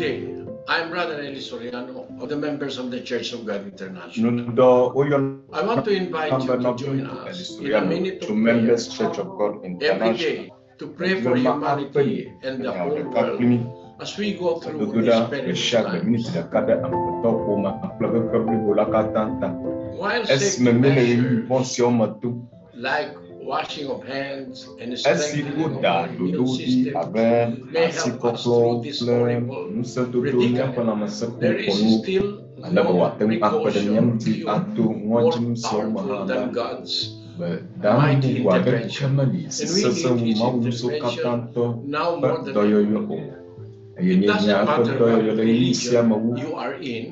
day. I'm Brother Eli Soriano of the members of the Church of God International. Ŋdɔ woyɔna I want to invite be you to join nɔviŋutsu Eli us in a Soriano minute tso of prayer Members Church of God every International. day to pray Medi for be ma akpe humanity ye and the enya whole ɖeka world kpli mí. as we go through Gbedodoɖa these gbe perilous sia gbe times. miniti ɖeka ɖe amegbetɔ ƒomea kple xexe blibo la katã ta. While safety Esime míele ɣeyiɣi vɔ̃ measures siawo me tom, like washing of hands and esi strengthening of woda our immune ɖoɖo ɖi systems abe may help us asikɔklɔ through this kple horrible ŋusẽdodo míaƒe predicament, there is lãmesẽkpɔkpɔnuwo still ale be no wòate ŋu akpe ɖe mía precaution or ŋuti cure ato more ŋɔdzinu siawo me hã powerful la, than God's be danu mighty bubu aɖeke intervention. meli si And we sesẽ need wu His Mawu ŋusẽkatãtɔ intervention now ƒe more than ever. dɔyɔyɔ o. Eye It míehiã doesn't eƒe matter dɔyɔyɔ what le ɣeyiɣi sia religion me wu. you are in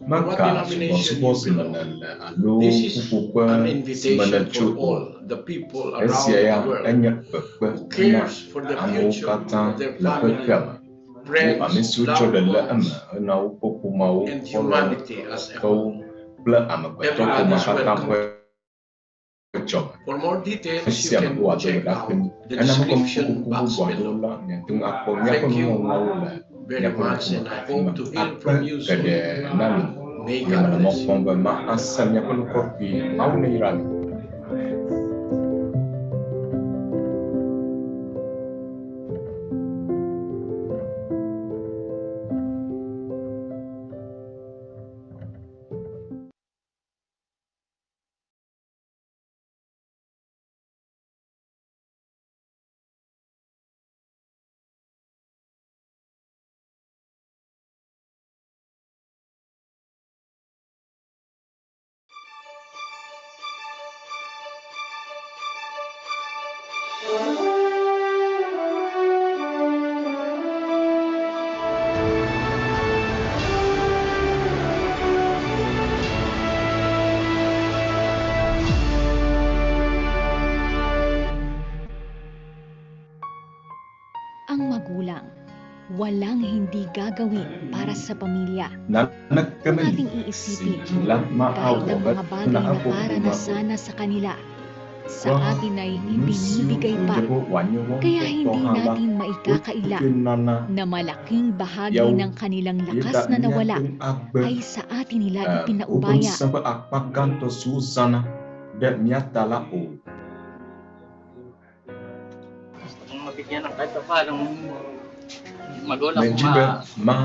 or what Meka denomination subɔsubɔ you si me belong. nèle alo This is ƒuƒoƒe an si me invitation nètso for o. all the people Esia around ya the world enye kpekpe who na cares for the amewo future katã of their le family, xexea me. Wo ame friends, siwo tsɔ loved ɖe le eme ones, hena woƒe ƒomeawo, and xɔlɔ̃wo, humanity as a tɔwo whole. kple amegbetɔƒomea Everybody is katã welcome. ƒe etsɔme. For more details, you Esia me can woado check ɖa kpli out mí. the Ena description nugɔmekuku box bubu aɖewo below. la, miate ŋu akpɔ míaƒe Thank you nuŋɔŋlɔwo le very míaƒe much, ŋkume and I afi ma. hope to hear Akpe from you soon. geɖe na mi. May Nye God mele mɔ bless you. kpɔm be ma ase miaƒe ŋkɔ kpuie. Mawu neyra mi. Ang magulang, walang hindi gagawin para sa pamilya. Naneke Kung meli ating si iisipin, dzila ma kahit awɔ ang be mga bagay na na eƒe para na ƒomea o. sana sa kanila, sa Ke atin ay nu siwo ibinibigay wòdze pa. be wòanye woa Kaya ŋutɔ tɔ hindi hã la, natin maikakaila wotsɔe nana na malaking bahagi fiawo ng kanilang ye lakas ta na nawala míate ŋu agbe ay sa atin nila eh, woƒe ipinaubaya. ŋusẽ ƒe akpa gãtɔ si wozãna ɖe mía ta la o. Gusto kong mabigyan ng kahit pa paano magulang ko Medzi be ma ma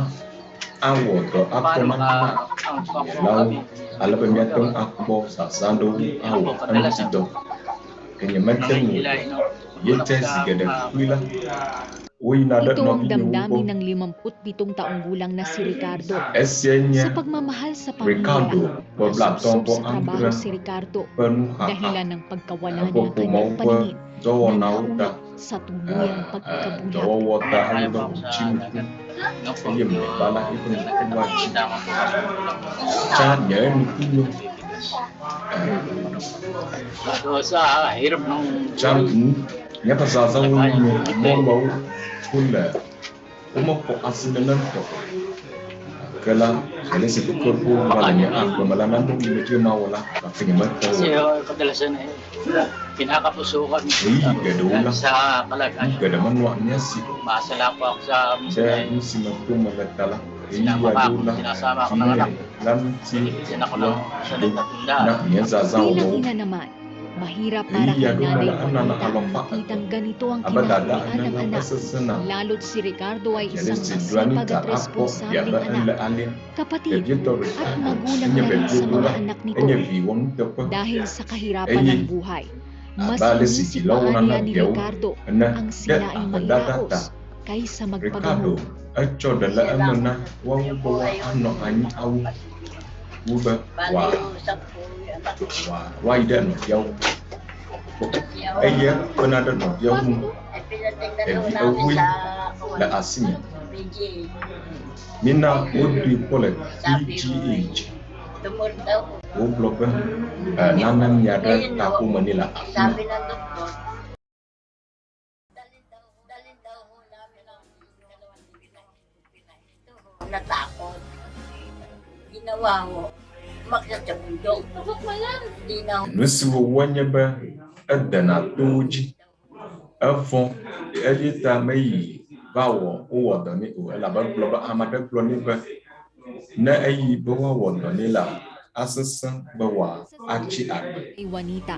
awɔ dɔ kahit pa akpɔ paano nane na maka ang po dzinyelawo kami. ale be míate ŋu akpɔ zazã ɖewo Hindi awɔ ako eŋuti kadalasan dɔ. Ke nyemete ŋu o. nangihila no. Ye Magulang tse ko zi sa geɖe mga kpli la, woyina ɖe Ito ang nɔvinyewo gbɔ. damdamin ng 57 taong gulang na si Ricardo. Esiae nye Sa pagmamahal sa pamilya, Ricardo ƒe nasubsob blaetɔ̃ vɔ sa trabaho adre si Ricardo ƒe nuxaxa, dahilan ng pagkawala eƒe ng ƒomewo kanyang ƒe paningin na dɔwɔnawo ta, nauna sa tuluyang eh, eh, pagkabulag. dɔwɔwɔ ta Kaya ale po be ako sa wòtsi ŋku dagat. No po, eye mlɔeba la eƒe talaga ŋku va tsi. nakikita ko po kasi kulang po Tsã nye ŋku nyo, bibigas. eh, So sa hirap ng tsã buhay, nu míaƒe zazãwo kalagayan nyo ngumiti. mɔluawo wole womexɔ asi nenem tɔ o. Ke la, ele si ke wo va le nye agbe me la, nanewo yi medzi be mawɔ la, gake nyemete Kasi wɔ o. oh, kadalasan eh, kinakapusukan Ɣeyiɣi geɖewo dahil la, sa nu kalagayan. geɖe menɔa mía si o. Umaasa lang po ako sa minsan Ɖe eh, nu si me tom mele ta la, ɣeyiɣi sinama pa aɖewo ako, la, sinasama ako ng vinye anak. la ŋuti Binibigyan ako ɖoɖoa ng ɖo salita na tindahan. nye zazãwɔwɔwo. Bilang ina naman, mahirap para Ɣeyiɣi kay aɖewo me Nanay la, enana Juanita ang alafa etɔ̃ makitang ganito ang abe dada kinauwian ene ng la, anak. esesẽna. Lalo't si Ricardo ay Ele isang si masipag Juanita at akpɔ via responsableng be anak, ele alea. kapatid, Vevietɔ at Ricardo magulang enye na rin sa mga veviedola, anak nito. enye vi wɔnuteƒe Dahil sa kahirapan eye ng buhay, mas abe ale si inisip dzilawo pa nana niya ni viawo Ricardo ene ang ɖe sila ay ahedada ta. mairaos kaysa Ricardo magpagamot. etsɔ ɖe le eme na woawo be woanɔ anyi awu wu be wòa wòa woayi ɖe nɔviawo gbɔ eye ekpena ɖe nɔviawo ŋu. Ɖevi ewoe le asinye. Mina wodoe kpɔ le PGH. Wogblɔ be e nane mia ɖe taƒome nɛ le afi ma. Natakot. Ginawa ko, umakyat sa bundok. Hindi na Nu si wòwɔe nye be edena towo dzi. Evɔ̃ eye ta meyi va wɔ wowɔ dɔ nɛ o elabe egblɔ be ame aɖe gblɔ nɛ be ne eyi be woawɔ dɔ nɛ la asesẽ be wòatsi agbe. Kay Juanita.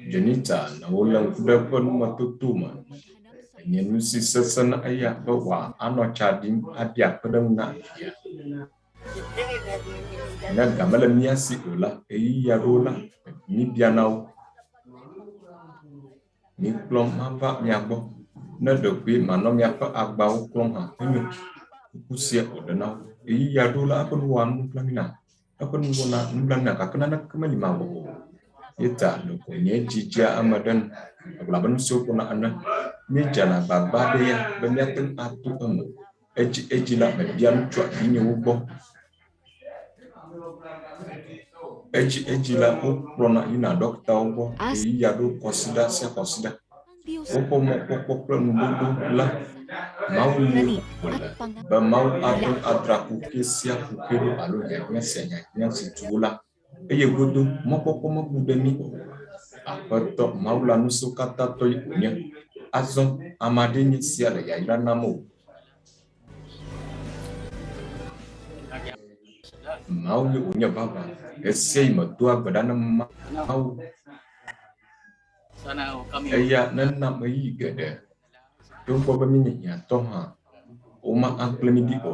Jonita na wolé ŋku ɖe eƒe numetoto me. Enye nu si sesẽ na eya be wòanɔ tsa ɖim abia kpeɖeŋu na via. Ne ga mele mía si o la, ɣeyiɣi aɖewo la, míbiana wo. Mikplɔm mava mia gbɔ. Ne ɖekoe manɔ miaƒe agbawo klɔm hã, enyo. Kuku sia wòɖe na wo. Ɣeyiɣi aɖewo la, eƒe nu wɔa nublanui nam. Eƒe nu wɔna nublanui nam gake naneke meli mawɔ o. Ye ta ɖeko nye dzi dzea eme ɖe nu. Egblɔ abe nu siwo gbɔna ene. Míedzena agbagba ɖe ya be míate ŋu ato eme. Edzi edzi la, mebia nu tsoa vinyewo gbɔ. Edzi edzi la, wokplɔna yina ɖɔkitawo gbɔ ɣeyiɣi aɖewo kɔsiɖa sia kɔsiɖa. Ang Diyos Woƒe mɔkpɔkpɔ kple nuɖoɖo la, Mawu ŋue gani wòle at pangako be Mawu ate nila. ŋu adzra kuxi sia kuxi ɖo alo hiahiã sia hiahiã si tu wo la. Eye godo, mɔkpɔkpɔ mebu ɖe mí o. Aƒetɔ Mawu la ŋusẽwo katã tɔ ye wònye. Azɔ ame aɖee nye sia le yayra nam o. Lagi sila. Mawu ye wònye vavã. Ɣesiaɣi medoa gbe ɖa na Ano, Mawu sana ho kami eya nena ɣeyiɣi geɖe. Togbɔ be míenye hiãtɔ hã, woma agblẽ mí ɖi o.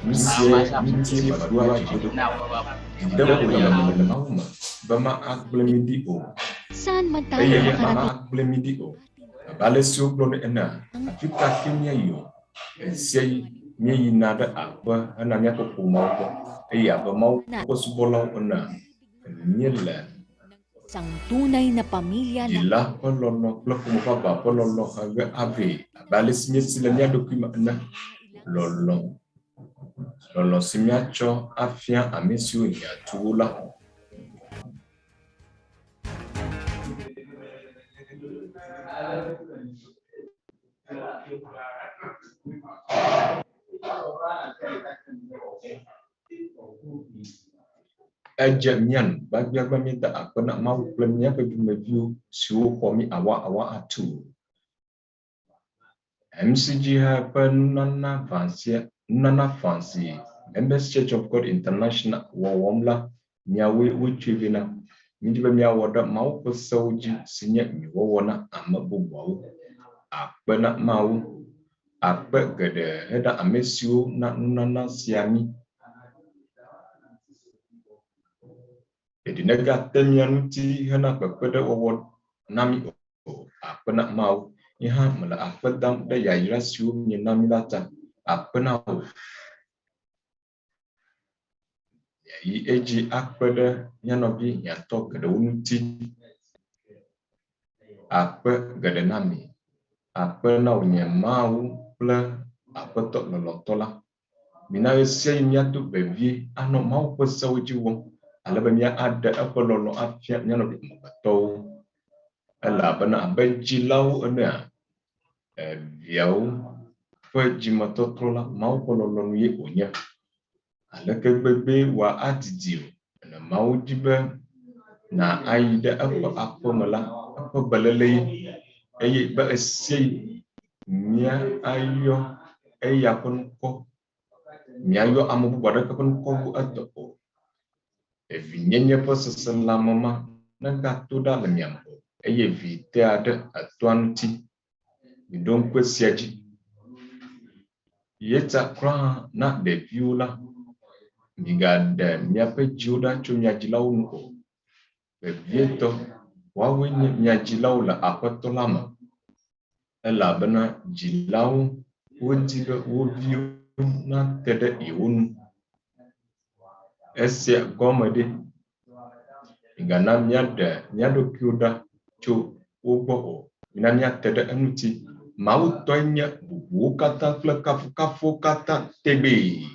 Nu sia ŋutie meɖoa dzi ɖo. nawawa Dzideƒo le menye le Mawu me be ma agblẽ mí ɖi o. Saan man tayo Eye ma makarating agblẽ mí ɖi o. Abe ale si wogblɔ nɛ enea, afi ka ke míayi o, ɣesiaɣi míeyina ɖe aƒe hena míaƒe ƒomeawo gbɔ eye abe Mawu na ƒe subɔlawo enea, míele isang tunay na pamilya na dzila ƒe lɔlɔ̃ kple ƒome vavã ƒe lɔlɔ̃ he ge avɛ abe ale si míesi le mía ɖokui me ene. Lɔlɔ̃, lɔlɔ̃ si míatsɔ afia ame siwo hiã tu wo la. Edze mía nu gbagbiagba míeda akpe na Mawu kple míaƒe dumeviwo siwo xɔ mí awa awa atuu. MCG hã ƒe nunana faa sia nunana faa si Members Church of God International wɔwɔm la, miawoe wotsɔe vɛ na. Mídi be míawɔ ɖe Mawu ƒe sewo dzi si nye nyuiwɔwɔ na ame bubuawo. Akpe na Mawu. Akpe geɖe hena ame siwo na nunana sia mí. Ɖeɖi negate mía ŋuti hena kpekpeɖewɔwɔ na mí o. Akpe na Mawu. Nye hã mele akpe dam ɖe yayra siwo miena mí la ta. Akpe na wò. Miayi edzi akpe ɖe mía nɔvi hiãtɔ geɖewo ŋuti. Akpe geɖe na mi. Akpe na wò nye Mawu kple Aƒetɔ lɔlɔ̃tɔ la. Mina ɣesiaɣi míado vevie anɔ Mawu ƒe sewo dzi wɔm ale be míaɖe eƒe lɔlɔ̃ afia mía nɔvi amegbetɔwo. Elabena abe dzilawo enea, eviawo ƒe dzimetɔtrɔ la, Mawu ƒe lɔlɔ̃nu ye wònye. Aleke gbegbee wòadidi o, ne Mawu di be na ayi ɖe eƒe aƒe me la, eƒe beléle ye eye be ɣesiaɣi míayɔ eya ƒe ŋkɔ, míayɔ ame bubu aɖeke ƒe ŋkɔ wu etɔ o. Evinyenye ƒe seselãme ma negato ɖa le mia me o eye vi tea ɖe etoa ŋuti. Miɖo ŋku esia dzi. Yetsa kura hã na ɖeviwo la, migaɖe miaƒe dziwo ɖa tso mia dzilawo nu o. Vevietɔ, woawoe nye mia dzilawo le Aƒetɔ la me. Elabena dzilawo wodi be wo viwo nate ɖe yewo ŋu. Esia gɔme ɖe, migana míaɖe mía ɖokuiwo ɖa tso wo gbɔ o. Mina míate ɖe eŋuti. Mawu tɔe nye bubuwo katã kple kafukafuwo katã tegbee.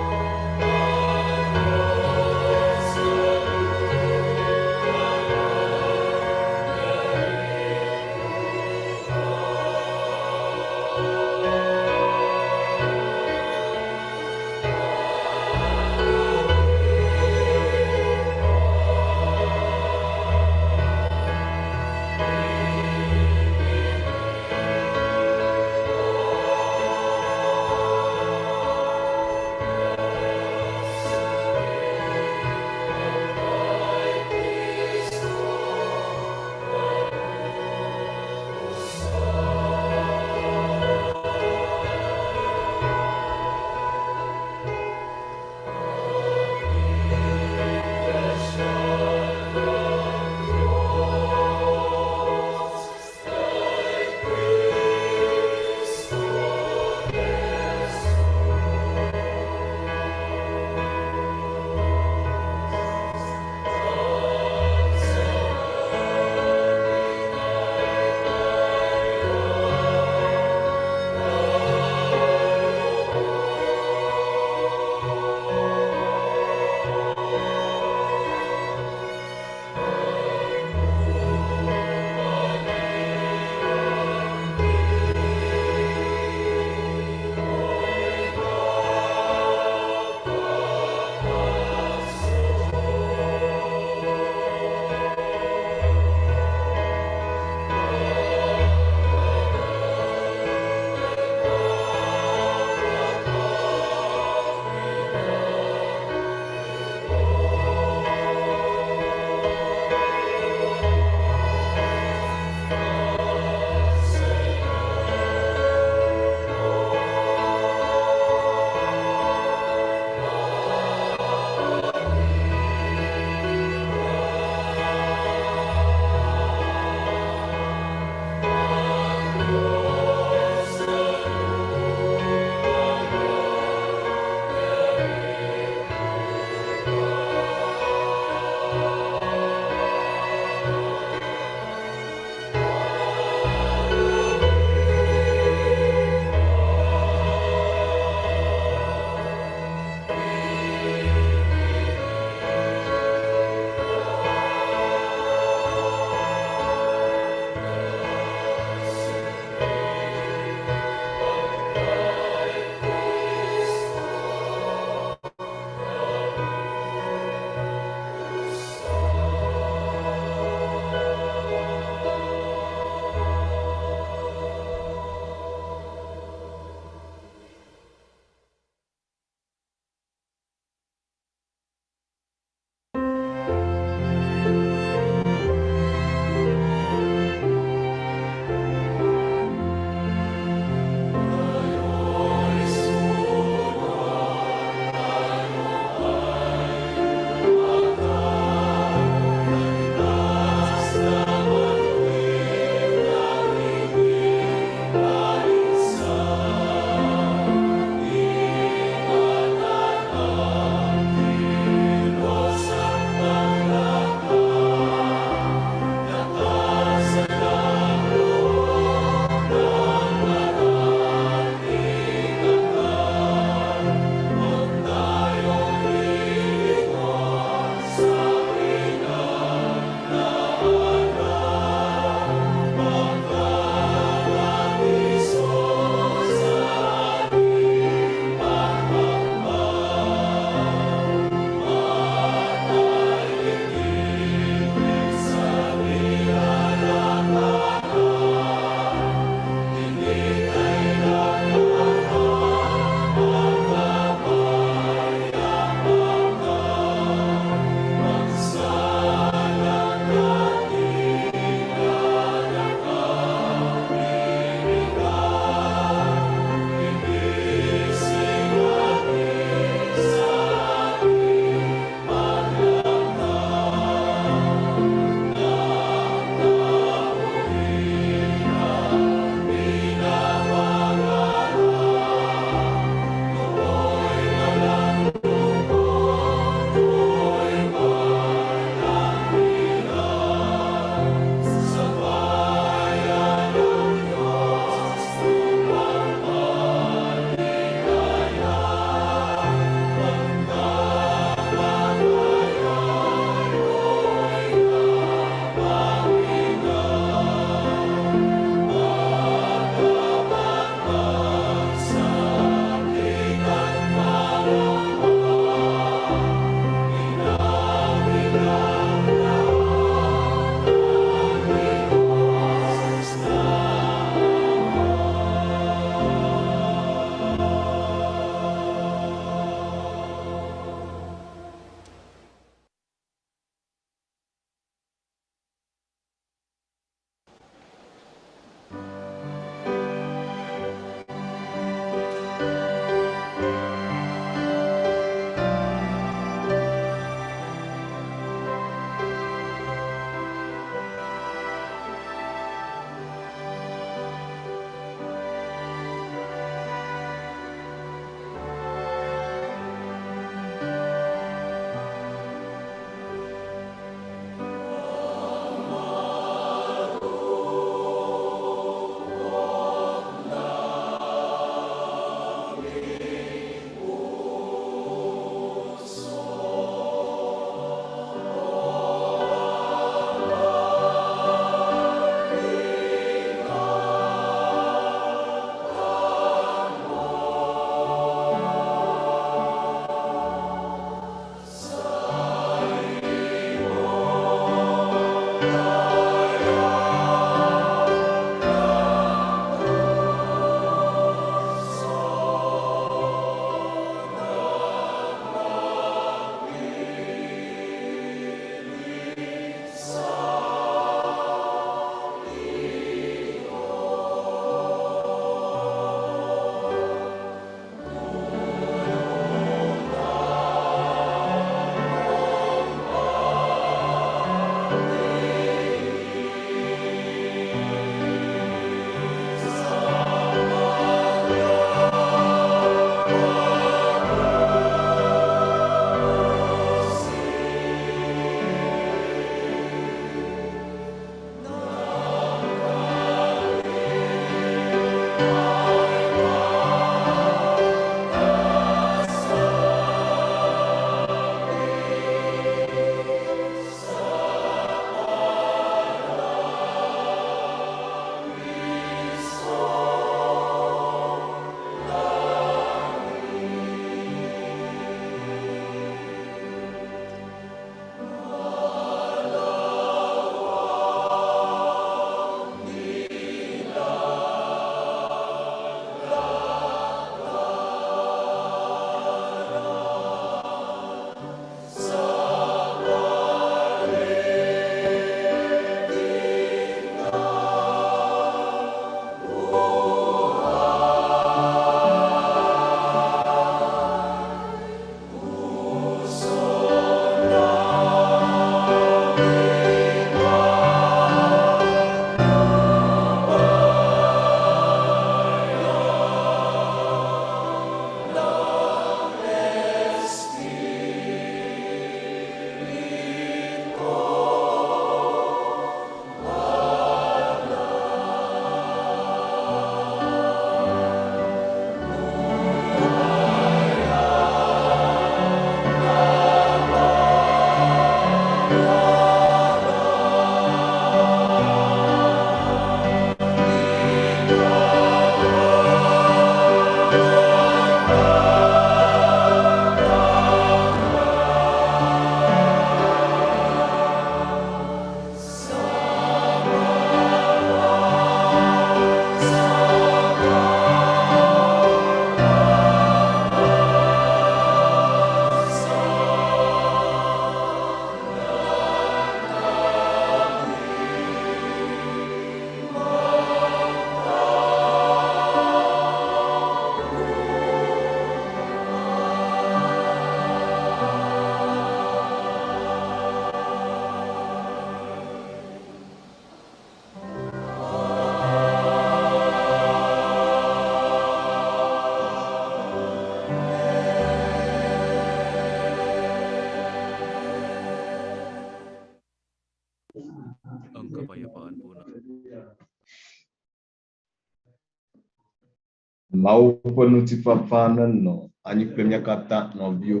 Mawu ƒe ŋutifafa nenɔ anyi kple mía katã nɔviwo,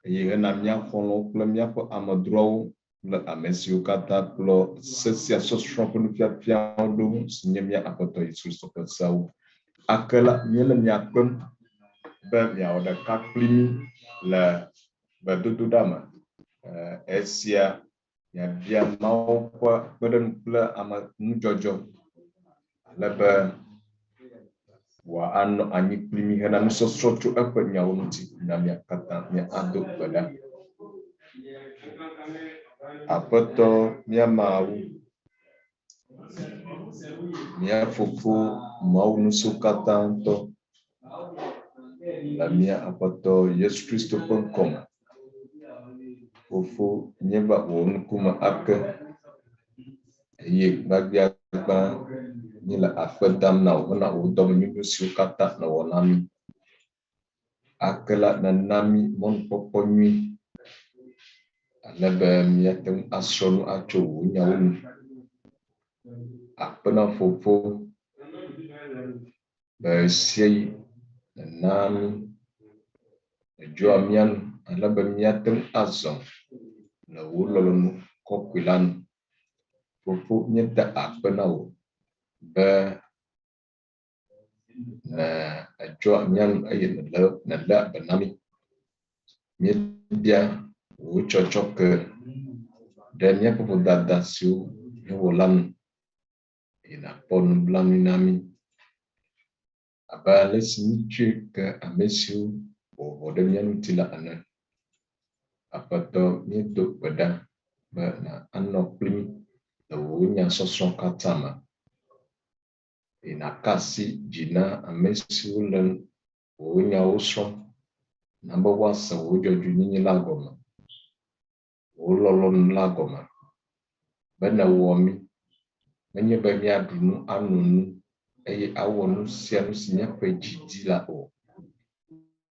eye hena mía xɔlɔ̃wo kple míaƒe amedzroawo kple ame siwo katã kplɔ se sia sɔsrɔ̃ ƒe nufiafiawo ɖo si nye mía Aƒetɔ Yesu Kristo ƒe seawo. Ake la, míele mia kpem be miawɔ ɖeka kpli mí le gbedodoɖa me. Esia miabia Mawu ƒe kpeɖeŋu kple ame nudzɔdzɔ ale be wòanɔ anyi kpli mí hena nusɔsrɔ̃ tso eƒe nyawo ŋuti na mía katã míado gbe ɖa. Aƒetɔ mía Mawu, mía Fofo Mawu Ŋusẽkatãtɔ, le mía Aƒetɔ Yesu Kristo ƒe ŋkɔme, Fofo, míeva wò ŋkume ake eye gbagbiagbã míele akpe dam na wò hena wò dɔmenyonyo siwo katã nèwɔ na mí. Ake la, nèna mí mɔnukpɔkpɔ nyui ale be míate ŋu asrɔ̃ nu atso wò nyawo nu. Akpe na Fofo be ɣesiaɣi nènaa mí, nèdzɔa mía nu ale be míate ŋu azɔ le wò lɔlɔ̃nu kɔkɔe la nu. Fofo, míeda akpe na wò be ne èdzɔa mía nu eye nèléa be na mí. Míebia wò tsɔtsɔke ɖe míaƒe vodada siwo míewɔ la nu eye nàkpɔ nublanui na mí abe ale si míetsɔe ke ame siwo wɔ vɔ̃ ɖe mía ŋuti la ene. Aƒetɔ, míedo gbe ɖa be nànɔ kpli mí le wò nya sɔsrɔ̃ katã me. Eye nàka asi dzi na ame siwo le wò nyawo srɔ̃m, na be woase wò dzɔdzɔenyenye la gɔme, wò lɔlɔ̃nu la gɔme, be nèwɔ mí, menye be míaɖu nu, ano nu, eye awɔ nu sia nu si míaƒe dzi di la o,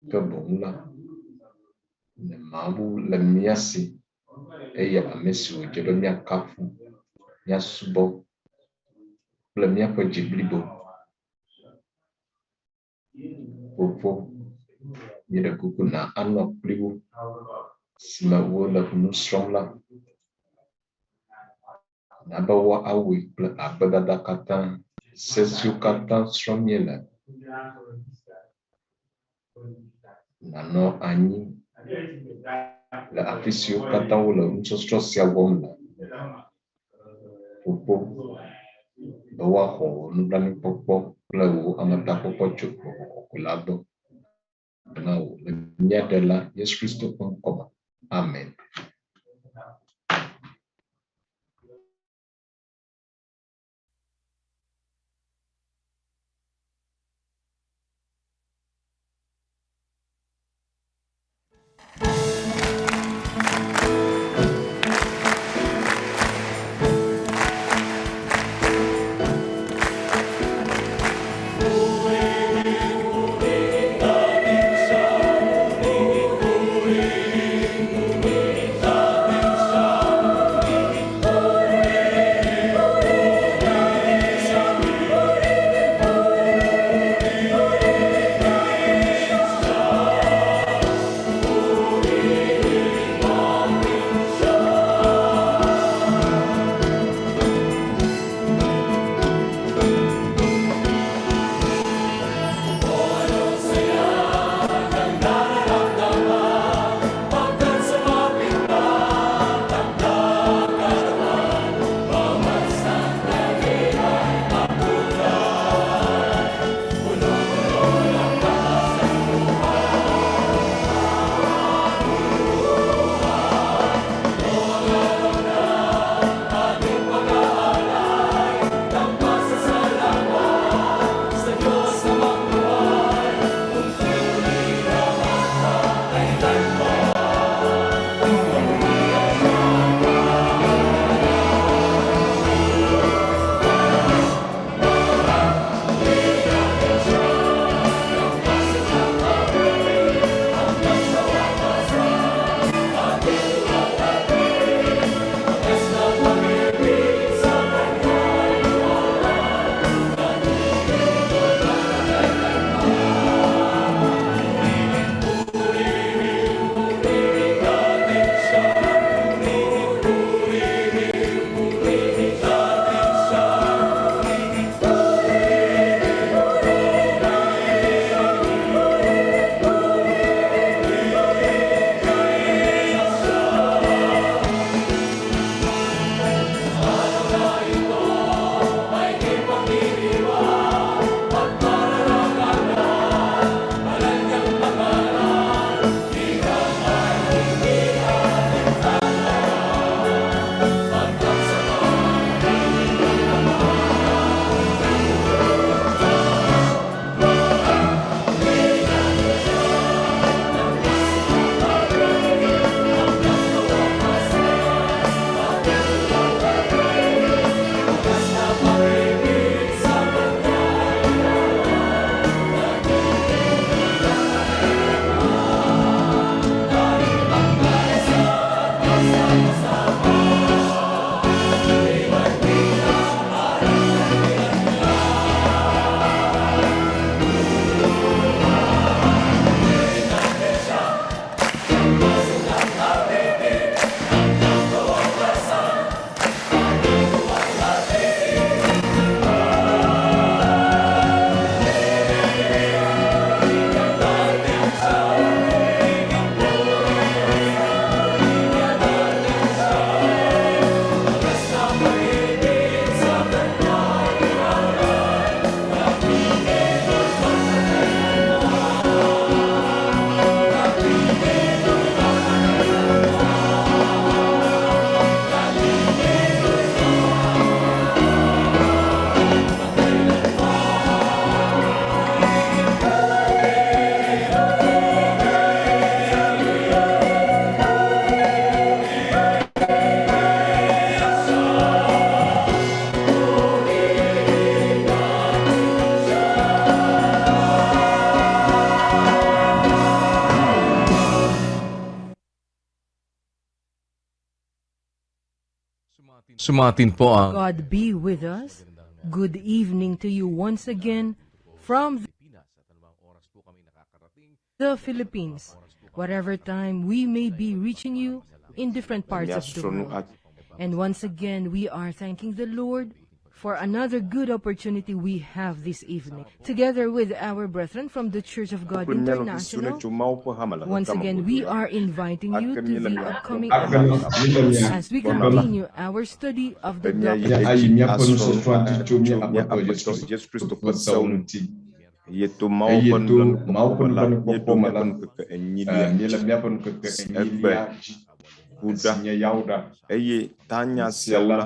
ke boŋ la, ne Mawu le mía si, eye ame si wòdze be míakafu, míasubɔ kple míaƒe dzi blibo. Fofo, míeɖe kuku na anɔ kpli wo si me wole nu srɔ̃m la, na be woawɔe kple akpedada katã, se siwo katã srɔ̃m míele. Nànɔ anyi le afi siwo katã wole nusɔsrɔ̃ sia wɔm le. Fofo, be woaxɔ wò nublanuikpɔkpɔ kple wò ametakpɔkpɔ tso Gbɔgbɔ Kɔkɔe la gbɔ na wò le mía Ɖela Yesu Kristo ƒe ŋkɔ me. Amen. Sumatin po ang God be with us. Good evening to you once again from the Philippines, whatever time we may be reaching you in different parts of the Míasrɔ̃ nu world. And once again, we are thanking the Lord for another good opportunity we have this evening, together with our brethren from the Church of God kple mía nɔvi siwo International. ne tso Mawu ƒe hame le Once xexea me again, godoo we la, are inviting you ake to míele the mia upcoming kpɔm hours Míele mia as we gbɔna la continue our study of be the míayi doctrine edzi ayi míaƒe asrɔ̃ nu nusɔsrɔ̃a dzi tso tso mía mía Aƒetɔ Aƒetɔ Yesu Yesu Yesu Kristo Kristo ƒe ƒe sewo sewo ŋuti. eye to Mawu Eye ƒe to Mawu nublanuikpɔkpɔ ƒe me la, nublanuikpɔkpɔ míeɖo me míaƒe la, ŋkeke enyilia míele dzi míaƒe ŋkeke egbe enyilia dzi kuɖa si nye Yawoɖa. eye tanya Sia siawo la, la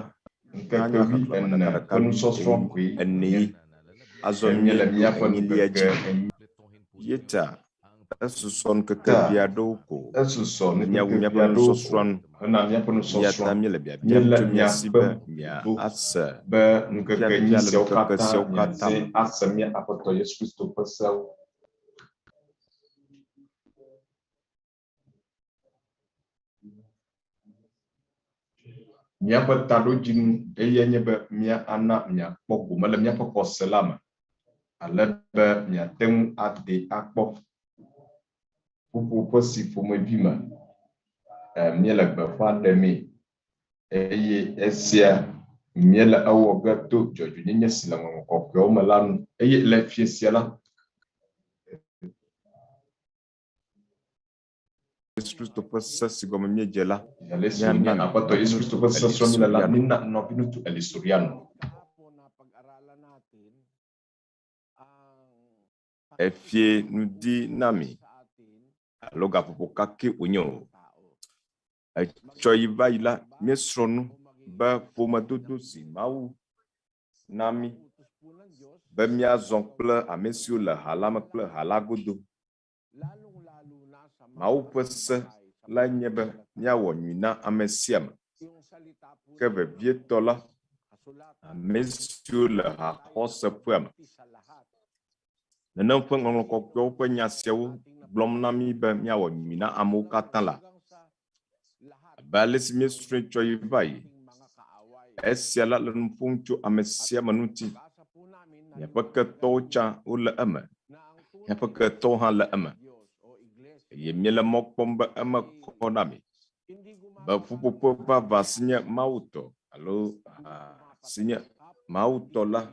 ŋkeke tanya wi xexlẽme ene ɖekaɖeka ƒe wi nusɔsrɔ̃ enyi koe ene wònye. ye. Azɔ Ke míele míeɖo míaƒe enyilia ŋkeke dzi enyi ye ta esusɔ ŋkeke ta vi aɖewo ko esusɔ be míawu ŋkeke vi míaƒe aɖewo ko nusɔsrɔ̃a nu. hena míaƒe Eya nusɔsrɔ̃. ta míele biabiam Míele tso mía mia si be kpem mia ɖo ase be ŋkeke enyi nufiafia le siawo ŋkeke katã siawo katã miaze me. ase mía Aƒetɔ Yesu Kristo ƒe sewo. Míaƒe taɖodzinu eyae nye be mía ana miakpɔ gome le míaƒe xɔse la me ale be miate ŋu adee akpɔ ƒuƒoƒe si ƒomevi me míele gbeƒã ɖemee eye esia míele ewɔ ge to dzɔdzɔenyenye si le Ŋɔŋlɔ Kɔkɔeawo me la nu. Eye le fiẽ sia la, Yesu Kristo ƒe se si gɔme míedze la, ale si míana wònye Aƒetɔ Yesu Kristo ƒe se srɔ̃m míele la, Elisoriano. mína nɔviŋutsu Elisoriano. Efie ŋdi na mi alo gaƒoƒo kake wònye o. Etsɔ yi va yi la, míesrɔ̃ nu be ƒomedodo si Mawu na mí be míazɔ kple ame siwo le ha la me kple ha la godo. Mawu ƒe se lae nye be míawɔ nyui na ame sia ame. Ke vevietɔ la, ame siwo le haxɔseƒea me. Nenem ƒe Ŋɔŋlɔ Kɔkɔeawo ƒe nya siawo gblɔm na mí be míawɔ nyui na amewo katã la, abe ale si míesrɔ̃e tsɔ yi va yi, esia la le nu ƒom tso ame sia ame ŋuti. Miaƒe ketɔwo tsã wole eme, miaƒe ketɔwo hã le eme. Eye míele mɔ kpɔm be eme kɔ na mi be ƒuƒoƒe vavã si nye Mawu tɔ alo ha si nye Mawu tɔ la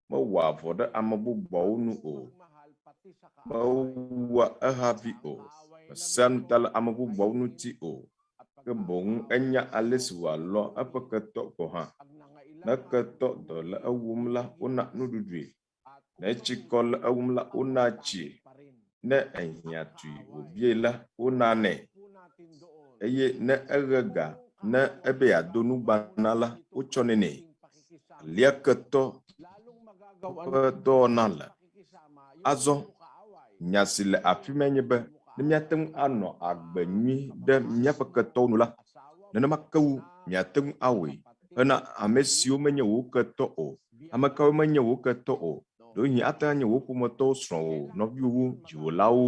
mewɔa vɔ̃ ɖe ame bubuawo nu o, mewua ehavi o, mesea ŋuta le ame bubuawo ŋuti o, ke boŋ enya ale si wòalɔ̃ eƒe ketɔ gɔ̃ hã. Ne ketɔ dɔ le ewum la, wona nuɖuɖui. Ne tsikɔ le ewum la, wona tsie. Ne ehiã tui wòbiae la, wonanɛ. Eye ne eɣe ga ne ebe yeado nugbana la, wotsɔnɛ nɛ. Alia ketɔ ƒe dɔwɔna le. Azɔ, nya si le afi mae nye be ne míate ŋu anɔ agbe nyui ɖe míaƒe ketɔwo nu la, nenema ke wu míate ŋu awɔe hena ame siwo menye wò ketɔ o. Ame kawoe menye wò ketɔ o? Ɖewohĩ ate ŋu anye wò ƒometɔwo, srɔ̃wò, nɔviwòwo, dziwòlawo,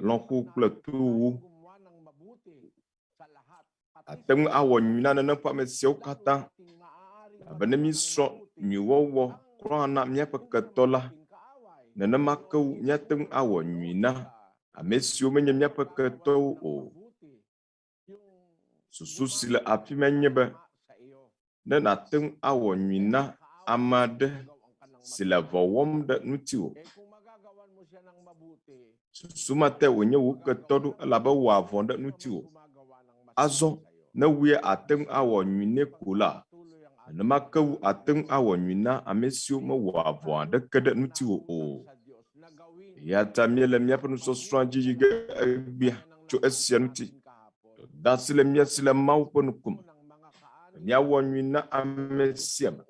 lɔ̃xo kple towòwo. Àte ŋu awɔ nyui na nenem ƒe ame siawo katã. Elabe ne míesrɔ̃ nyuiwɔwɔ kura na míaƒe ketɔ la, nenema ke míate ŋu awɔ nyui na ame siwo menye míaƒe ketɔwo o. Susu si le afi mae nye be, ne nàte ŋu awɔ nyui na ame aɖe si le vɔ̃ wɔm ɖe ŋutiwò, susu ma tae wònye wò ketɔ ɖo elabe ewɔa vɔ̃ ɖe ŋutiwò. Azɔ ne wòe àte ŋu awɔ nyui nɛ ko la, nenema ke wu àte ŋu awɔ nyui na ame siwo mewɔa vɔ̃ aɖeke ɖe ŋutiwò o. Eya ta míele míaƒe nusɔsrɔ̃a dzi yi ge egbea tso esia ŋuti. Dɔdeasi le mía si le Mawu ƒe ŋkume be míawɔ nyui na ame sia ame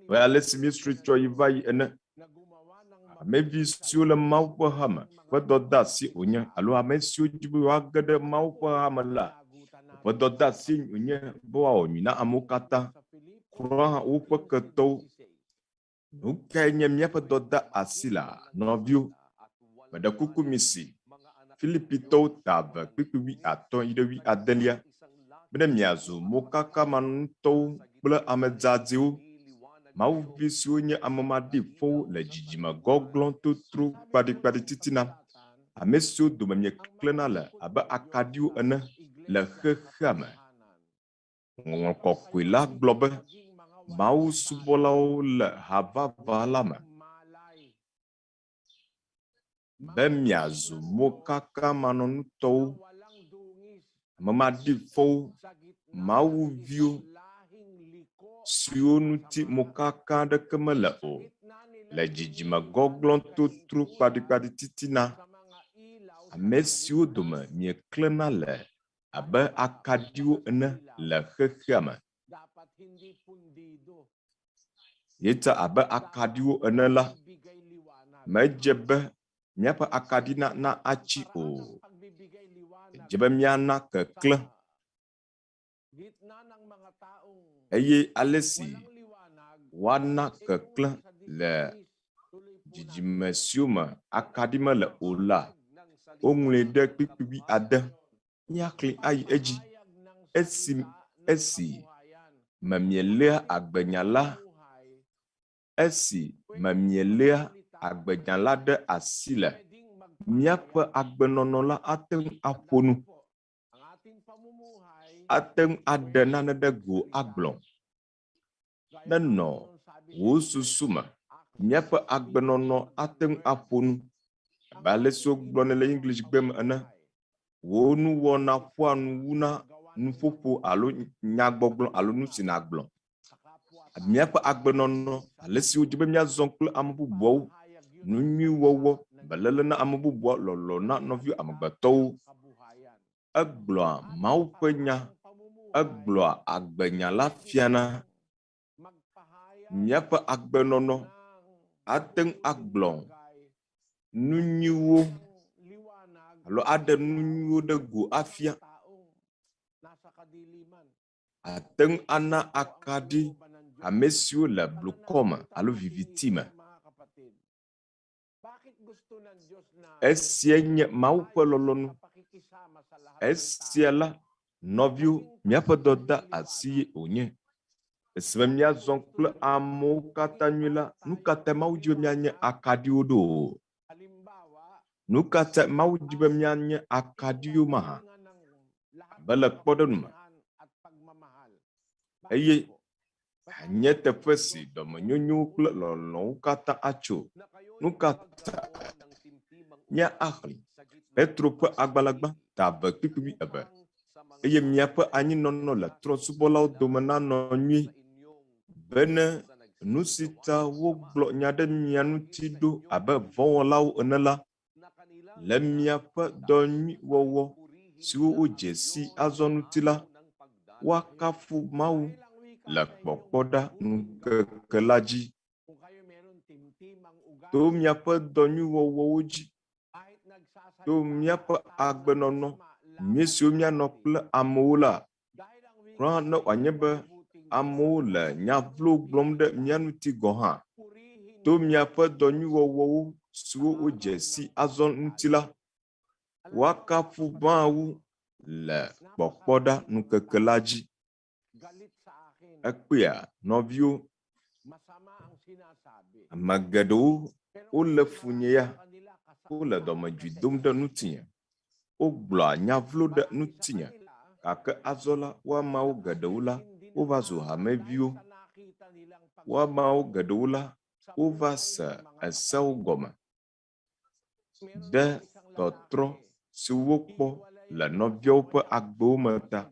abe ale si míesrɔ̃e tsɔ yi va yi ene. Amevi siwo le Mawu ƒe hame ƒe dɔdeasi wònye alo ame siwo di be yewoage ɖe Mawu ƒe hame la ƒe dɔdeasi wònye be woawɔ nyui na amewo katã, kura hã woƒe ketɔwo. Nu kae nye míaƒe dɔdeasi la, nɔviwo? Meɖe kuku mi si. Filipitɔwo ta 2 kpukpui 50 yi ɖe 80. Bene miazu mokakamanɔŋutɔwo kple ame dzadzɛwo, Mawuvi siwo nye ame maɖiƒowo le dzidzime gɔglɔ̃ totro kpaɖikpaɖi titina, ame siwo dome mieklẽna le abe akaɖiwo ene le xexea me. Ŋɔŋlɔ Kɔkɔe la gblɔ be Mawu subɔlawo le ha vavã la me. Be miazu mokakamanɔŋutɔwo, ame maɖiƒowo, Mawuviwo siwo ŋuti mokaka aɖeke mele o le dzidzime gɔglɔ̃ totro kpaɖikpaɖi titina, ame siwo dome mieklẽna le abe akaɖiwo ene le xexea me. Yeta abe akaɖiwo ene la, medze be míaƒe akaɖi nana atsi o. Edze be míana keklẽ. Eye ale si woana keklẽ le dzidzime siwo me akaɖi mele o la, woŋlɔe ɖe kpukpui ade. Míaxlẽe ayi edzi. Esi esi me mieléa agbenya la, esi me mieléa agbenya la ɖe asi le, míaƒe agbenɔnɔ la ate ŋu aƒo nu, ate ŋu aɖe nane ɖe go agblɔ. Nenɔ wò susu me, míaƒe agbenɔnɔ ate ŋu aƒo nu abe ale si wogblɔnɛ le Englishgbe me ene. Wò nuwɔna ƒoa nu wu na nuƒoƒo alo nyagbɔgblɔ alo nu si nàgblɔ. Míaƒe agbenɔnɔ, ale si wòdze be míazɔ kple ame bubuawo, nu nyui wɔwɔ, beléle na ame bubuawo, lɔlɔ̃ na nɔviwò amegbetɔwo. Egblɔa Mawu ƒe nya, egblɔa agbenya la fiana. Míaƒe agbenɔnɔ ate ŋu agblɔ nu nyuiwo alo aɖe nu nyuiwo ɖe go afia. Ate ŋu ana akaɖi ame siwo le blukɔ me alo viviti me. Esia nye Mawu ƒe lɔlɔ̃nu. Esia la, nɔviwo, míaƒe dɔdeasi ye wònye. Esime míazɔ kple amewo katã nyuie la, nu ka tae Mawu di be míanye akaɖiwo ɖo? Nu ka tae Mawu di be míanye akaɖiwo mahã? Abe le kpɔɖeŋu me, eye anye teƒe si dɔmenyonyo kple lɔlɔ̃wo katã atso. Nu ka ta míaxlẽ Petro ƒe agbalẽ gbã ta eve kpukpui eve, eye miaƒe anyinɔnɔ le trɔ̃subɔlawo dome nanɔ nyuie, bene nu si ta wogblɔ nya ɖe mia ŋuti ɖo abe vɔ̃wɔlawo ene la, le miaƒe dɔ nyui wɔwɔ siwo wodze si azɔ ŋuti la, woakafu Mawu le kpɔkpɔɖa ŋkeke la dzi. To miaƒe dɔ nyui wɔwɔwo dzi, to míaƒe agbenɔnɔ nyui siwo míanɔ kple amewo la, kura ne wòanye be amewo le nya vlo gblɔm ɖe mía ŋuti gɔ̃ hã, to miaƒe dɔ nyui wɔwɔwo siwo wodze si azɔ ŋuti la, woakafu Mawu le kpɔkpɔɖa ŋkeke la dzi. Ekpea nɔviwo, ame geɖewo wolé fu nye ya, wole dɔmedzoe dom ɖe ŋutinye, wogblɔa nya vlo ɖe ŋutinye, gake azɔ la, woamawo geɖewo la, wova zu hameviwo. Woamawo geɖewo la, wova se esewo gɔme. Ɖe tɔtrɔ si wokpɔ le nɔviawo ƒe agbewo me ta.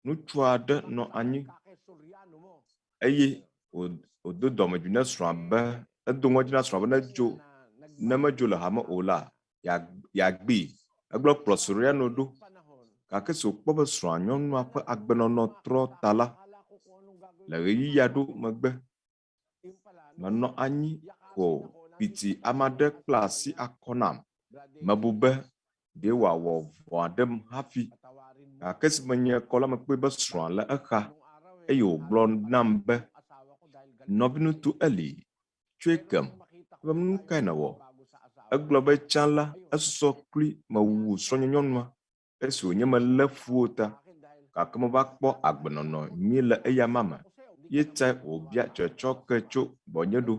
Ŋutsu aɖe nɔ anyi eye wòdo dɔmedzoe na srɔ̃a be edo ŋɔdzi na srɔ̃a be nedzo ne medzo le hame o la, yeagbee. Egblɔ kplɔ Soriano ɖo. Gake esi wòkpɔ be srɔ̃a nyɔnua ƒe agbenɔnɔ trɔ ta la, le ɣeyiɣi aɖewo megbe Menɔ anyi ko kpiti ame aɖe kpla asi akɔ nam. Mebu be ɖe wòawɔ vɔ̃ aɖem hafi. Gake esi menye kɔ la, mekpɔe be srɔ̃a le exa eye wògblɔ nam be, Nɔviŋutsu Eli, tsɔe kem. Mebe, Nu kae nèwɔ? Egblɔ be, Tsã la, esusɔ kloe mewu srɔ̃nyenyɔnua esi wònye melé fu o ta. gake meva kpɔ agbenɔnɔ nyui le eyama me. Ye tae wòbia tsɔtsɔke tso gbɔnye ɖo.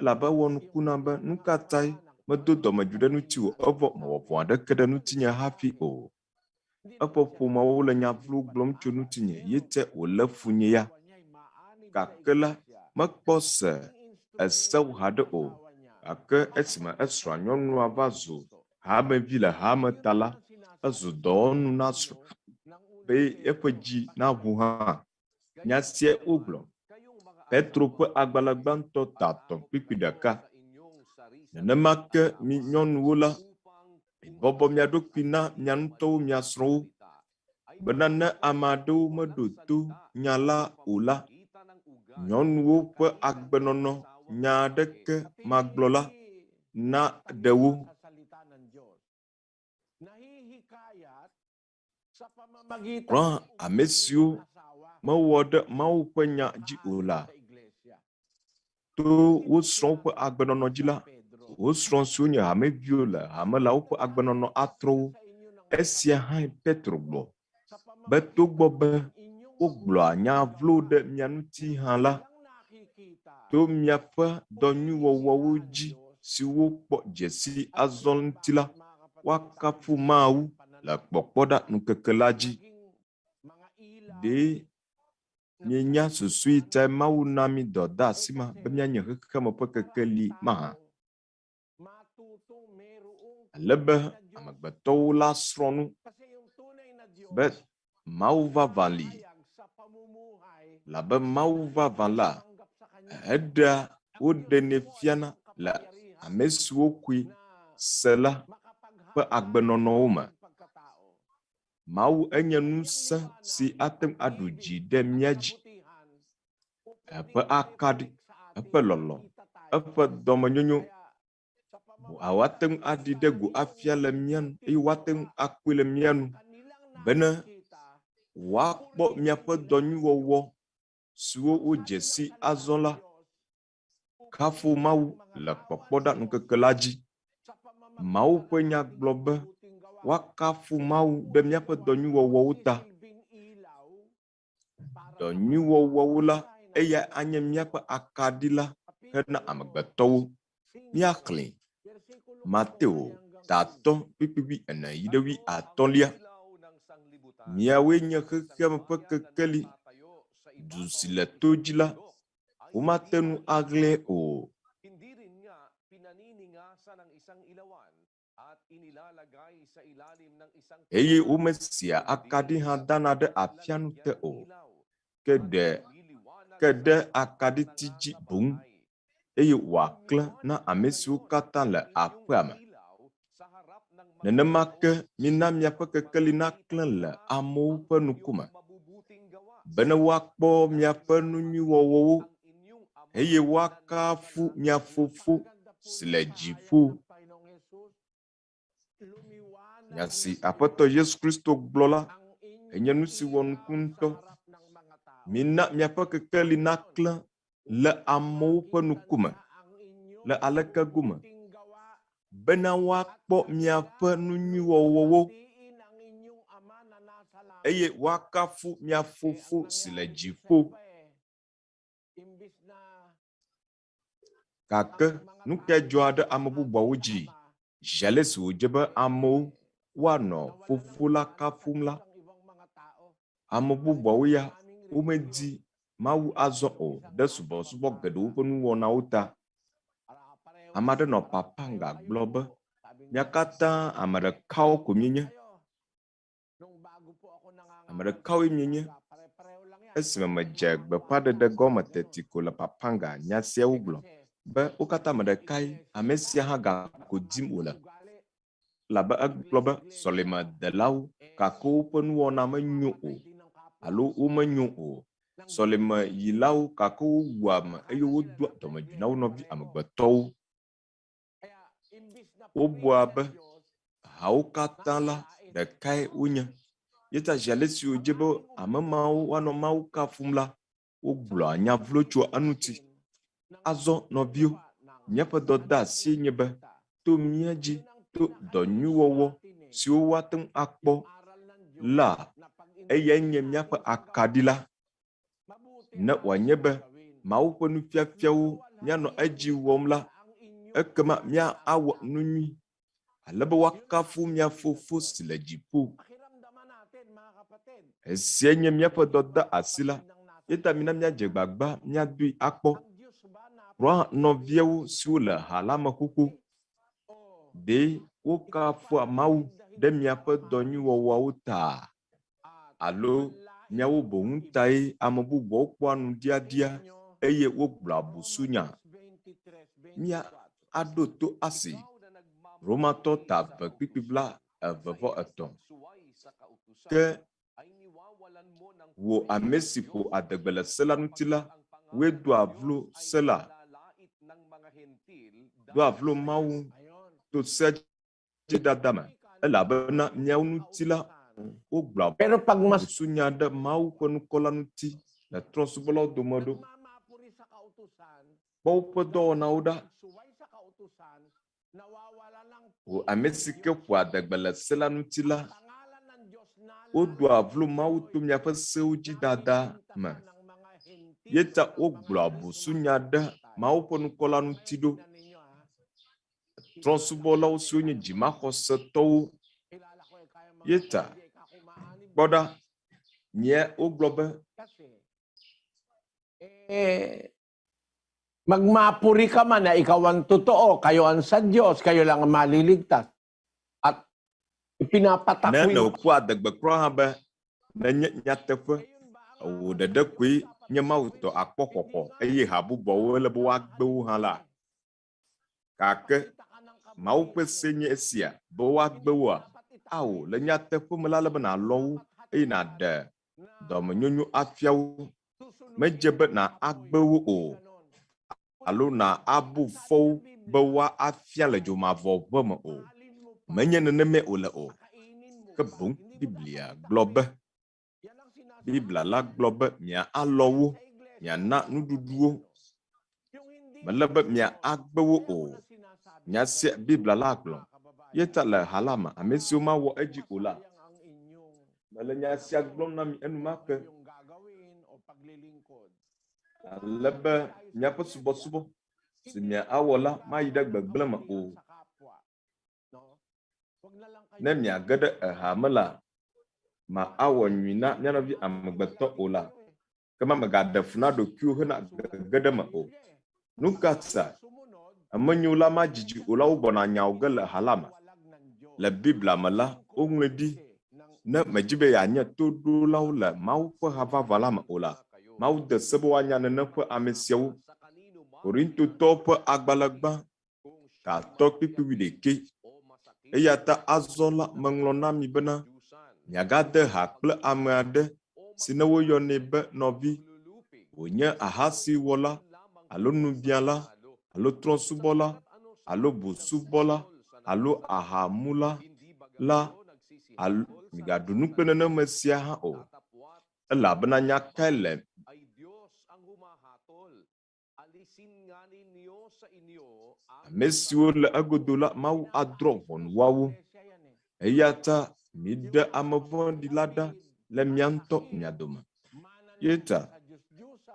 Elabe ewɔ nuku nam be nu ka tae medo dɔmedzoe ɖe ŋutiwò evɔ mewɔ vɔ̃ aɖeke ɖe ŋutinye hafi o. Eƒe ƒomeawo le nya vlo gblɔm tso ŋutinye ye tae wòlé fu nye ya. Gake la, mekpɔ se esewo haɖe o. Gake esime esrɔ̃a nyɔnua va zu hamevi le hame ta la, ezu dɔwɔnu na srɔ̃a be eƒe dzi naʋu hã. Nya siae wogblɔ. Petro ƒe agbalẽ gbãtɔ ta etɔ̃ kpukpui ɖeka. Nenema ke mi nyɔnuwo la, mibɔbɔ mia ɖokui na mia ŋutɔwo mia srɔ̃wo, bena ne ame aɖewo meɖo to nya la o la, nyɔnuwo ƒe agbenɔnɔ nya aɖeke magblɔ la naɖe wo. Kura ame siwo mewɔ ɖe Mawu ƒe nya dzi o la, to wo srɔ̃wo ƒe agbenɔnɔ dzi la, wo srɔ̃ siwo nye hameviwo le hame la, woƒe agbenɔnɔ atrɔ wo. Esia hãe Petro gblɔ be togbɔ be wogblɔa nya vlo ɖe mia ŋuti hã la, to miaƒe dɔ nyui wɔwɔwo dzi siwo kpɔ dzesi azɔ ŋuti la, woakafu Mawu le kpɔkpɔɖa ŋkeke la dzi. Ɖe mienya susu yi tae Mawu na mí dɔdeasi ma be míanye xexeame ƒe kekeli mahã? Ale be amegbetɔwo la srɔ̃ nu be Mawu vavã li. Labe Mawu vavã la, eɖea woɖenɛ fiana le ame siwo koe se la ƒe agbenɔnɔwo me. Mawu enye ŋusẽ si ate ŋu aɖu dzi ɖe mía dzi. Eƒe akaɖi, eƒe lɔlɔ̃, eƒe dɔmenyonyo woate ŋu aɖi ɖe go afia le mía nu eye woate ŋu akpɔe le mía nu bene woakpɔ míaƒe dɔ nyuiwɔwɔ siwo wodze si azɔ la. Kafu Mawu le kpɔkpɔɖa ŋkeke la dzi. Mawu ƒe nya gblɔ be woakafu Mawu ɖe míaƒe dɔ nyuiwɔwɔwo ta. Dɔ nyuiwɔwɔwo la, eya anye míaƒe akaɖi la hena amegbetɔwo. Míaxlẽe. Mateo ta atɔ̃ kpukpui ene yi ɖe wui atɔ̃lia. Miawoe nye xexeame ƒe kekeli. Du si le to dzi la, womate ŋu aɣlae o. Eye womesia akaɖi hã dana ɖe afianu te o, ke ɖe ke ɖe akaɖiti dzi boŋ, eye wòaklẽ na ame siwo katã le aƒea me. Nenema ke mina miaƒe kekeli naklẽ le amewo ƒe ŋkume, bene woakpɔ miaƒe nu nyui wɔwɔwo, eye woakafu mia Fofo si le dziƒo. Nya si Aƒetɔ Yesu Kristo gblɔ la enye nu si wɔ nuku ŋutɔ. Mina miaƒe kekeli naklẽ le amewo ƒe ŋkume. Le aleke gome? Bena woakpɔ miaƒe nu nyui wɔwɔwo eye woakafu mia Fofo si le dziƒo. Gake nu kae dzɔa ɖe ame bubuawo dzi? Zi ale si wòdze be amewo woanɔ Fofo la kafum la, ame bubuawo ya womedi Mawu azɔ o ɖe subɔsubɔ geɖewo ƒe nuwɔnawo ta. Ame aɖe nɔ Pampanga gblɔ be, Mía katã ame ɖekawo ko míenye. Ame ɖekawoe míenye. Esime medze gbeƒãɖeɖe gɔme teti ko le Pampanga, nya siawo gblɔ be wo katã ame ɖekae, ame sia hã gako dim wòle. Elabe egblɔ be sɔlemedelawo gake woƒe nuwɔna menyo o alo womenyo o. Sɔlemeyilawo gake wowua ame eye wodoa dɔmedzoe na wo nɔvi amegbetɔwo. Wobua be hawo katã la ɖekae wonye. Ye ta zi ale si wòdze be ame mawo woanɔ Mawu kafum la, wogblɔa nya vlo tsoa eŋuti. Azɔ nɔviwo, míaƒe dɔdeasie nye be to mía dzi to dɔ nyui wɔwɔ siwo woate ŋu akpɔ la, Eyae nye míaƒe akaɖi la. Ne wòanye be Mawu ƒe nufiafiawo míanɔ edzi wɔm la, ekema míawɔ nu nyui ale be woakafu mía Fofo si le dziƒo. Esiae nye míaƒe dɔdeasi la, eya ta mina míadze gbagba míadoe akpɔ. Kplɔ nɔviawo siwo le ha la me xoxo. Ɖe wokafua Mawu ɖe miaƒe dɔ nyui wɔwɔawo taa? Alo miawo boŋ tae ame bubuawo kpɔa nuɖiaɖia eye wogblɔa busunya? Mía aɖo to ase Romatɔ ta eve kpukpui bla eve vɔ etɔ̃. Ke wò ame si ƒo adegbe le se la ŋuti la, wòe doa vlo se la, doa vlo Mawu to sea dzi dada me, elabena miawo ŋuti la, wogblɔa Pero pag mas busunya ɖe Mawu ƒe ŋkɔ la ŋuti le trɔ̃subɔlawo dome ɖo. Kpɔ woƒe dɔwɔnawo ɖa. Wò ame si ke ƒoa adegbe le se la ŋuti la, wodoa vlo Mawu to miaƒe sewo dzi dada me. Ye ta wogblɔa busunya ɖe Mawu ƒe ŋkɔ la ŋuti ɖo. Trɔ̃subɔlawo siwo nye dzimaxɔsetɔwo ye ta. Kpɔ ɖa, nye wogblɔ be. Eh, magmapuri ka man na ikaw ang totoo, kayo ang sa Diyos, kayo lang ang maliligtas. At ipinapatak Ne mo yung nèƒoa adegbe kura hã be nenye nyateƒe, wò ɖeɖe koe nye Mawu tɔ akpɔ xɔxɔ eye ha bubuawo ele be woagbe wo hã la, gake Mawu ƒe see nye esia be woagbe woa? Ao, le nyateƒe me la, ele be nàlɔ̃ wo eye nàɖe dɔmenyonyo afia wo. Medze be nàagbe wo o alo nàabu fɔ wo be woafia le dzomavɔ ʋe me o. Menye nenemae wòle o. Ke boŋ Biblia gblɔ be, Biblia la gblɔ be mialɔ̃ wo, miana nuɖuɖu wo. Mele be miagbe wo o. Nya sia Biblia la gblɔ. Ye ta le ha la me, ame siwo mawɔ edzi o la, mele nya sia gblɔm na mi enumake, ale be miaƒe subɔsubɔ si miawɔ la mayi ɖe gbegblẽ me o. Ne miage ɖe eha me la, ma awɔ nyui na mía nɔvi amegbetɔ o la, ke ma mègaɖe fu na ɖokuiwò hena gege ɖe eme o. Nu ka ta emenyo la madzidzi o la wogbɔna nyawo ge le ha la me? Le Biblia me la, woŋlɔe ɖi, Ne mèdi be yeanye toɖolawo le Mawu ƒe ha vavã la me o la, Mawu de se be woanya nenem ƒe ame siawo. Korintotɔwo ƒe agbalẽ gbã gatɔ kpukpui wuiɖekɛ. Eya ta azɔ la, meŋlɔ na mi bena, miagade ha kple ame aɖe si ne woyɔnɛ be nɔvi, wònye ahasiwɔla alo nubiala alo trɔ̃subɔla alo busubɔla alo ahamula la, alo migaɖu nu kple nenem ame sia hã o. Elabena nya kae le Ame siwo le egodo la, Mawu adrɔ̃ ʋɔnu woawo. Eya ta miɖe ame vɔ̃ɖi la ɖa le mia ŋutɔ mia dome. Ye ta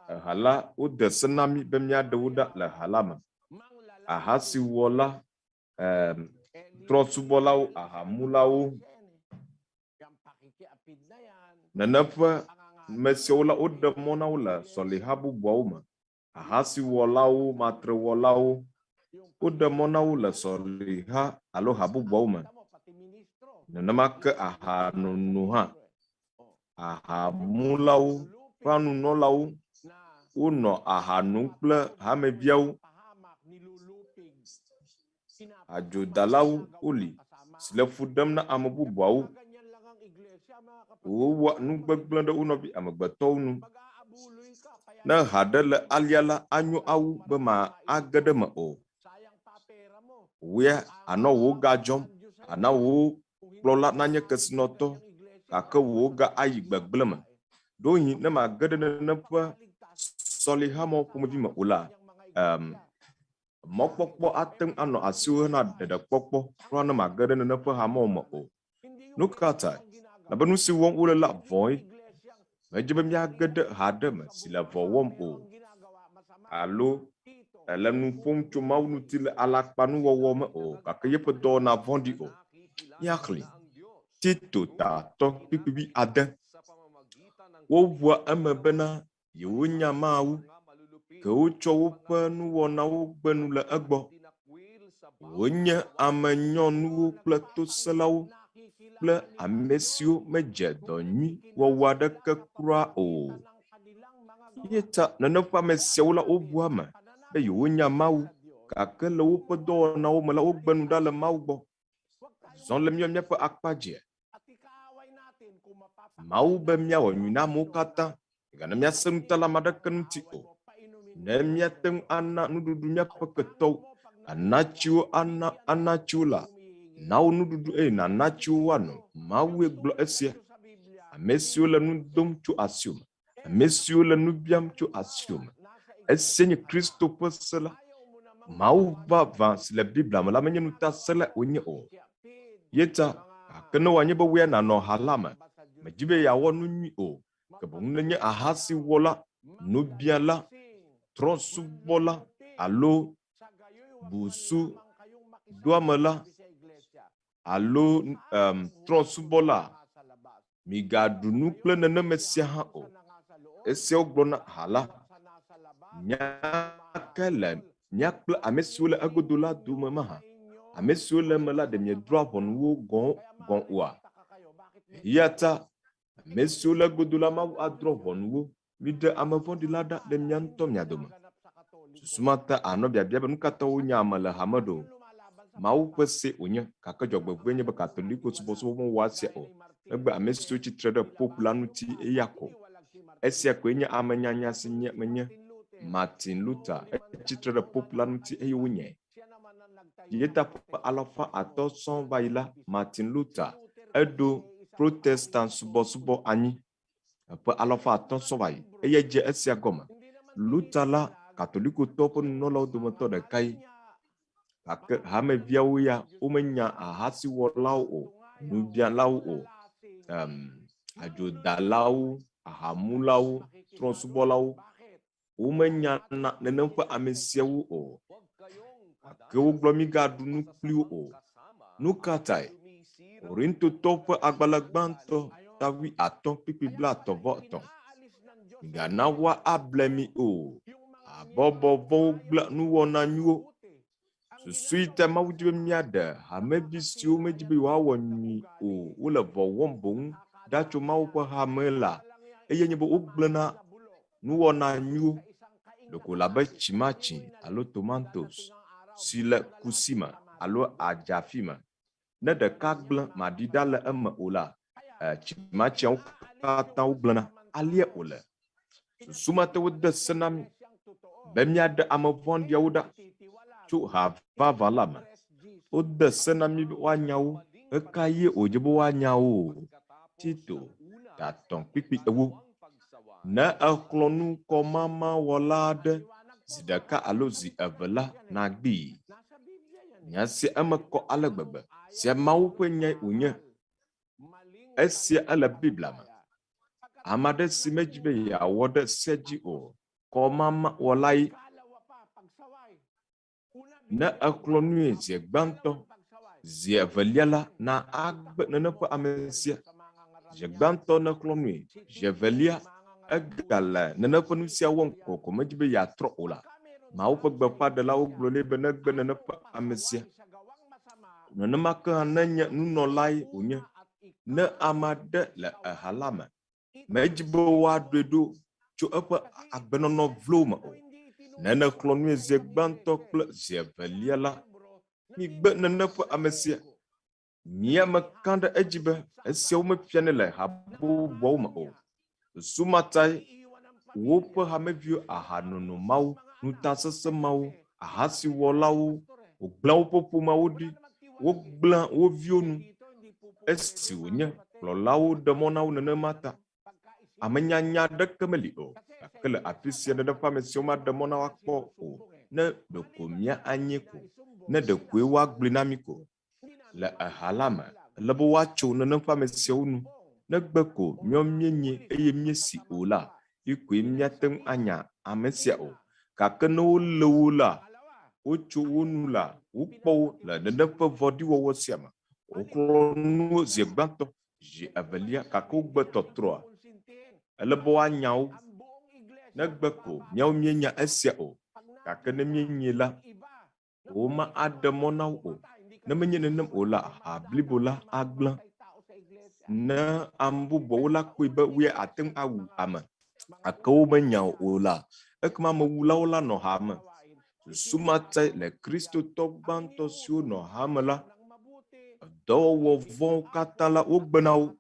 eha la wode se na mí be míaɖe wo ɖa le ha la me. Ahasiwɔla, em, trɔ̃subɔlawo, ahamulawo, Nene ƒe ame siawo la, woɖe mɔ na wo le sɔliha bubuawo me. Ahasiwɔlawo, matrewɔlawo, woɖe mɔ na wo le sɔliha alo ha bubuawo me. Nenema ke ahanono hã. Ahamulawo ƒe nunɔlawo, wonɔ aha nom kple hameviawo. Adzodalawo woli si le fu ɖem na ame bubuawo. Wowɔa nu gbegblẽ ɖe wo nɔvi amegbetɔwo ŋu. Ne ha ɖe le alea la, anyo awu be mage ɖe eme o. Wòe ànɔ wò ga dzɔm, àna wò kplɔla nanye kesinɔtɔ, gake wò ga ayi gbegblẽ me. Ɖewohĩ ne mage ɖe nenem ƒe sɔlehamɔ ƒomevi me o la, em, Mɔkpɔkpɔ ate ŋu anɔ asiwò hena ɖeɖekpɔkpɔ kura ne màge ɖe nenem ƒe hamewo me o. Nu ka tae? Elabe nu si wɔm wole la vɔ̃e. Medze be míage ɖe ha aɖe me si le vɔ̃ wɔm o, alo ele nu ƒom tso Mawu ŋuti le alakpanuwɔwɔ me o, gake yeƒe dɔwɔna vɔ̃ɖi o. Míaxlẽe. Tito ta atɔ̃ kpukpui wuiade. Woʋua eme bena yewonya Mawu, ke wotsɔ woƒe nuwɔnawo gbe nu le egbɔ. Wonye ame nyɔnuwo kple tosẽlawo kple ame siwo medze dɔ nyui wɔwɔ aɖeke kura o. Eya ta nenem ƒe ame siawo la, wobua eme be yewonya Mawu, gake le woƒe dɔwɔnawo me la, wogbe nu ɖa le Mawu gbɔ. Azɔ le míawo míaƒe akpa dzia, Mawu be míawɔ nyui na amewo katã, mègana míasẽ ŋuta le ame aɖeke ŋuti o. Ne míate ŋu ana nuɖuɖu míaƒe ketɔwo, ana tsi wo, ana, ana tsi wo la, na wo nuɖuɖu eye nàna tsi wo woano. Mawue gblɔ esia. Ame siwo le nu dom tso asiwò me, ame siwo le nu biam tso asiwò me. Esia nye Kristo ƒe se la. Mawu vavã si le Biblia me la menye ŋutasẽlae wònye o. Ye ta, gake ne wòanye be wòe nànɔ ha la me, mèdi be yeawɔ nu nyui o, ke boŋ nenye ahasiwɔla, nubiala, trɔ̃subɔla alo busudoamela alo um, trɔ̃subɔla, migaɖu nu kple neneme sia hã o. Esiawo gblɔ na ha la, Nya kae le mía kple ame siwo le egodo la dome mahã? Ame siwo le eme la, ɖe miedrɔ̃a ʋɔnu wo gɔ̃ gɔ̃ oa? Eya ta ame siwo le egodo la, Mawu adrɔ̃ ʋɔnu wo. Miɖe ame vɔ̃ɖi la ɖa le mia ŋutɔ mia dome. Susu ma ta ànɔ biabia be nu ka ta wonya ame le hame ɖo? Mawu ƒe see wònye, gake dzɔgbevɔ̃e nye be Katoliko subɔsubɔ mewɔa esia o, negbe ame siwo tsi tre ɖe Pope la ŋuti eya ko. Esia koe nye amenyanya si nye menye. Martin Luther etsi tre ɖe Pope la ŋuti eye wonyae. Ye ta ƒe alafa atɔ̃ sɔŋ va yi la, Martin Luther eɖo Protestant subɔsubɔ anyi. Ƒe alafa atɔ̃ sɔ va yi eye dze esia gɔme. Luther la Katolikotɔwo ƒe nunɔlawo dometɔ ɖekae. Gake hameviawo ya womenya ahasiwɔlawo o, nubialawo o, um, adzodalawo, ahamulawo, trɔ̃subɔlawo. Womenyana nenem ƒe ame siawo o. Gake wogblɔ migaɖu nu kpli wo o. Nu ka tae? Korintotɔwo ƒe agbalẽ gbãtɔ ta wuiatɔ̃ kpukpui blaetɔ̃ vɔ etɔ̃. Migana woable mi o. Habɔbɔ vɔ̃wo gblẽa nuwɔna nyuiwo. Susu yi ta Mawu di be míaɖe hamevi siwo medi be yewoawɔ nyui o, wole vɔ̃ wɔm boŋ ɖa tso Mawu ƒe hame la, eye nye be wogblẽna nuwɔna nyuiwo ɖeko wòle abe tsimatsi alo tomantos si le kusi me alo adzafi me. Ne ɖeka gblẽ maɖi ɖa le eme o la, tsimatsiawo katã wogblẽna. Alea wòle. Susu ma te wode se na mí be míaɖe ame vɔ̃ɖiawo ɖa tso ha vavã la me. Wode se na mí be woanya wo. Ɣekaɣie wòdze be woanya wo? Tito, ta etɔ̃ kpukpui ewo. Ne èxlɔ̃ nu kɔmamawɔla aɖe zi ɖeka alo zi eve la, nàgbee. Nya sia eme kɔ ale gbegbe. Sia Mawu ƒe nyae wònye. Esia ele Biblia me. Ame aɖe si medi be yeawɔ ɖe se dzi o, kɔmamawɔlae. Ne èxlɔ̃ nui zi gbãtɔ, zi evelia la, na agbe nene ƒe ame sia. Zi gbãtɔ nèxlɔ̃ nui, zi evelia egale nene ƒe nu sia wɔm kokoko medi be yeatrɔ o la, Mawu ƒe gbeƒãɖelawo gblɔ nɛ be negbe nene ƒe ame sia. Nenema ke hã nenye nunɔlae wònye, ne ame aɖe le eha la me, medi be woaɖoe ɖo tso eƒe agbenɔnɔ vlo me o. Ne nèxlɔ̃ nui zi gbãtɔ kple zi evelia la, migbe nene ƒe ame sia. Mía meka ɖe edzi be esiawo mefianɛ le ha bubuawo me o. Susu ma tae woƒe hameviwo ahanono mawo, ŋutasesẽ mawo, ahasiwɔlawo, wogblẽa woƒe ƒomeawo ɖi, wogblẽa wo viwo nu. Esi wònye kplɔlawo ɖe mɔ na wo nenema ta, amenyanya aɖeke meli o. Gake le afi sia ɖeɖe ƒe ame siwo maɖe mɔ na woakpɔ o, ne ɖeko mía anyi ko, ne ɖekoe woagblɔe na mí ko. Le eha la me, ele be woatso nenem ƒe ame siawo nu. Negbe ko míawo míenyi eye míesi o la, yi koe míate ŋu anya ame sia o. Gake ne wolé wo la, wotso wo nu la, wokpɔ wo le nenem ƒe vɔ̃ɖiwɔwɔ sia me. Woxlɔ̃ nu wo zi gbãtɔ, zi evelia, gake wogbe tɔtrɔa. Ele be woanya wo. Negbe ko míawo míenya esia o, gake ne míenyee la, woma aɖe mɔ na wo o. Ne menye nenem o la, ha blibo la agblẽ. Ne ame bubuawo la kpɔe be woe ate ŋu awu ame, gake womenya o la, ekema amewulawo la nɔ ha me. Susu ma tae le Kristotɔ gbãtɔ siwo nɔ ha me la, dɔwɔwɔ vɔ̃wo katã la, wogbena wo.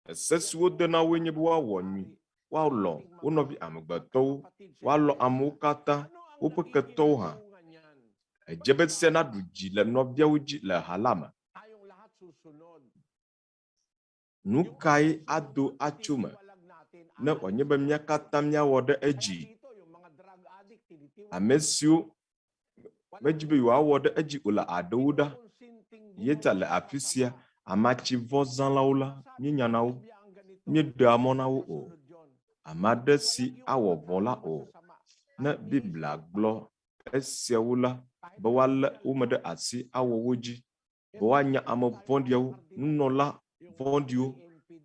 Ese si wode na woe nye be woawɔ nyui, woalɔ̃ wo nɔvi amegbetɔwo, woalɔ̃ amewo katã, woƒe ketɔwo hã. Edze be sea naɖu dzi le nɔviawo dzi le ha la me. Nu kae ado atso eme ne wòanye be mía katã míawɔ ɖe edzi? Ame siwo medzi be yewoawɔ ɖe edzi o la aɖewo ɖa. Ye ta le afi sia, amatsivɔzãlawo la, míenyana wo, míeɖea mɔ na wo o. Ame aɖe si awɔ vɔ̃ la o. Ne Biblia gblɔ esiawo la, be woalé wo me ɖe asi awɔ wo dzi, be woanya ame vɔ̃ɖiawo, nunɔla vɔ̃ɖiwo,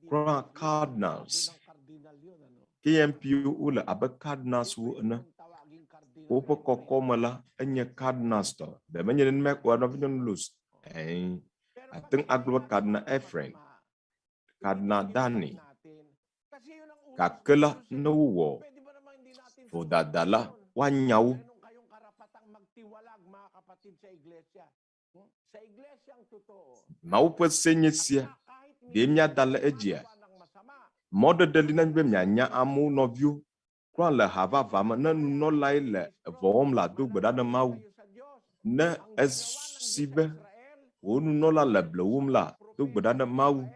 kura cardinals. KMP wole abe cardinals wo ene. Woƒe kɔkɔme la enye cardinals tɔ. Ɖe menye nenema oa, nɔvinyɔnu Luz? Ɛ̃. Ate ŋu agblɔ be Cardinal Ephraim, Cardinal Danny. Gake la, ne wowɔ vodada la, woanya wo. Mawu ƒe se nye sia. Ɖe míada le edzia? Mɔɖeɖe li na mí be míanya amewo, nɔviwo, kura le ha vavã me. Ne nunɔlae le evɔ wɔm la, do gbe ɖa na Mawu. Ne esi be wò nunɔla le blewòm la, do gbe ɖa na Mawu.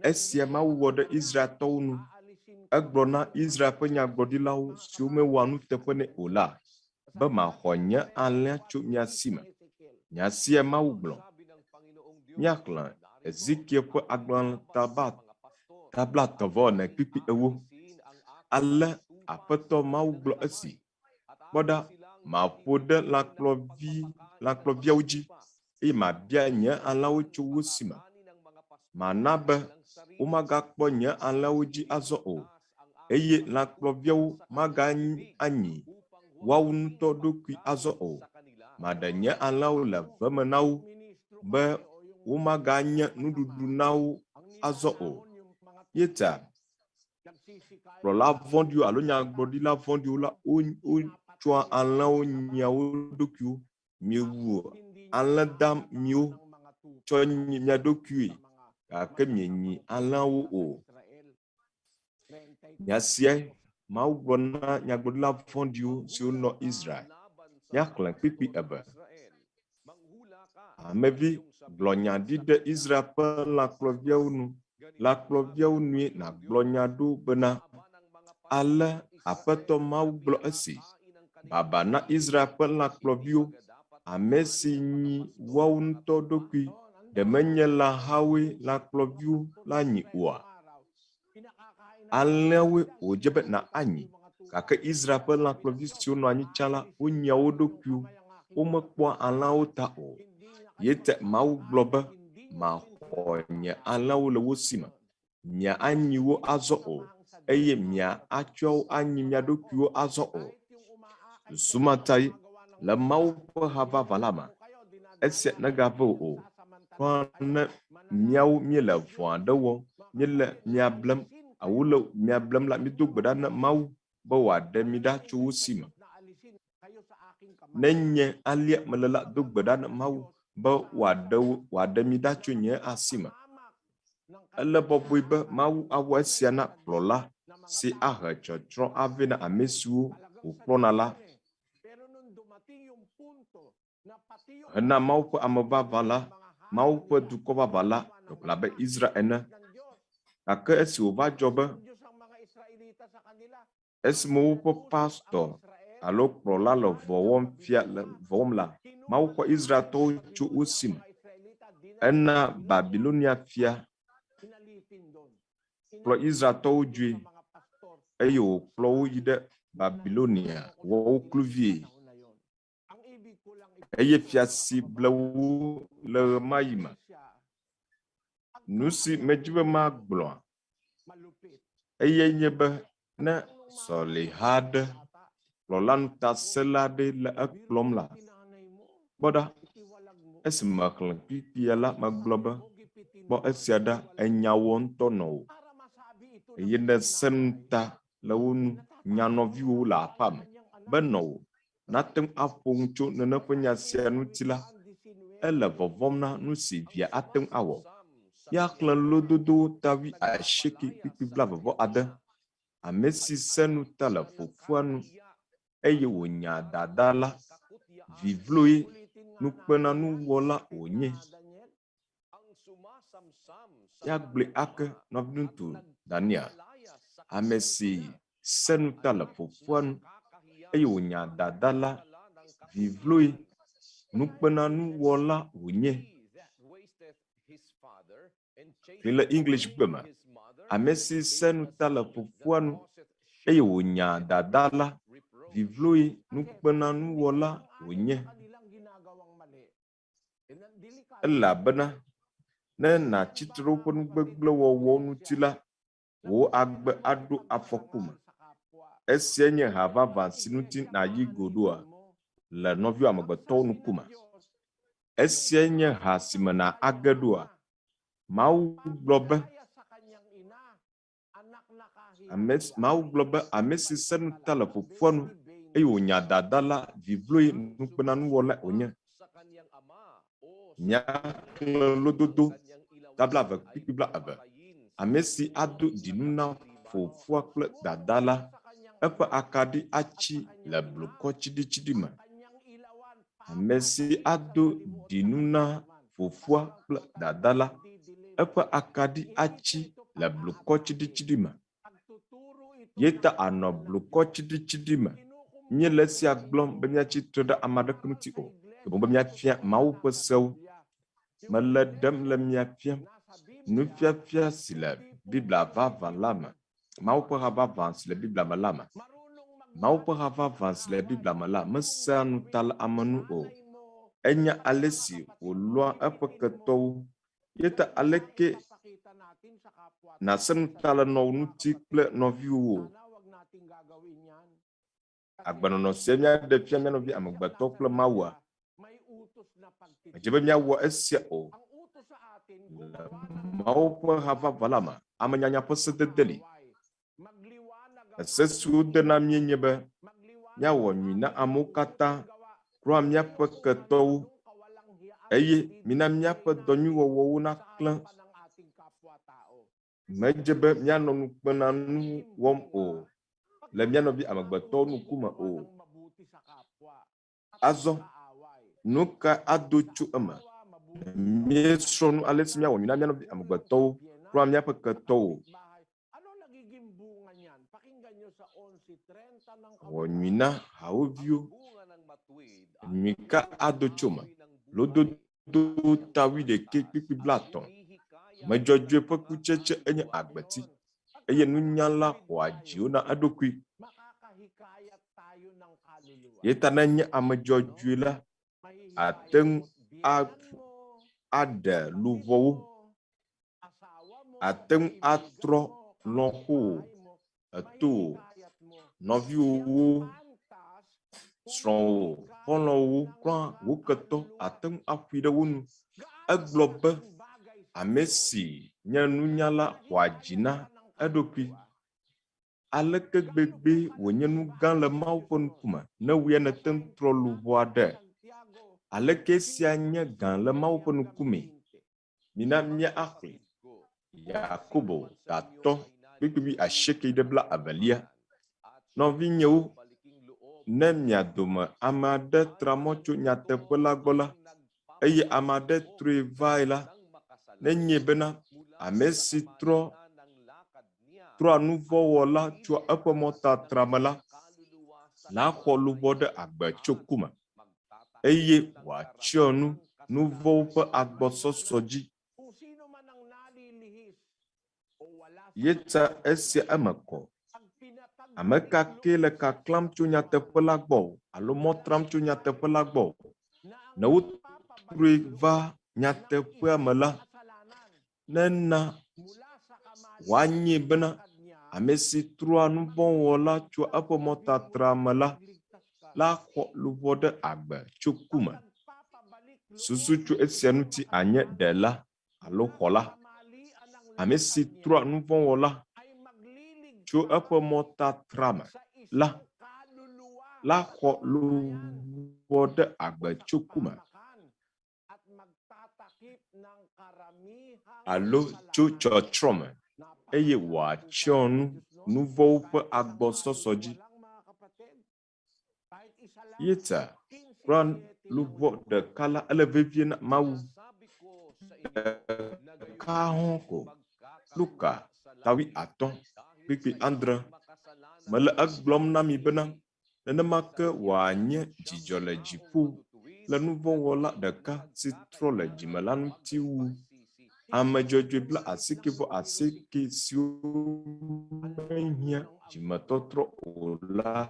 Esia Mawu wɔ ɖe Israeltɔwo nu. Egblɔ na Israel ƒe nyagblɔɖilawo siwo mewɔa nuteƒe nɛ o la be maxɔ nye alẽa tso mia si me. Nya sia Mawu gblɔ. Míaxlẽ Ezekiel ƒe agbalẽ ta blaetɔ̃-vɔ-ene kpukpui ewo. Ale Aƒetɔ Mawu gblɔ esi, Kpɔ ɖa, maƒo ɖe lãkplɔvi, lãkplɔviawo dzi, eye mabia nye alẽawo tso wo si me. Mana be womagakpɔ nye alẽawo dzi azɔ o, eye lãkplɔviawo maganyi woawo ŋutɔ ɖokui azɔ o. Maɖe nye alẽawo le ve me na wo be womaganye nuɖuɖu na wo azɔ o. Ye ta Kplɔla vɔ̃ɖiwo alo nyagblɔɖila vɔ̃ɖiwo la, wotsɔa alẽwo nyia wo ɖokuiwo. Miewu alẽ damiwo tsɔ nyi mia ɖokuiwoe, gake mienyi alẽawo o. Nya siae Mawu gblɔ na nyagblɔɖila vɔ̃ɖiwo siwo nɔ Israel. Míaxlẽ kpukpui eve. Amevi, gblɔ nya ɖi ɖe Israel ƒe lãkplɔviawo nu. Lãkplɔviawo nue nàgblɔ nya ɖo bena, Ale Aƒetɔ Mawu gblɔ esi, Baba na Israel ƒe lãkplɔviwo, ame si nyi woawo ŋutɔ ɖokui, ɖe menye lãhawoe lãkplɔviwo la nyi oa? Alẽawoe wòdze be nàanyi, gake Israel ƒe lãkplɔvi siwo nɔ anyi tsã la, wonyia wo ɖokuiwo, womekpɔa alẽawo ta o. Yete Mawu gblɔ be, Maxɔ nye alẽawo le wo si me. Mianyi wo azɔ o, eye miatsɔ wo anyi mia ɖokuiwo azɔ o. Susu ma tae le Mawu ƒe ha vavã la me, esia negave wò o, kura ne míawo míele vɔ̃ aɖe wɔm, míele mia blem, alo le mia blem la, mído gbe ɖa na Mawu be wòaɖe mi ɖa tso wo si me. Ne nye alea mele la, do gbe ɖa na Mawu be wòaɖe wo, wòaɖe mi ɖa tso nye asi me. Ele bɔbɔe be Mawu awɔ esia na kplɔla si ahe tsɔtsrɔ̃ avɛ na ame siwo wòkplɔna la. Hena Mawu ƒe ame vavã la, Mawu ƒe dukɔ vavã la, ɖeko abe Israel ene. Gake esi wòva dzɔ be esime woƒe pastɔ alo kplɔla le vɔ̃ wɔm fia le vɔ̃ wɔm la, Mawu xɔ Israeltɔwo tso wo si me. Ena Babilonia fia kplɔ Israeltɔwo dzoe eye wòkplɔ wo yi ɖe Babilonia wɔ wo kluvie. Eye fia si ble wo le ɣemaɣi me. Nu si medi be magblɔa, eye nye be ne sɔleha aɖe kplɔla ŋutasẽla aɖe le ekplɔm la, kpɔ ɖa, esi mexlẽ kpukpuia la, megblɔ be, kpɔ esia ɖa, enya wɔ ŋutɔ nɔ wò, eye nèsẽ ŋuta le wo nu, nya nɔviwòwo le aƒea me be nɔwò nate ŋu aƒo nu tso nene ƒe nya sia ŋuti la, ele vɔvɔ̃m na nu si via ate ŋu awɔ. Míaxlẽ lododowo ta wuiasieke kpukpui blaeve-vɔ-ade. Ame si sẽ nu ta le fofoa nu eye wònya dada la, vi vloe nukpenanuwɔla wònye. Míagblɔe ake, nɔviŋutsu Daniel, ame si sẽ ŋuta le fofoa nu eye wònya dada la, vi vloe nukpenanuwɔla wònye. Xlẽ le English gbe me. Ame si sẽ ŋuta le fofoa nu eye wònya dada la, vi vloe nukpenanuwɔla wònye. Elabena ne nàtsi tre ɖe woƒe nu gbegblẽ wɔwɔwo ŋuti la, wò agbe aɖo afɔku me. Esiae nye ha vavã si ŋuti nàyi go ɖoa le nɔviwò amegbetɔwo ŋkume. Esiae nye ha si me nàage ɖoa? Mawu gblɔ be, Ame, Mawu gblɔ be, Ame si sẽ ŋuta le fofoa nu, eye wònya dada la, vi vloe nukpenanuwɔlae wònye. Míaxlẽ lododo ta blaeve kpukpui blaeve. Ame si ado ɖinu na fofoa kple dada la, eƒe akaɖi atsi le blukɔ tsiɖitsiɖi me. Ame si ado ɖinu na fofoa kple dada la, eƒe akaɖi atsi le blukɔ tsiɖitsiɖi me. Ye ta ànɔ blukɔ tsiɖitsiɖi me. Míele esia gblɔm be míatsi tre ɖe ame aɖeke ŋuti o, ke boŋ be míafia Mawu ƒe sewo. Mele ɖem le mia fiam nufiafia si le Biblia vavã la me, Mawu ƒe ha vavã si le Biblia me la me. Mawu ƒe ha vavã si le Biblia me la mesea nu ta le ame nu o. Enya ale si wòlɔ̃a eƒe ketɔwo. Eya ta aleke nàse nu ta le nɔwò ŋuti kple nɔviwòwo? Agbenɔnɔ sia míaɖe fia mía nɔvi amegbetɔ kple Mawua? Medze be míawɔ esia o. Le Mawu ƒe ha vavã la me, amenyanya ƒe sedede li. Ese si wode na míe nye be míawɔ nyui na amewo katã, kura míaƒe ketɔwo, eye mina míaƒe dɔ nyuiwɔwɔwo naklẽ. Medze be míanɔ nukpenanu wɔm o le mía nɔvi amegbetɔwo ŋkume o. Azɔ, nu ka ado tso eme ne míesrɔ̃ nu ale si míawɔ nyui na mía nɔvi amegbetɔwo kple míaƒe ketɔwo? Wɔ nyui na hawòviwo. Nyui ka ado tso eme? Lododo ta wuiɖekɛ kpukpui blaetɔ̃. Ame dzɔdzɔe ƒe kutsetse enye agbeti, eye nunyala xɔa dziwo na eɖokui. Eya ta ne ènye ame dzɔdzɔe la, àte ŋu aɖe luʋɔwo, àte ŋu atrɔ lɔ̃xowò, etowò, nɔviwòwo, srɔ̃wò, xɔlɔ̃wòwo kple wò ketɔ, àte ŋu aƒoe ɖe wo nu. Egblɔ be, Ame si nye nunyala xɔa dzi na eɖokui. Aleke gbegbee wònye nu gã le Mawu ƒe ŋkume ne wò ya nète ŋu trɔ luʋɔ aɖe? Aleke esia nye gã le Mawu ƒe ŋkumee? Mina míaxlẽ Yakobo tatɔ kpukpui wuiasieke ɖe bla evelia. Nɔvinyewo, ne mia dome ame aɖe tra mɔ tso nyateƒe la gbɔ la, eye ame aɖe trɔe vae la, nenye bena ame si trɔ trɔa nuvɔ̃wɔla tsoa eƒe mɔtatra me la, naxɔ luʋɔ ɖe agbe tso ku me, eye wòatsyɔ nu. nu vɔ̃wo ƒe agbɔsɔsɔ dzi. Yetsa esia eme kɔ. Ame ka kee le kaklãm tso nyateƒe la gbɔ o, alo mɔ tram tso nyateƒe la gbɔ o, ne wotrɔe va nyateƒea me la, nena wòanye bena ame si trɔa nuvɔ̃wɔla tsoa eƒe mɔtatra me la, la xɔ luʋɔ ɖe agbe tso ku me. Susu tso esia ŋuti anye ɖela alo xɔla. Ame si trɔa nuvɔ̃wɔla tso eƒe mɔtatra me la, la xɔ luʋɔ ɖe agbe tso ku me alo tso tsɔtsrɔ̃ me, eye wòatsyɔ nu nuvɔ̃wo ƒe agbɔsɔsɔ dzi. Yetsa kura luʋɔ ɖeka la, ele vevie na Mawu. Ɖeka hɔ̃ ko. Luka ta wuiatɔ̃ kpukpui adre. Mele egblɔm na mi bena, nenema ke wòanye dzidzɔ le dziƒo le nuvɔ̃wɔla ɖeka si trɔ le dzime la ŋuti wu ame dzɔdzɔe bla asieke vɔ asieke siwo mehiã dzimetɔtrɔ o la.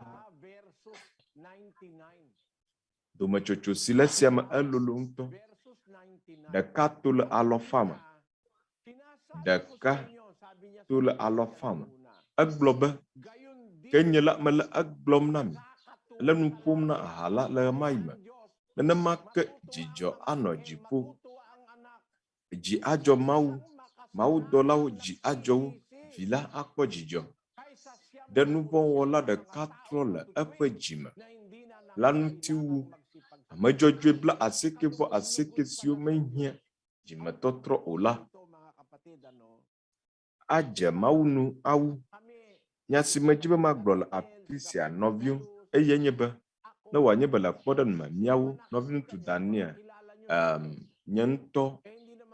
Dometsotso si le esia me elolo ŋutɔ. Ɖeka to le alɔfa me. Ɖeka to le alɔfa me. Egblɔ be, Ke nye la mele egblɔm na mi, le nu ƒom na ha la le ɣemaɣi me. Nenema ke dzidzɔ anɔ dziƒo. Dzi adzɔ Mawu, mawudɔlawo dzi adzɔ wo, Vi la akpɔ dzidzɔ. Ɖe nuvɔ̃wɔla ɖeka trɔ le eƒe dzi me la ŋuti wu ame dzɔdzɔe bla asieke vɔ asieke siwo mehiã dzimetɔtrɔ o la. Adze Mawu nu awu. Nya si medi be magblɔ le afi sia, nɔviwo, eyae nye be, ne wòanye be le kpɔɖeŋu me, míawo, Nɔviŋutsu Daniel, eem, nye ŋutɔ,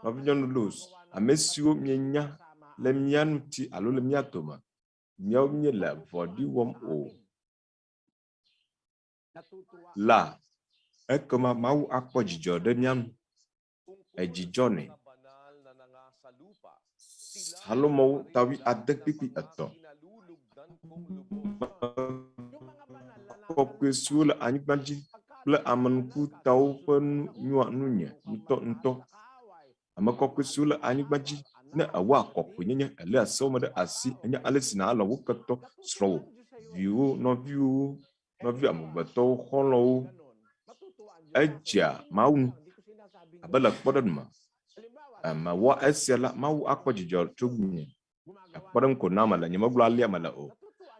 Nɔvinyɔnu Luz, ame siwo mienya le mía ŋuti alo le mía dome, míawo míele vɔ̃ɖi wɔm o la, ekema Mawu akpɔ dzidzɔ ɖe mía ŋu. Edzi dzɔnɛ. Salomo ta wuiade kpukpui etɔ̃. Kɔkɔe siwo le anyigba dzi kple ame ŋkutawo ƒe nu nyoa nunye ŋutɔŋutɔ. Ame kɔkɔe siwo le anyigba dzi, ne èwɔa kɔkɔenyenye, èléa sewo me ɖe asi, ènya ale si nàlɔ̃ wò ketɔ, srɔ̃wò, viwò, nɔviwòwo, nɔvi amegbetɔwo, xɔlɔ̃wo. Edzea Mawu ŋu. Abe le kpɔɖeŋu me, mewɔ esia la, Mawu akpɔ dzidzɔ tso ŋunye. Le kpɔɖeŋu ko na mele, nyemegblɔ alea mele o.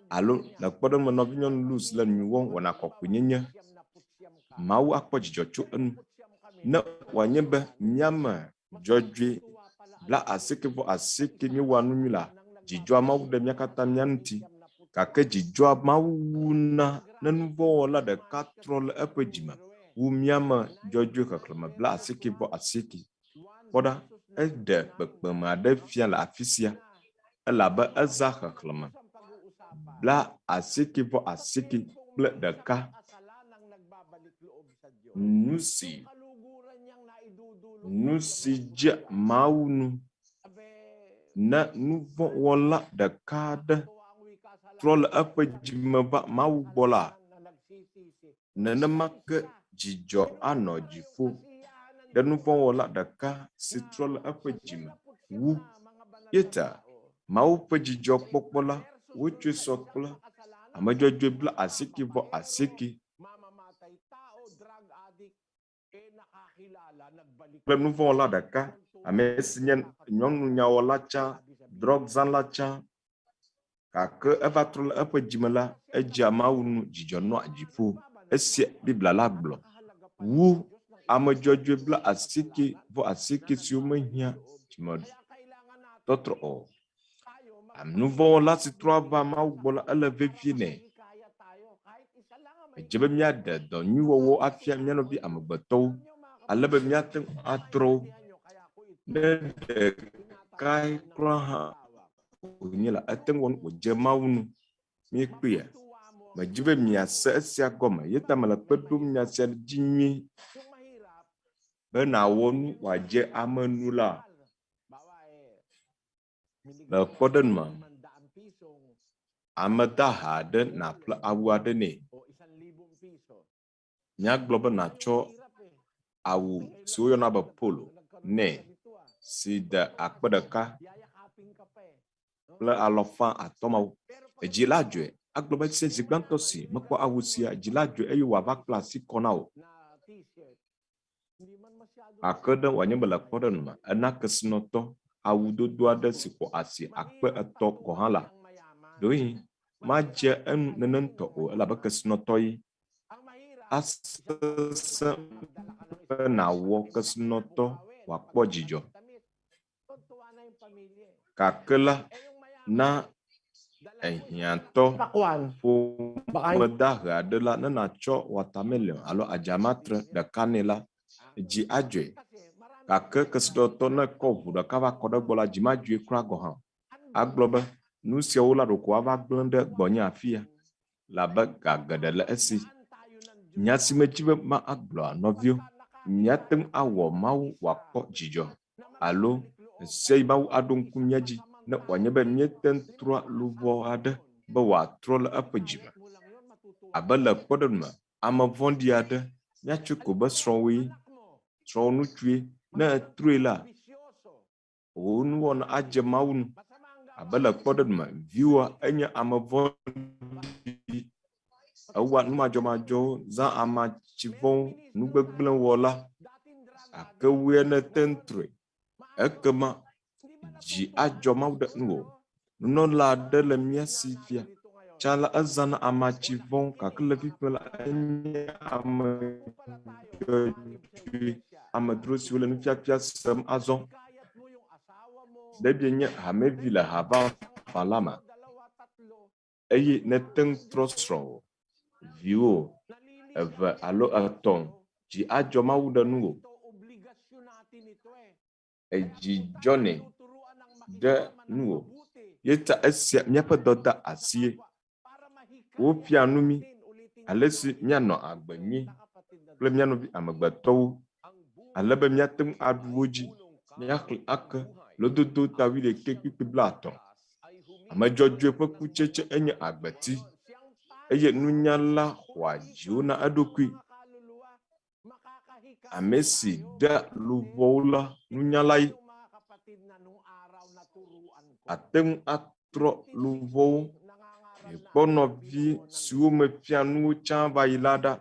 Alo le kpɔɖeŋu me, nɔvinyɔnu Luz le nu wɔm wɔna kɔkɔenyenye. Mawu akpɔ dzidzɔ tso enu. Ne wòanye be míame dzɔdzɔe bla asieke vɔ asieke míewɔa nu nyui la, dzi dzɔa Mawu ɖe mía katã mía ŋuti. Gake dzi dzɔa Mawu wu na ne nuvɔ̃wɔla ɖeka trɔ le eƒe dzi me wu míame dzɔdzɔe xexlẽme bla asieke vɔ asieke. Kpɔ ɖa, eɖe kpekpeme aɖe fia le afisia, elabe ezã xexlẽme bla asieke vɔ asieke kple ɖeka. Nu si, nu si dze Mawu ŋu ne nuvɔ̃wɔla ɖeka aɖe trɔ le eƒe dzi me va Mawu gbɔ la, nenema ke dzidzɔ anɔ dziƒo ɖe nuvɔ̃wɔla ɖeka si trɔ le eƒe dzi me wu. Ye ta Mawu ƒe dzidzɔkpɔkpɔ la, wotsɔe sɔ kple ame dzɔdzɔe bla asieke vɔ asieke kple nuvɔ̃wɔla ɖeka, ame si nye nyɔnunyawɔla tsã, drɔgzãla tsã, gake eva trɔ le eƒe dzime la, edzea Mawu ŋu, dzidzɔ nɔa dziƒo. Esia Biblia la gblɔ. Wu ame dzɔdzɔe bla asieke vɔ asieke siwo mehiã dzimetɔtrɔ o. Nuvɔ̃wɔla si trɔa va Mawu gbɔ la, ele vevie nɛ. Edze be míaɖe dɔ nyui wɔwɔ afia mía nɔvi amegbetɔwo ale be míate ŋu atrɔ wo. Ne ɖekae kura hã wònye la, ete ŋu wɔ nu wòdze Mawu ŋu. Míekpɔea? Medi be miase esia gɔme, ye ta mele kpe ɖom nya sia dzi nyuie. Be nàwɔ nu wòadze ame nu la, le kpɔɖeŋu me, ame dahe aɖe nàƒle awu aɖe nɛ. Míagblɔ be nàtsɔ awu si woyɔna be polo nɛ si de akpe ɖeka kple alɔfa atɔ̃ mawo. Edzi la dzɔe. Agblɔ be se zi gbãtɔ si mekpɔ awu sia, dzi la dzɔe eye wòava kpla asi kɔ na wò. Gake ɖe wòanye be le kpɔɖeŋu me, ena kesinɔtɔ awudodo aɖe si xɔ asi akpe etɔ̃ gɔ̃ hã la, ɖewohĩ madze enu neneŋtɔ o elabe kesinɔtɔ ye. Asesẽ be nàwɔ kesinɔtɔ wòakpɔ dzidzɔ. Gake la, na ehiãtɔ ƒome dahe aɖe la, ne nàtsɔ watermelon alo adzamatre ɖeka nɛ la, dzi adzɔe. Gake kesinɔtɔ ne ekɔ ʋu ɖeka va kɔ ɖe egbɔ la, dzi madzɔe kura gɔ̃ hã o. Agblɔ be, Nu siawo la ɖeko woava gblẽ ɖe gbɔnye afia, elabe ga geɖe le esi. Nya si medi be magblɔa, nɔviwo, míate ŋu awɔ Mawu wòakpɔ dzidzɔ, alo ɣesiaɣi Mawu aɖo ŋku mía dzi ne wòanye be míete ŋu trɔa luʋɔ aɖe be wòatrɔ le eƒe dzi me. Abe le kpɔɖeŋu me, ame vɔ̃ɖi aɖe, míatsɔe ko be srɔ̃wòe, srɔ̃wò ŋutsue, ne etrɔe la, Wò nuwɔna adze Mawu nu. Abe le kpɔɖeŋu me, viwòa enye ame vɔ̃ɖi, ewɔa nu madzɔmadzɔwo, zã amatsi vɔ̃wo, nu gbegblẽ wɔla, gake wòe nète ŋu trɔe. Ekema dzi adzɔ Mawu ɖe nuwò. Nunɔla aɖe le mía si fia. Tsã la, ezãna amatsi vɔ̃wo, gake le fifia la, enye ame dzɔdzɔe, amedzro siwo le nufiafia sem azɔ. Ɖevia nye hamevi le ha vavã la me, eye nète ŋu trɔ srɔ̃wò, viwò eve alo etɔ̃. Dzi adzɔ Mawu ɖe nuwò. Edzi dzɔnɛ ɖe nuwò. Ye ta esia míaƒe dɔdeasie. Wofia nu mí alesi míanɔ agbe nyui kple mía nɔvi amegbetɔwo ale be míate ŋu aɖu wo dzi. Míaxlẽ ake lododo ta wuiɖekɛ kpukpui blaetɔ̃. Ame dzɔdzɔe ƒe kutsetse enye agbeti, eye nunyala xɔa dziwo na eɖokui. Ame si ɖea luʋɔwo la, nunyalae. Ate ŋu atrɔ luʋɔwo. Mikpɔ nɔvi siwo mefia nu wo tsã va yi la ɖa.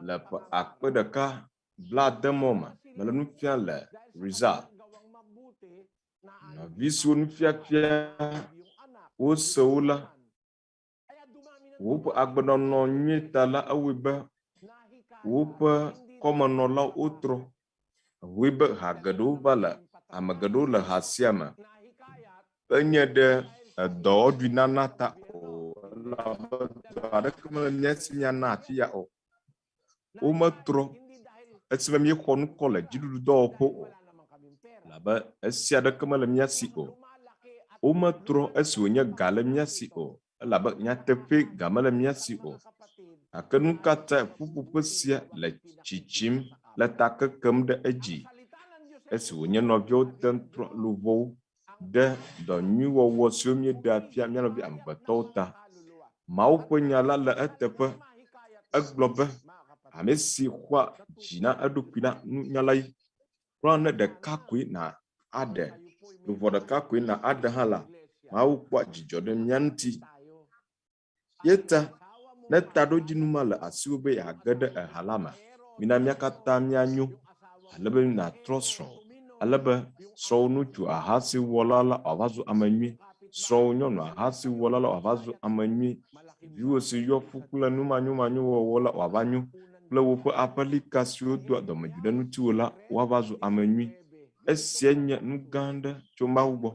Le ƒe akpe ɖeka blaade mɔ me, mele nu fiam le Rizal. Nɔvi siwo nufiafia wose wo la, Woƒe agbenɔnɔ nyui ta la, ewɔe be woƒe kɔmenɔlawo wotrɔ. Ewɔe be ha geɖewo va le, ame geɖewo le ha sia me. Menye ɖe edɔwɔɖui nana ta o, elabe dɔ aɖeke mele mía si míana afi ya o. Wometrɔ esime míexɔ ŋkɔ le dziɖuɖudɔwɔƒe o, elabe esia aɖeke mele mía si o. Wometrɔ esi wònye ga le mía si o, elabe nyateƒee ga mele mía si o. Gake nu ka tae ƒuƒoƒe sia le tsitsim le ta kekem ɖe edzi esi wònye nɔviawo te ŋu trɔ luʋɔwo ɖe dɔ nyui wɔwɔ siwo míeɖea fia mía nɔvi amegbetɔwo ta? Mawu ƒe Nya la le eteƒe. Egblɔ be, Ame si xɔa dzi na eɖokui la, nunyalae. Kura ne ɖeka koe nàaɖe, luʋɔ ɖeka koe nàaɖe hã la, Mawu kpɔa dzidzɔ ɖe mía ŋuti. Ye ta, ne taɖodzinu ma le asiwò be yeage ɖe eha la me, mina mía katã míanyo, ale be nàtrɔ srɔ̃wò, ale be srɔ̃wò ŋutsu ahasiwɔla la wòava zu ame nyui, srɔ̃wò nyɔnu ahasiwɔla la wòava zu ame nyui, viwò si yɔ fũ kple nu manyomanyo wɔwɔ la wòava nyo, kple woƒe aƒelika siwo doa dɔmedzoe ɖe ŋutiwò la woava zu ame nyui. Esia nye nu gã aɖe tso Mawu gbɔ.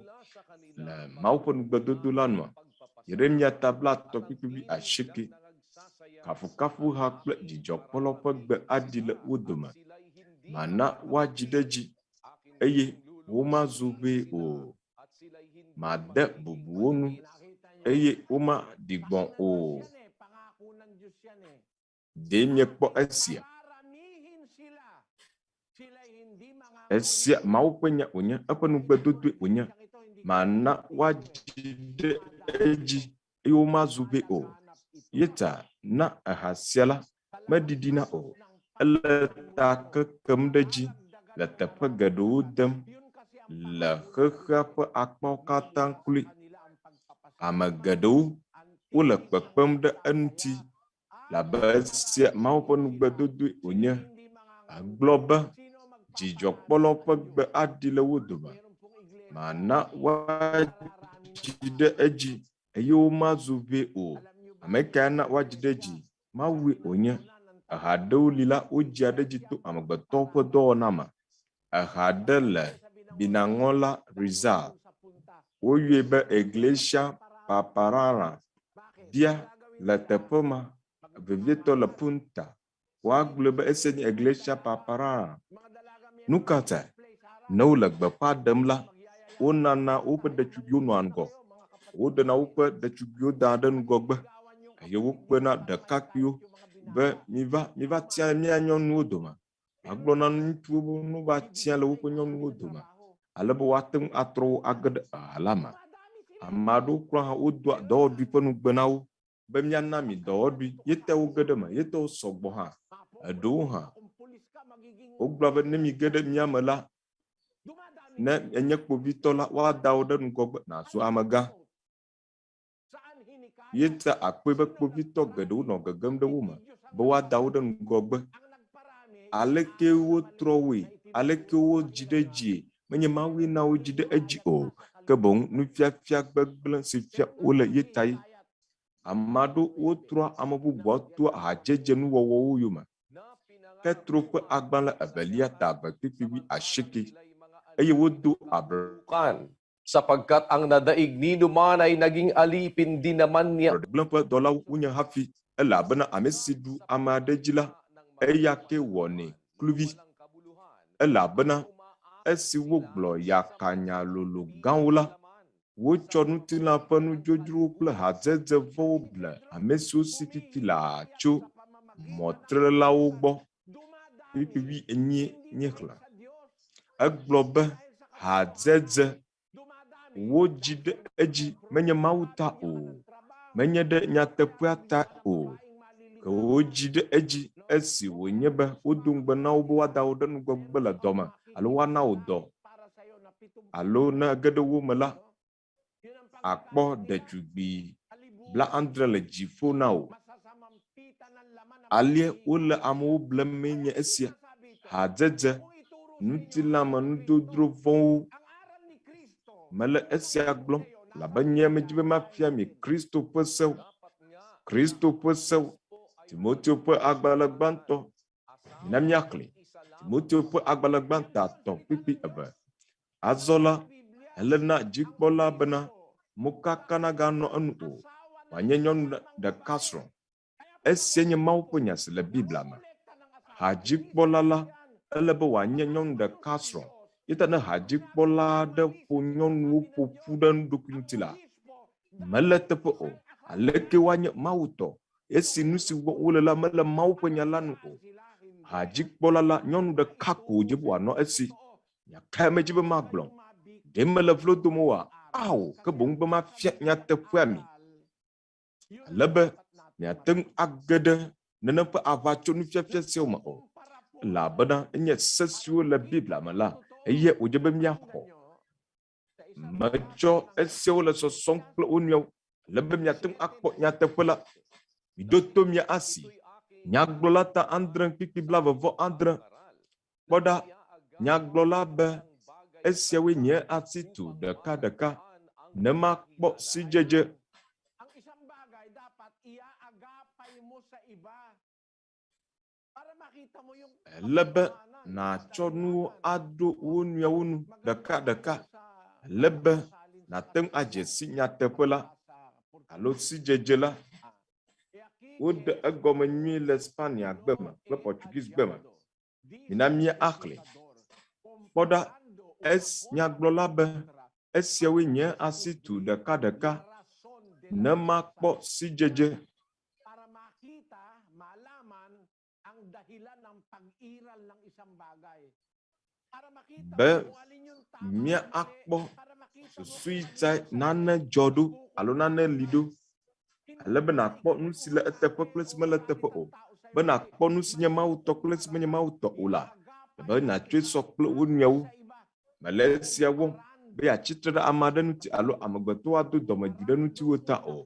Le Mawu ƒe nugbedodo la nua, Yeremya ta blaetɔ̃ kpukpui wuiasieke, Kafukafuha kple dzidzɔkpɔlawo ƒe gbe aɖi le wo dome. Mana woadzi ɖe edzi, eye womazu ʋɛ o. Made bubu wo ŋu, eye womaɖi gbɔ̃ o. Ɖe miekpɔ esia? Esia Mawu ƒe nya wònye, eƒe nugbedodoe wònye. Mana woadzi ɖe edzi eye womazu ʋɛ o. Ye ta na eha sia la meɖiɖina o. Ele ta kekem ɖe edzi le teƒe geɖewo dem le xexea ƒe akpawo katã kloe. Ame geɖewo wole kpekpem ɖe eŋuti labe esia Mawu ƒe nugbedodoe wònye. Egblɔ be, Dzidzɔkpɔlawo ƒe gbe aɖi le wo dome. Mana woadzi ɖe edzi eye womazu ʋɛ o. Ame kae ana woadzi ɖe edzi? Mawue wònye. Eha aɖewo li la, wodzia ɖe edzi to amegbetɔwo ƒe dɔwɔna me. Eha aɖe le Binaŋɔla Rizal. Woyɔe be Iglesia Paparara bia le teƒe ma, vevietɔ le Punta. Woagblɔe be esia nye Iglesia Paparara. Nu ka tae? Ne wole gbeƒã ɖem la, wonana woƒe ɖetugbiwo nɔa ŋgɔ. Woɖena woƒe ɖetugbiwo dana ɖe ŋgɔgbe eye wokpena ɖekakpuiwo be miva, miva tia mía nyɔnuwo dome. Agblɔ na ŋutsuwo be wova tia le woƒe nyɔnuwo dome ale be woate ŋu atrɔ wo age ɖe eha la me. Ame aɖewo kura hã wodoa dɔwɔɖui ƒe nugbe na wo be míana mi dɔwɔɖui, ye te woge ɖe eme, ye te wosɔ gbɔ hã. Eɖewo hã wogblɔ be ne mige ɖe mía me la, ne ènye kpovitɔ la, woada wò ɖe ŋgɔgbe nàzu amegã. Ye ta àkpɔe be kpovitɔ geɖewo nɔ gegem ɖe wo me be woada wo ɖe ŋgɔgbe. Aleke wotrɔ woe? Aleke wodzi ɖe edzie? Menye Mawue na wodzi ɖe edzi o, ke boŋ nufiafia gbegblẽ si fiam wole ye tae. Ame aɖewo wotrɔa ame bubuawo toa hadzedze nuwɔwɔwo yome. Petro ƒe agbalẽ evelia ta eve kpukpui wuiasieke, eye wodo ablɔ. Sapagkat ang nadaig ninuman ay naging alipin din naman niya. Gblẽ ƒe dɔlawo wonye hafi, elabena ame si ɖu ame aɖe dzi la, eya ke wɔnɛ kluvi. Elabena esi wogblɔ yakanya lolo gãwo la, wotsɔ ŋutilã ƒe nudzodzrowo kple hadzedze vɔ̃wo ble ame siwo si fifi laa tso mɔtrelawo gbɔ. Kpukpui wuienyi míexlẽ. Egblɔ be hadzedze wodzi ɖe edzi menye Mawu ta o, menye ɖe nyateƒea ta o, ke wodzi ɖe edzi esi wònye be wodo ŋugbe na wo be woada wo ɖe ŋgɔgbe le dɔme alo woana wò dɔ alo ne ege ɖe wo me la, akpɔ ɖetugbui blaadre le dziƒo na wò. Alie wole amewo blemee nye esia, hadzedze, ŋutilãmenudodro vɔ̃wo. Mele esia gblɔm elabe nye medi be mafia mi Kristo ƒe sewo. Kristo ƒe sewo. Timoteo ƒe agbalẽ gbãtɔ Mina míaxlẽ Timoteo ƒe agbalẽ gbãtɔ etɔ̃ kpukpui eve. Azɔ la, ele na dzikpɔla bena mokaka naganɔ enu o, wòanye nyɔnu ɖeka srɔ̃. Esia nye Mawu ƒe nya si le Biblia me. Hadzikpɔla la, ele be wòanye nyɔnu ɖeka srɔ̃. Eya ta ne hadzikpɔla aɖe ƒo nyɔnuwo ƒo ƒu ɖe eɖokui ŋuti la, mele eteƒe o. Aleke woanye Mawu tɔ esi nu si wɔm wole la mele Mawu ƒe nya la nu o? Hadzikpɔla la, nyɔnu ɖeka ko wòdze be wòanɔ esi. Nya kae medzi be magblɔ? Ɖe mele vlo dom oa? Ao, ke boŋ be mafia nyateƒea mi, ale be miate ŋu age ɖe nenem ƒe aʋatsonufiafia siawo me o. Elabena enye se siwo le Biblia me la, eye wòdze be míaxɔ. Metsɔ esiawo le sɔsɔm kple wo nɔewo ale be miate ŋu akpɔ nyateƒe la. Miɖo to mia asi. Nyagblɔla ta adre kpikpi blaeve vɔ adre. Kpɔ ɖa, nyagblɔla be, Esiawoe nye asi tu ɖekaɖeka ne makpɔ sidzedze. Ele be nàtsɔ nuwo aɖo wo nɔewo nu ɖekaɖeka ale be nàte ŋu adze si nyateƒe la alo sidzedze la. Woɖe egɔme nyuie le Spaniagbe me kple Portuguesegbe me. Mina míaxlẽe. Kpɔ ɖa, es, nyagblɔla be, Esiawoe nye asi tu ɖekaɖeka ne makpɔ sidzedze. Para makita, malaman ang dahilan ng pag-iral ng isang bagay. Be míakpɔ susu yi ta nane dzɔ ɖo alo nane li ɖo ale be nàkpɔ nu si le eteƒe kple si mele eteƒe o, be nàkpɔ nu si nye Mawu tɔ kple si menye Mawu tɔ o la, be nàtsɔe sɔ kple wo nɔewo. Mele esia wɔm be yeatsi tre ɖe ame aɖe ŋuti alo amegbetɔwo ado dɔmedzoe ɖe ŋutiwò ta o,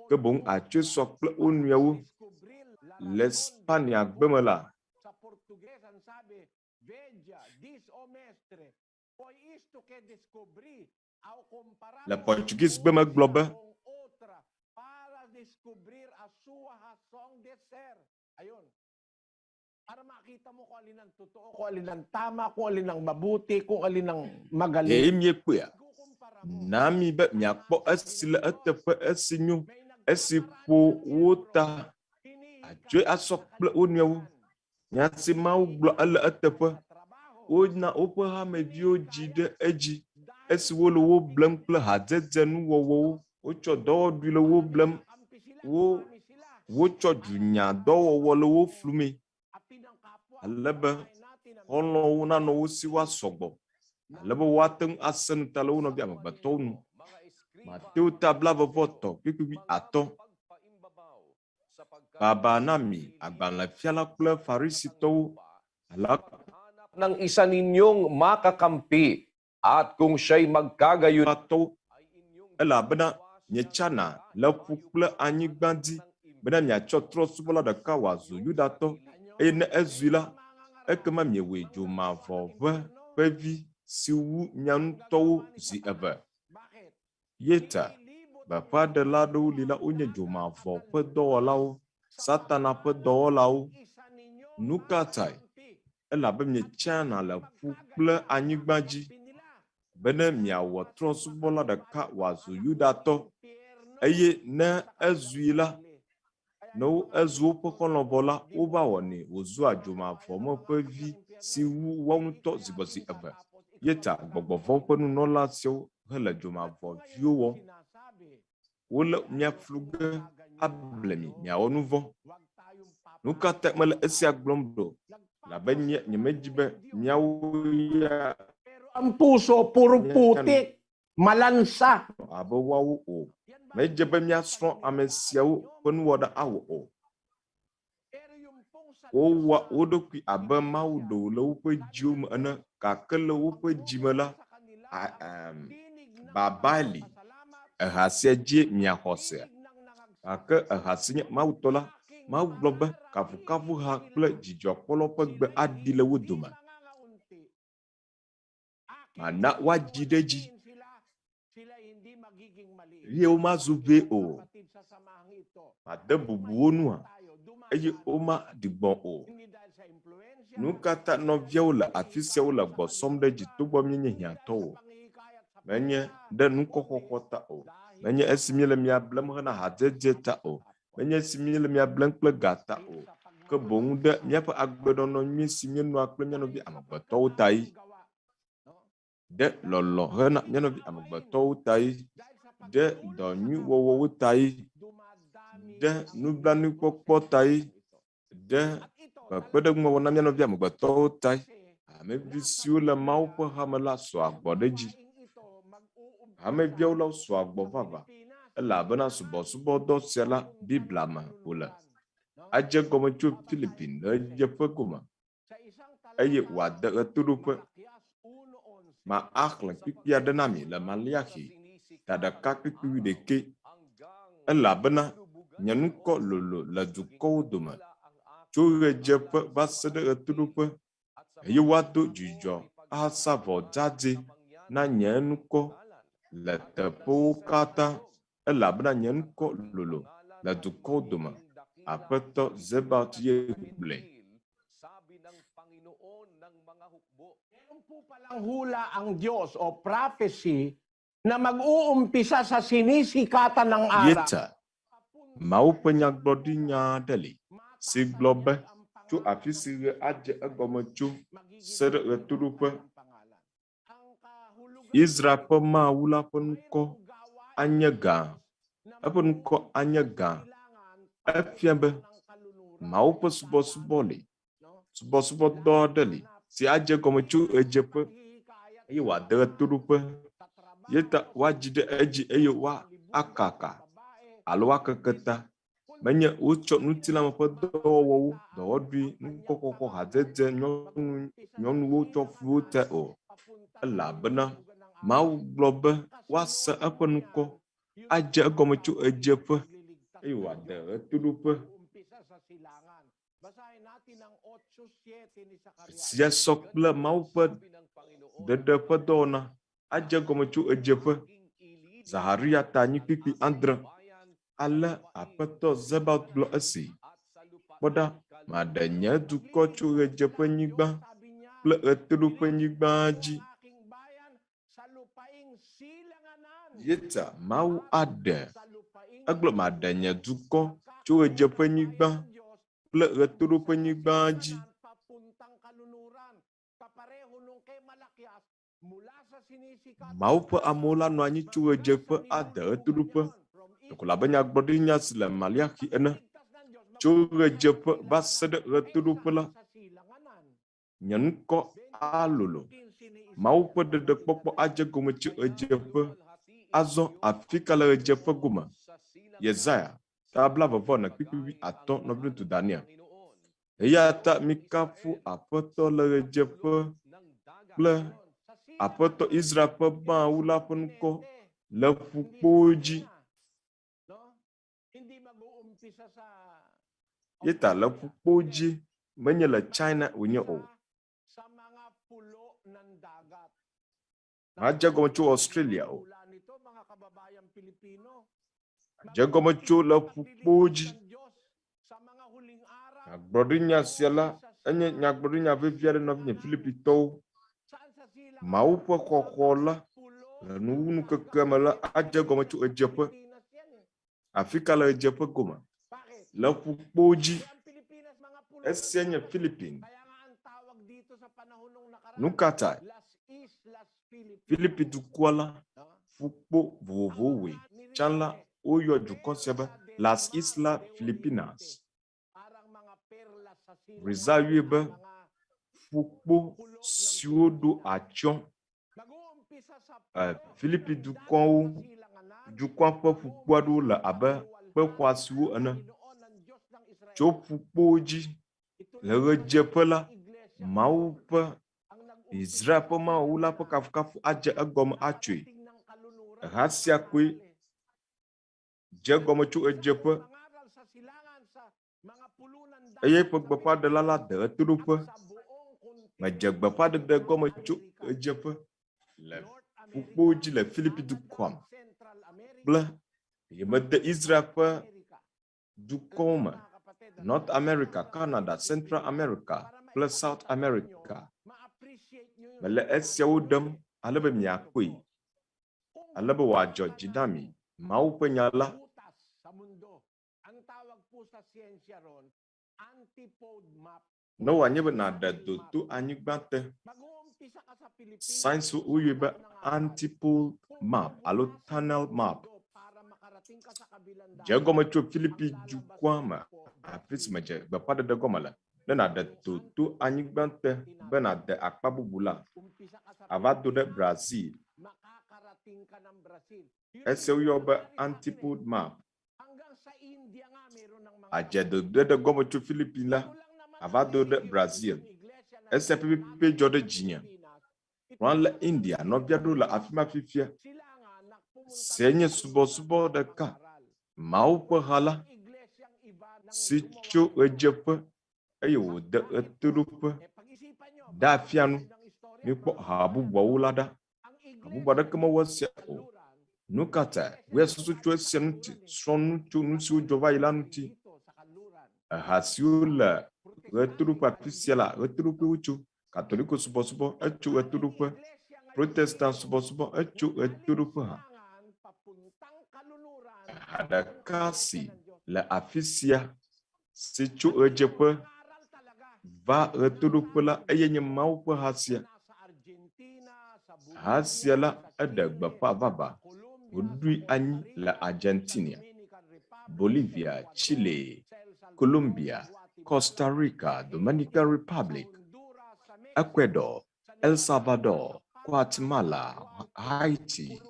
ke boŋ àtsɔe sɔ kple wo nɔewo. Le Spaniagbe me la, Le Portuguese-gbe me gblɔ be, Ɖe miekpɔea? Na mi be miakpɔ esi le eteƒe, esi nyo, esi ƒo wo ta, adzɔe asɔ kple wo nɔewo. Nya si Mawu gblɔ ele eteƒe. Wona woƒe hameviwo dzi ɖe edzi esi wole wo blem kple hadzedze nuwɔwɔwo. Wotsɔ dɔwɔɖui le wo blem. Wo, wotsɔ dunyadɔwɔwɔ le wo flumee ale be xɔlɔ̃wo nanɔ wo si woasɔ gbɔ ale be woate ŋu asẽ ŋuta le wo nɔvi amegbetɔwo nu. Mateo ta blaeve-vɔ-etɔ̃ kpukpui atɔ̃. Baba na mi, agbalẽfiala kple Farisitɔwo, alakpa. Ng isa ninyong makakampi at kung siya'y magkagayon Tɔwo, elabena mietsana le ƒu kple anyigba dzi bena miatsɔ trɔ̃subɔla ɖeka wòazu Yudatɔ, eye ne ezui la, ekema miewɔe dzomavɔʋe ƒe vi si wu mia ŋutɔwo zi eve. Ye ta, gbeƒãɖela aɖewo li la, wonye dzomavɔ ƒe dɔwɔlawo, Satana ƒe dɔwɔlawo. Nu ka tae? Elabe mietsana le ƒu kple anyigba dzi bene miawɔ trɔ̃subɔla ɖeka wòazu Yudatɔ, eye ne ezui la, Ne wo ezu woƒe xɔlɔ̃ vɔ la, wova wɔnɛ wòzua dzomavɔ me ƒe vi si wu woawo ŋutɔ zigbɔzi eve. Ye ta gbɔgbɔ vɔ̃ ƒe nunɔla siawo hele dzomavɔ viwo wɔm. Wolé mia flu ge able mi miawɔ nu vɔ̃. Nu ka tae mele esia gblɔm ɖo? Elabe nye nyemedi be miawo ya Ang puso puro mianya nu putik, malansa. abe woawo o. Medze be míasrɔ̃ ame siawo ƒe nuwɔna awɔ o. Wowɔa wo ɖokui abe Mawu ɖe wòle woƒe dziwo me ene, gake le woƒe dzi me la, babae li. Eha sia dzie miaxɔ sea? Gake eha si nye Mawu tɔ la, Mawu gblɔ be, Kafukafuha kple dzidzɔkpɔlawo ƒe gbe aɖi le wo dome. Mana woadzi ɖe edzi, eye womazu ʋɛ o. Made bubu wo ŋu hã, eye womaɖi gbɔ̃ o. Nu ka ta nɔviawo le afi siawo le gbɔ sɔm ɖe edzi togbɔ míenye hiãtɔwo o? Menye ɖe ŋkɔxɔxɔ ta o, menye esi míele mia blem hena hadzedze ta o, menye esi míele mia blem kple ga ta o, ke boŋ ɖe míaƒe agbenɔnɔ nyui si míenɔa kple mía nɔvi amegbetɔwo tae. Ɖe lɔlɔ̃ hena mía nɔvi amegbetɔwo tae, ɖe dɔ nyui wɔwɔwo tae, ɖe nublanuikpɔkpɔ tae, ɖe kpekpeɖeŋuwɔwɔ na mía nɔvi amegbetɔwo tae. Hamevi siwo le Mawu ƒe hame la sɔa gbɔ ɖe edzi. Hameviawo la sɔa gbɔ vavã elabena subɔsubɔdɔ sia la Biblia me wòle. Adze egɔme tso Philippines ɣedzeƒe gome eye wòade ɣetoɖoƒe. Ma axlẽ kpukpui aɖe na mi le Maleaxi ta ɖeka kpukpui wuiɖekɛ. Elabena nye ŋkɔ lolo le dukɔwo dome tso ɣedzeƒe va se ɖe ɣetoɖoƒe, eye woado dzudzɔ ahasa vɔ dzadzɛ na nye ŋkɔ le teƒewo katã, elabena nye ŋkɔ lolo le dukɔwo dome, Aƒetɔ Zebaot ye gblɔe. Meron po palang hula ang Diyos o prophecy na mag-uumpisa sa sinisikatan ng araw. Yeta, Mawu ƒe nyagblɔɖinya aɖe li si gblɔ be tso afi si ɣe adze egɔme tso se ɖe ɣetoɖoƒe, Israel ƒe Mawu la ƒe ŋkɔ anye gã. Eƒe ŋkɔ anye gã. Efia be Mawu ƒe subɔsubɔ li, subɔsubɔdɔ aɖe li si adze egɔme tso ɣedzeƒe eye wòade ɣetoɖoƒe. Ye ta woadzi ɖe edzi eye woakaka alo woakeke ta. Menye wotsɔ ŋutilãme ƒe dɔwɔwɔwo, dɔwɔɖui, nukɔkɔkɔ, hadzedze, nyɔnu, nyɔnuwo tsɔ fu wo tae o. Elabena Mawu gblɔ be woase eƒe ŋkɔ adze egɔme tso ɣedzeƒe eye wòade ɣetoɖoƒe. Esia sɔ kple Mawu ƒe ɖeɖe ƒe dɔwɔna adze egɔme tso ɣedzeƒe. Zaxariya ta anyi kpikpi adrẽ. Ale Aƒetɔ Zebaot gblɔ esi, Kpɔ ɖa, maɖe nye dukɔ tso ɣedzeƒenyigba kple ɣetoɖoƒenyigba dzi. Yeta Mawu aɖe, egblɔ, maɖe nye dukɔ tso ɣedzeƒenyigba kple ɣetoɖoƒenyigba dzi. Mawu ƒe amewo la nɔ anyi tso ɣedzeƒe ade ɣetoɖoƒe, ɖeko abe nyagblɔɖinya si le Maleaxi ene. Tso ɣedzeƒe va se ɖe ɣetoɖoƒe la, nye ŋkɔ alolo. Mawu ƒe ɖeɖekpɔkpɔ adze gome tso ɣedzeƒe. Azɔ afi ka le ɣedzeƒe gome? Yesaya, ta blaeve-vɔ-ene kpukpui wuiatɔ̃, nɔviŋutsu Daniel. Eya ta mikafu Aƒetɔ le ɣedzeƒe kple Aƒetɔ Israel ƒe Mawu la ƒe ŋkɔ le ƒukpowo dzi. Ye ta le ƒukpowo dzi menye le China wònye o. Madze egɔme tso Australia o. Adze egɔme tso le ƒukpowo dzi. Nyagblɔɖinya sia la enye nyagblɔɖinya vevi aɖe nɔvinye Filipitɔwo. Mawu ƒe xɔxɔ la le nuwuwunukekea me la adze egɔme tso ɣedzeƒe. Afi ka le ɣedzeƒe gome? Le ƒukpowo dzi. Esia nye Philippines. Nu ka tae? Filipi dukɔa la, ƒukpo vovovowo wɔe. Tsã la, woyɔ dukɔ sia be Las Islas Filipinas. Rizal yɔe be ƒukpo siwo ɖo atsyɔ̃ Filipi dukɔwo dukɔa ƒe ƒukpo aɖewo le abe kpe xɔasiwo ene. Tso ƒukpowo dzi le ɣedzeƒe la, Mawu ƒe Israel ƒe Mawu la ƒe kafukafu adze egɔme atsoe. Ha sia koe dze egɔme tso ɣedzeƒe eye eƒe gbeƒãɖela la de ɣetoɖoƒe. Medze gbeƒãɖeɖe gɔme tso ɣedzeƒe le ƒukpowo dzi le Filipi dukɔa me kple eye mede Israel ƒe dukɔwo me, North America, Canada, Central America kple South America. Mele esiawo ɖem ale be miakpɔe, ale be wòadzɔ dzi na mi. Mawu ƒe nya la Ne wòanye be nàɖe do to anyigba te, science woyɔe be antipode map alo tunnel map. Dze egɔme tso Filipi dukɔa me afi si medze gbeƒãɖeɖe gɔme le. Ne nàɖe do to anyigba te be nàde akpa bubu la, àva do ɖe Brazil. Esia woyɔ be antipode map. Adze dodoɖe gɔme tso Philippines la, ava do ɖe Brazil. Esia pɛpɛpɛ dzɔ ɖe dzinye. Kura le India, nɔvi aɖewo le afi ma fifia. Sie nye subɔsubɔ ɖeka, Mawu ƒe ha la, si tso ɣedzeƒe eye wòde ɣetoɖoƒe ɖea fia nu. Mikpɔ ha bubuawo la ɖa. Ha bubu aɖeke mewɔ esia o. Nu ka tae? Wò ya susu tso esia ŋuti. Srɔ̃ nu tso nu siwo dzɔ va yi la ŋuti. Eha siwo le ɣetoɖoƒe afi sia la, ɣetoɖoƒee wotso. Katoliko subɔsubɔ etso ɣetoɖoƒe. Protestant subɔsubɔ etso ɣetoɖoƒe hã. Eha ɖeka si le afi sia si tso ɣedzeƒe va ɣetoɖoƒe la, eye nye Mawu ƒe ha sia. Ha sia la, eɖe gbeƒã vavã. Wòɖoe anyi le Argentina, Bolivia, Chile, Colombia, Costa Rica, Dominican Republic. Ecuador, El Salvador, Guatemala, Haiti,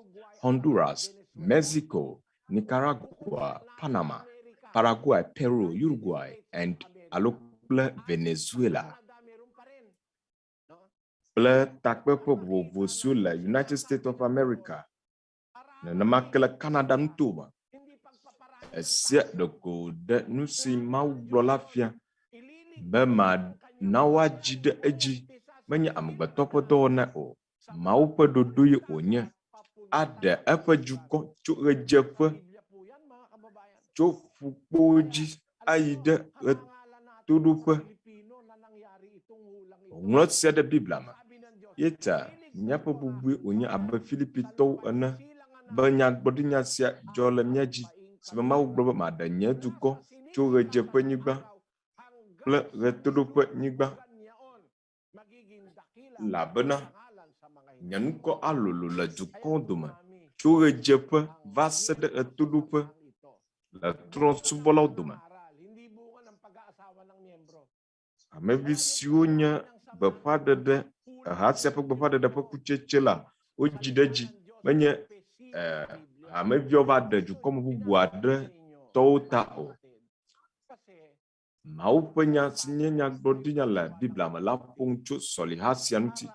Honduras, Mexico, Nicaragua, Panama, Paraguay, Peru, Uruguay and alo kple Venezuela kple takpeƒe vovovo siwo le United States of America, nenema ke le Canada nutome. Esia ɖeko ɖe nu si Mawu gblɔ la fia be mana woadzi ɖe edzi menye amegbetɔ ƒe dɔwɔna o. Mawu ƒe ɖoɖo ye wònye. Aɖe eƒe dukɔ tso ɣedzeƒe, tso ƒukpowo dzi ayi ɖe ɣetoɖoƒe. Wòŋlɔ esia ɖe Biblia me. Ye ta míaƒe bubue wònye abe Filipitɔwo ene be nyagblɔɖinya sia dzɔ le mía dzi si be Mawu gblɔ be maɖe nye dukɔ tso ɣedzeƒenyigba kple ɣetoɖoƒenyigba elabena nye ŋkɔ alolo le dukɔwo dome tso ɣedzeƒe va se ɖe ɣetoɖoƒe le trɔ̃subɔlawo dome. Amevi siwo nye gbeƒãɖeɖe, eha sia ƒe gbeƒãɖeɖe ƒe kutsetse la, wodzi ɖe edzi. Menye eh, hameviawo va ɖe dukɔme bubu aɖe tɔwo ta o. Mawu ƒe nya si nye nyagblɔɖinya le Biblia me la ƒo nu tso sɔliha sia ŋuti.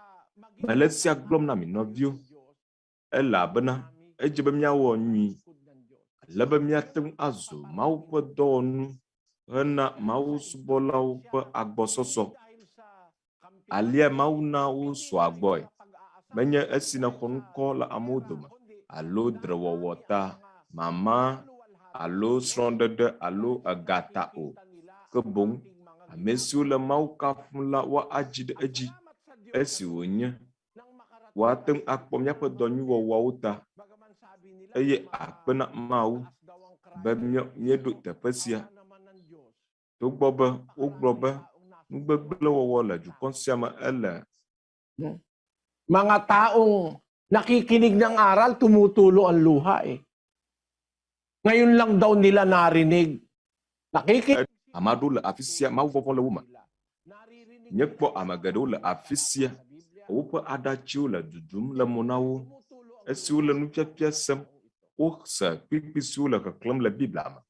Mele esia gblɔm na mi nɔviwo, elabena edze be míawɔ nyui ale be míate ŋu azu Mawu ƒe dɔwɔnu hena mawusubɔlawo ƒe agbɔsɔsɔ. Alea Mawu na wosɔa gbɔe, menye esi nèxɔ ŋkɔ le amewo dome alo drewɔwɔ ta, mama alo srɔ̃ɖeɖe alo ega ta o. Ke boŋ ame siwo le Mawu kafum la woadzi ɖe edzi esi wònye woate ŋu akpɔ míaƒe dɔ nyui wɔwɔawo ta eye akpe na Mawu be míeɖo teƒe sia. Togbɔ be wogblɔ be nugbegblẽwɔwɔ le dukɔ sia me ele. Mga taong nakikinig ng aral, tumutulo ang luha eh. Ngayon lang daw nila narinig. Nakikinig. Ame aɖewo le afi sia, mawuvɔvɔ̃ le wo me. Míekpɔ ame geɖewo le afi sia, woƒe aɖatsiwo le dudum le mo na wo esi wole nufiafia sem. Wose kpukpui siwo le xexlẽm le Biblia me,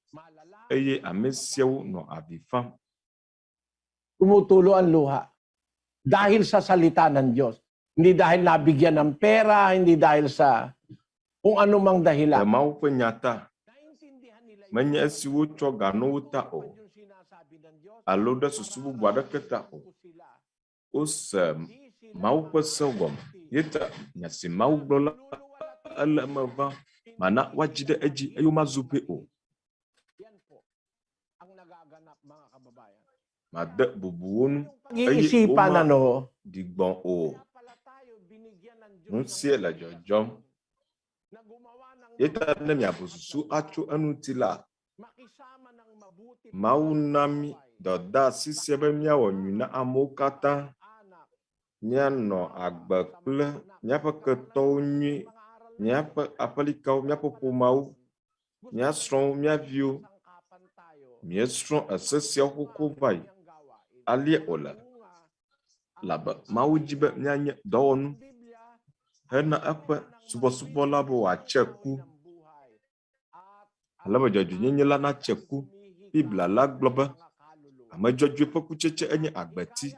eye ame siawo nɔ avi fam. Tumutulo ang luha dahil sa salita ng Diyos. Hindi dahil nabigyan ng pera, hindi dahil sa kung ano mang Le dahilan. Mawu ƒe nya ta, menye esi wotsɔ ga no wo ta o, alo ɖe susu bubu aɖeke ta o. Wose Mawu ƒe se gɔme. Ye ta nya si Mawu gblɔ la, ele eme vam. Mana woadzi ɖe edzi eye womazu ʋɛ o. Made bubu wo ŋu eye Pag-iisipan ano, womaɖi gbɔ̃ o. Nusie le dzɔdzɔm. Ye ta ne miabu susu atso eŋuti la, Mawu na mí dɔdeasi sia be míawɔ nyui na amewo katã, míanɔ agbe kple míaƒe ketɔwo nyuie, míaƒe aƒelikawo, míaƒe ƒomeawo, mía srɔ̃wo, mía viwo. Míesrɔ̃ ese siawo xoxo va yi. Alea wòle elabe Mawu di be míanye dɔwɔnu hena eƒe subɔsubɔ la be wòatse ku. Ale be dzɔdzɔenyenye la natse ku. Biblia la gblɔ be, Ame dzɔdzɔe ƒe kutsetse enye agbeti,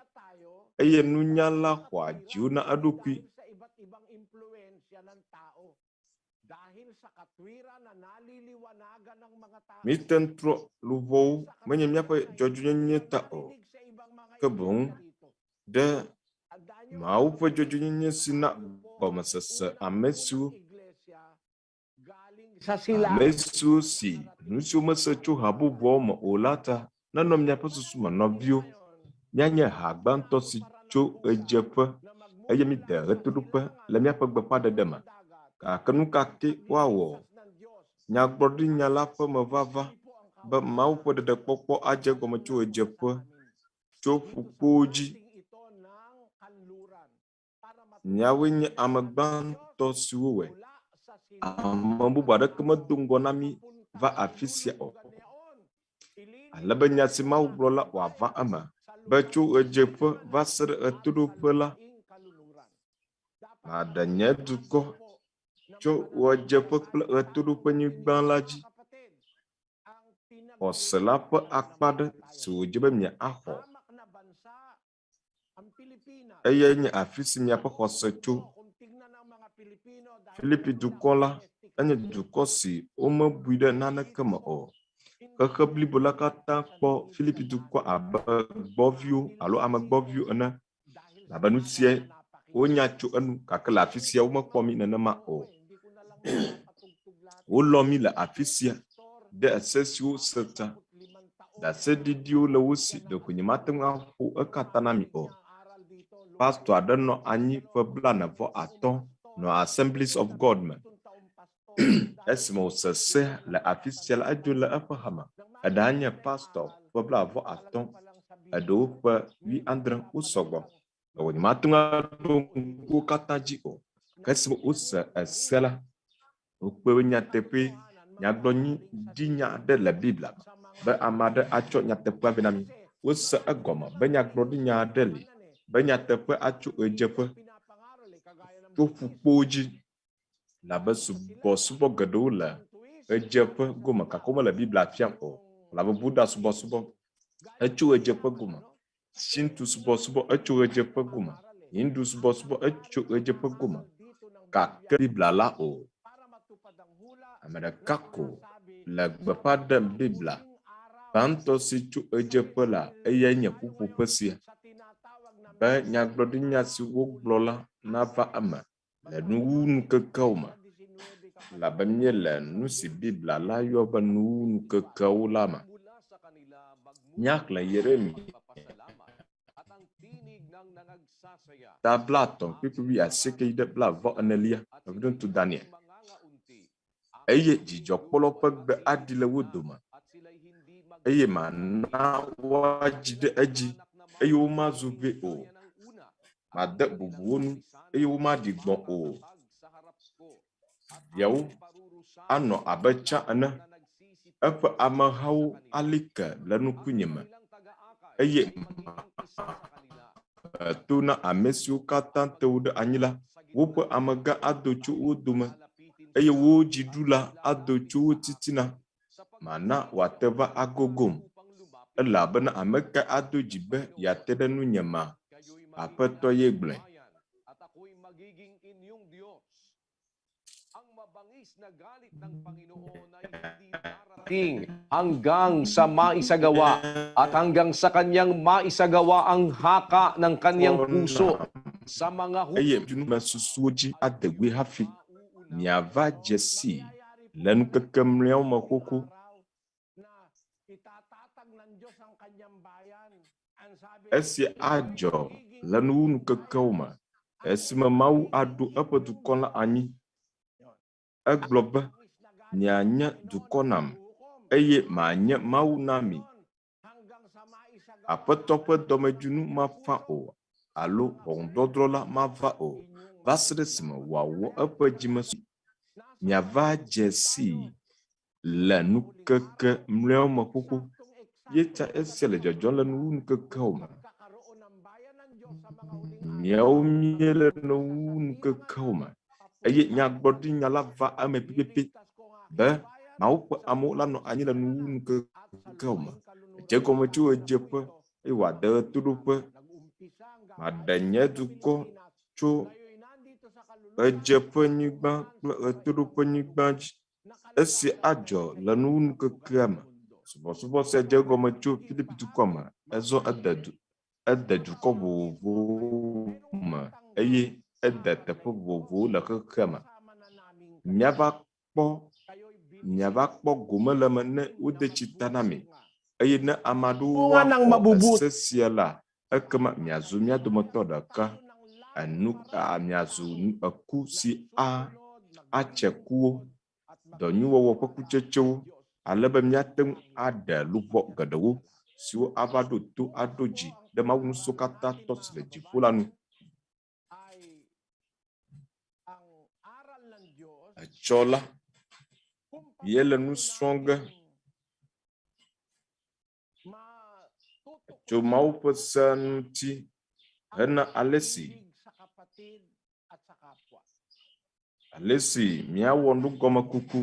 eye nunyala xɔa dziwo na eɖokui. Míete ŋu trɔ luʋɔwo menye míaƒe dzɔdzɔenyenye ta o, ke boŋ ɖe Mawu ƒe dzɔdzɔenyenye si na gɔmesese ame siwo Ame siwo si nu siwo mese tso ha bubuawo me o la ta nenɔ miaƒe susu me, nɔviwo. Míanye ha gbãtɔ si tso ɣedzeƒe eye míde ɣetoɖoƒe le míaƒe gbeƒãɖeɖe me. Gake nu ka kee woawɔ? Nyagblɔɖinya la ƒe mevava be Mawu ƒe ɖeɖekpɔkpɔ adze egɔme tso ɣedzeƒe, tso ƒukpowo dzi. Míawoe nye ame gbãtɔ siwo wɔe. Ame bubu aɖeke medo ŋgɔ na mí va afi sia o. Ale be nya si Mawu gblɔ la wòava eme. be tso ɣedzeƒe va se ɖe ɣetoɖoƒe la, maɖe nye dukɔ tso ɣedzeƒe kple ɣetoɖoƒenyigba la dzi. Xɔse la ƒe akpa aɖe si wòdze be miaxɔ. Eyae nye afi si miaƒe xɔse tso. Filipi dukɔ la enye dukɔ si womebui ɖe naneke me o. Xexe blibo la katã kpɔ Filipi dukɔ abe gbɔviwo alo ame gbɔviwo ene. Abe nu sia wonya tso enu gake le afi sia womekpɔ mí nenema o. Wolɔ̃ mí le afi sia ɖe ese siwo se ta. Ɖaseɖiɖiwo le wo si ɖeko nyemate ŋu aƒo ekatã na mi o. Pastɔ aɖe nɔ anyi ƒe 35 nɔ Assemblies of God me. Esime wòse sea le afi sia la, edzo le eƒe hame. Eɖea nye pastɔ ƒe 35, eɖewo ƒe 70, wosɔ gbɔ. Evɔ nyemate ŋu aɖo ŋku wo katã dzi o. Ke esime wose ese la, wokpɔe be nyateƒee nyagblɔɖinya aɖe le Biblia me be ame aɖe atsɔ nyateƒea vɛ na mí. Wose egɔme be nyagblɔɖinya aɖe li be nyateƒe atso ɣedzeƒe to ƒukpowo dzi elabe subɔsubɔ geɖewo le ɣedzeƒe gome gake womele Biblia fiam o. Elabe Buddha subɔsubɔ etso ɣedzeƒe gome, Shinto subɔsubɔ etso ɣedzeƒe gome, Hindu subɔsubɔ etso ɣedzeƒe gome gake Biblia la o. Ame ɖeka ko le gbeƒã ɖem Biblia gbãtɔ si tso ɣedzeƒe la, eyae nye ƒuƒoƒe sia be nyagblɔɖinya si wogblɔ la nava eme. Le nuwuwuŋkekewo me, elabe míele nu si Biblia la yɔ be nuwuwuŋkekewo la me. Míaxlẽ Yeremya ta 30 kpukpui 8 yi ɖe 80-enelia, nɔviŋutsu Daniel. Eye dzidzɔkpɔlawo ƒe gbe aɖi le wo dome, eye mana woadzi ɖe edzi, eye womazu ʋɛ o. Made bubu wo ŋu, eye womaɖi gbɔ̃ o. Viawo anɔ abe tsã ene, eƒe amehawo ali ke le ŋkunye me, eye mahe to na ame siwo katã te wo ɖe anyi la. Woƒe amegã ado tso wo dome, eye wo dziɖula ado tso wo titina. Mana wòate va agogom, elabena ame kae ado dzi be yeate ɖe nunye ma? Aƒetɔ ye gblɔe. Hanggang sa maisagawa at hanggang sa kanyang maisagawa ang haka ng kanyang puso sa mga Eye numesusuwo dzi ade goe hafi miava dze sii le ŋkeke mlɔeawo me xoxo. Esia adzɔ le nuwuŋkekewo me, esime Mawu aɖo eƒe dukɔ la anyi. Egblɔ be, Mianye dukɔ nam, eye manye Mawu na mi. Aƒetɔ ƒe dɔmedzoe nu mafa o, alo ʋɔnudɔdrɔ̃ la mava o, va se ɖe esime wòawɔ eƒe dzimesu. Miava dze sii le ŋkeke mlɔeawo me xoxo. Ye ta esia le dzɔdzɔm le nuwuŋkekeawo me. Miawo míele nuwuŋkekeawo me eye nyagblɔɖinya la va eme pɛpɛpɛ be Mawu ƒe amewo la nɔ anyi le nuwuŋkekeawo me. Edze egɔme tso ɣedzeƒe eye wòade ɣetoɖoƒe. Maɖe nye dukɔ tso ɣedzeƒenyigba kple ɣetoɖoƒenyigba dzi. Esia adzɔ le nuwuŋkekea me. Subɔsubɔ sia dze egɔme tso Filipi dukɔa me, ezɔ ede du, ede dukɔ vovovowo me eye ede teƒe vovovowo le xexea me. Míava kpɔ, miava kpɔ gome le eme ne wode tsi ta na mi. Eye ne ame aɖewo Bunga ng axɔ mabubuti ese sia la, ekema miazu mía dometɔ ɖeka. Enu, a, miazu eku si a, atse kuwo, dɔnyuiwɔwɔ ƒe kutsetsewo, ale be míate ŋu aɖe luʋɔ geɖewo siwo ava ɖo to aɖo dzi ɖe Mawu Ŋusẽkatãtɔ si le dziƒo la nu. Etsɔ la, míele nu srɔ̃ ge. tso Mawu ƒe sea ŋuti hena ale si ale si míawɔ nugɔmekuku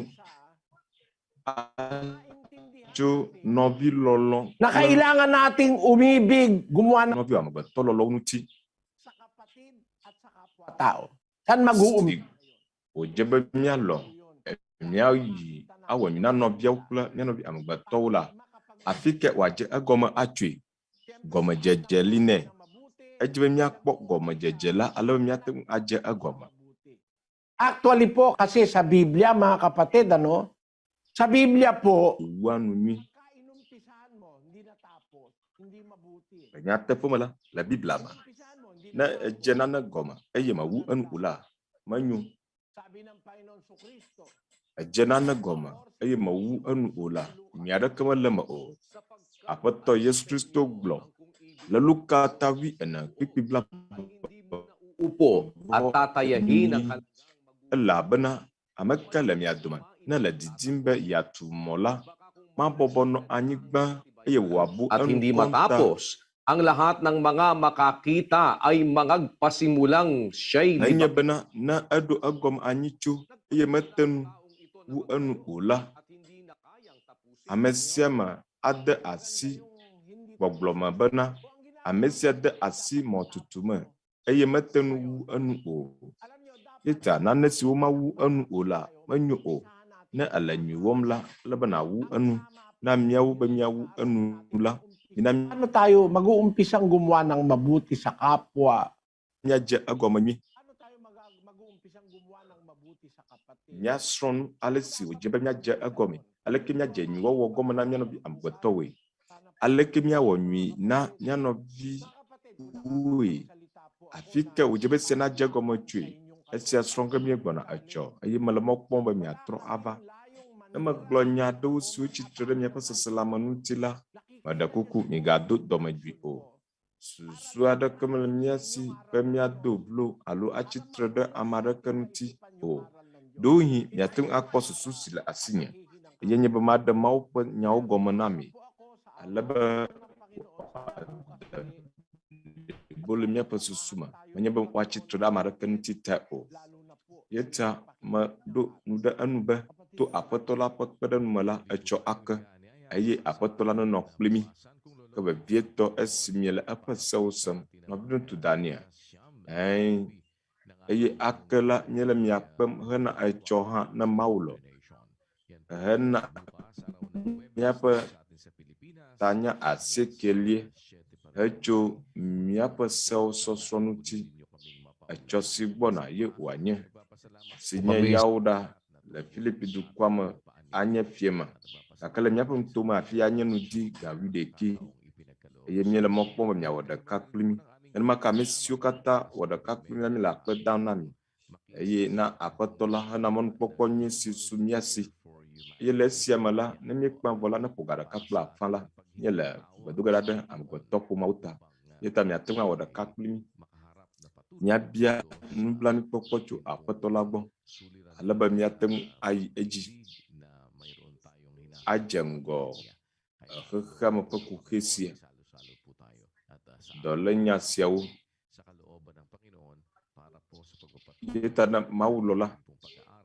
atso nɔvilɔlɔ̃ Na kple kailangan nating umibig, gumawa ng nɔvi amegbetɔlɔlɔ̃wo ŋuti tao. Saan mag-uumpisa? si wòdze be míalɔ̃ míayi awɔ nyui na nɔviawo kple mía nɔvi amegbetɔwo la, afi ke wòadze egɔme atsoe. Gɔmedzedze li nɛ. Edze be míakpɔ gɔmedzedze la ale be míate ŋu adze egɔme. Actually po, kasi sa Biblia, mga kapatid, ano? Sa Biblia po, Wua nu nyui. pagka inumpisahan mo, hindi natapos, hindi mabuti. Le nyateƒe me la, le Biblia me, Inumpisahan mo, hindi ne natapos. edze nane gɔme eye mewu enu o la, menyo. Sabi ng Panginoon Kristo, Edze nane gɔme eye mewu enu o la, nyui aɖeke mele eme o. Aƒetɔ Yesu Kristo gblɔ le Luka ta wuiene kpukpui bla Upo at tatayahin ang enyi elabena ame ka le mia dome ne le didim be yeatu mɔ la, mabɔbɔ nɔ anyigba eye wòabu at enu hindi kɔnta matapos ang lahat ng mga makakita ay mangagpasimulang siya'y Nenye bena ne eɖo egɔme anyi tso eye mete ŋu wu enu o la, ame sia ame ade asi gbɔgblɔ me bena ame sia de asi mɔtutu me eye mete ŋu wu enu o. Ye ta nane si womawu enu o la menyo o. Ne ele nyui wɔm la, ele be nàwu enu. Na míawo be míawu enu la, mina Ano tayo mag-uumpisang gumawa ng mabuti sa kapwa? míadze egɔme nyui. Ano tayo mag- mag-uumpisang gumawa ng mabuti sa kapatid? Míasrɔ̃ nu ale si wòdze be míadze egɔme, aleke míadze nyuiwɔwɔ gɔme na mía nɔvi amegbetɔwoe, aleke míawɔ nyui na mía nɔviwoe, afi ke wòdze be esia nadze egɔme tsoe. Esia srɔ̃ ge míegbɔna etsɔ eye mele mɔ kpɔm be miatrɔ ava. Ne megblɔ nya aɖewo siwo tsitre ɖe miaƒe seselãme ŋuti la, meɖe kuku migado dɔmedzoe o. Susu aɖeke mele mía si be míado vlo alo atsi tre ɖe ame aɖeke ŋuti o. Ɖewohĩ miate ŋu akpɔ susu si le asinye eye nye be maɖe Mawu ƒe nyawo gɔme na mi ale be wòade blibo le míaƒe susu me. Menye be woatsi tre ɖe ame aɖeke ŋuti tae o. Ye ta meɖo nu ɖe enu be to Aƒetɔ la ƒe kpeɖeŋu me la, etsɔ ake eye Aƒetɔ la nenɔ kpli mí. Ke vevietɔ esi miele eƒe sewo sem, nɔviŋutsu Daniel, ɛ̃, eye ake la míele mia kpem hena etsɔ hã ne Mawu lɔ̃. Hena míaƒe tanya asiekelia hetso míaƒe sewo sɔsrɔ̃ ŋuti etsɔ si gbɔna ye wòanye si nye Yawoɖa le Filipi dukɔa me anye fieme gake le míaƒe nutome afi anye ŋdi ga wuiɖekɛ eye míele mɔ kpɔm be miawɔ ɖeka kpli mí. Nenema ke ame siwo katã wɔ ɖeka kpli mí la míele akpe dam na mi eye na Aƒetɔ la hena mɔnukpɔkpɔ nyui si su mía si. Eye le esia me la, ne míekpã vɔ la, ne ƒo ga ɖeka kple afã la, míele gbedoge ɖa ɖe amegbetɔƒomeawo ta. Eya ta miate ŋu awɔ ɖeka kpli mí. Míabia nublanuikpɔkpɔ tso Aƒetɔ la gbɔ ale be míate ŋu ayi edzi adze ŋgɔ xexeame ƒe kuxi sia, dɔlénya siawo. Ye ta ne Mawu lɔ̃ la,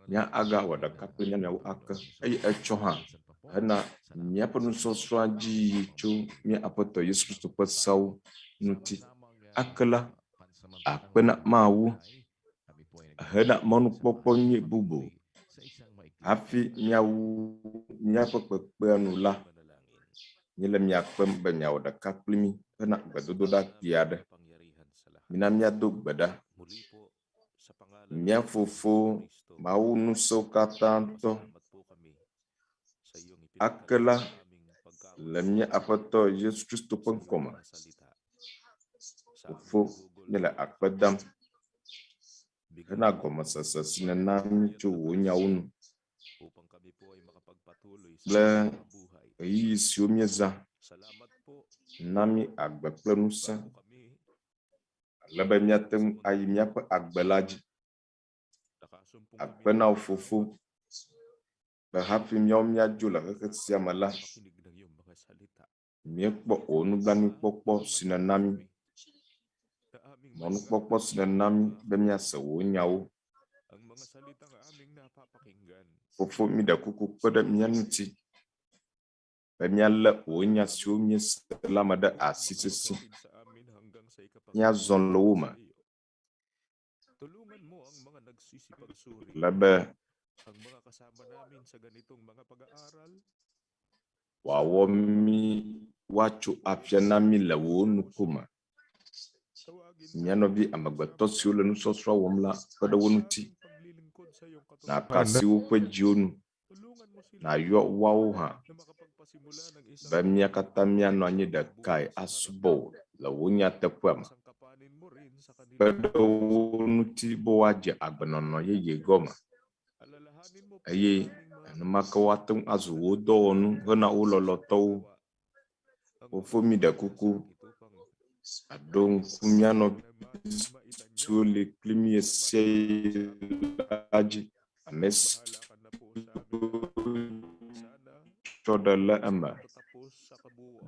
mía agawɔ ɖeka kple mía nɔewo ake eye etsɔ hã hena míaƒe nusɔsrɔ̃a dzi yiyi tso mía Aƒetɔ Yesu Kristo ƒe sewo ŋuti. Ake la, akpe na Mawu hena mɔnukpɔkpɔ nyui bubu hafi míawu míaƒe kpekpea nu la, míele mia kpem be miawɔ ɖeka kpli mí hena gbedodoɖa kpui aɖe. Mina míado gbe ɖa. Mía Fofo Mawu ŋusẽwo katã tɔ, ake la le mía Aƒetɔ Yesu Kristo ƒe ŋkɔme. Fofo, míele akpe dam hena gɔmesese si nèna mí tso wò nyawo nu kple ɣeyiɣi siwo míezã na mí agbe kple ŋusẽ ale be míate ŋu ayi míaƒe agbe la dzi. Akpe na wò Fofo be hafi míawo míadzo le xexe sia me la, Míekpɔ wò nublanuikpɔkpɔ si nèna mí, mɔnukpɔkpɔ si nèna mí be míase wò nyawo. Fofo, míɖe kuku kpe ɖe mía ŋuti be míalé wò nya siwo míese la me ɖe asi sesĩe, míazɔ le wo me ale be wòawɔ mí woatso afia na mí le wò ŋkume. Mía nɔvi amegbetɔ siwo le nusɔsrɔ̃ wɔm la kpe ɖe wo ŋuti. Nàka asi woƒe dziwo nu, nàyɔ woawo hã be mía katã míanɔ anyi ɖekae asubɔ wò le wò nyateƒea me. Kpe ɖe wo ŋuti be woadze agbenɔnɔ yeye gɔme eye enumake woate ŋu azu wò dɔwɔnu hena wo lɔlɔ̃tɔwo. Fofo míɖe kuku, aɖo ŋku mía nɔvi siwo li kpli mí ɣesiaɣi la dzi, ame siwo tsɔ ɖe le eme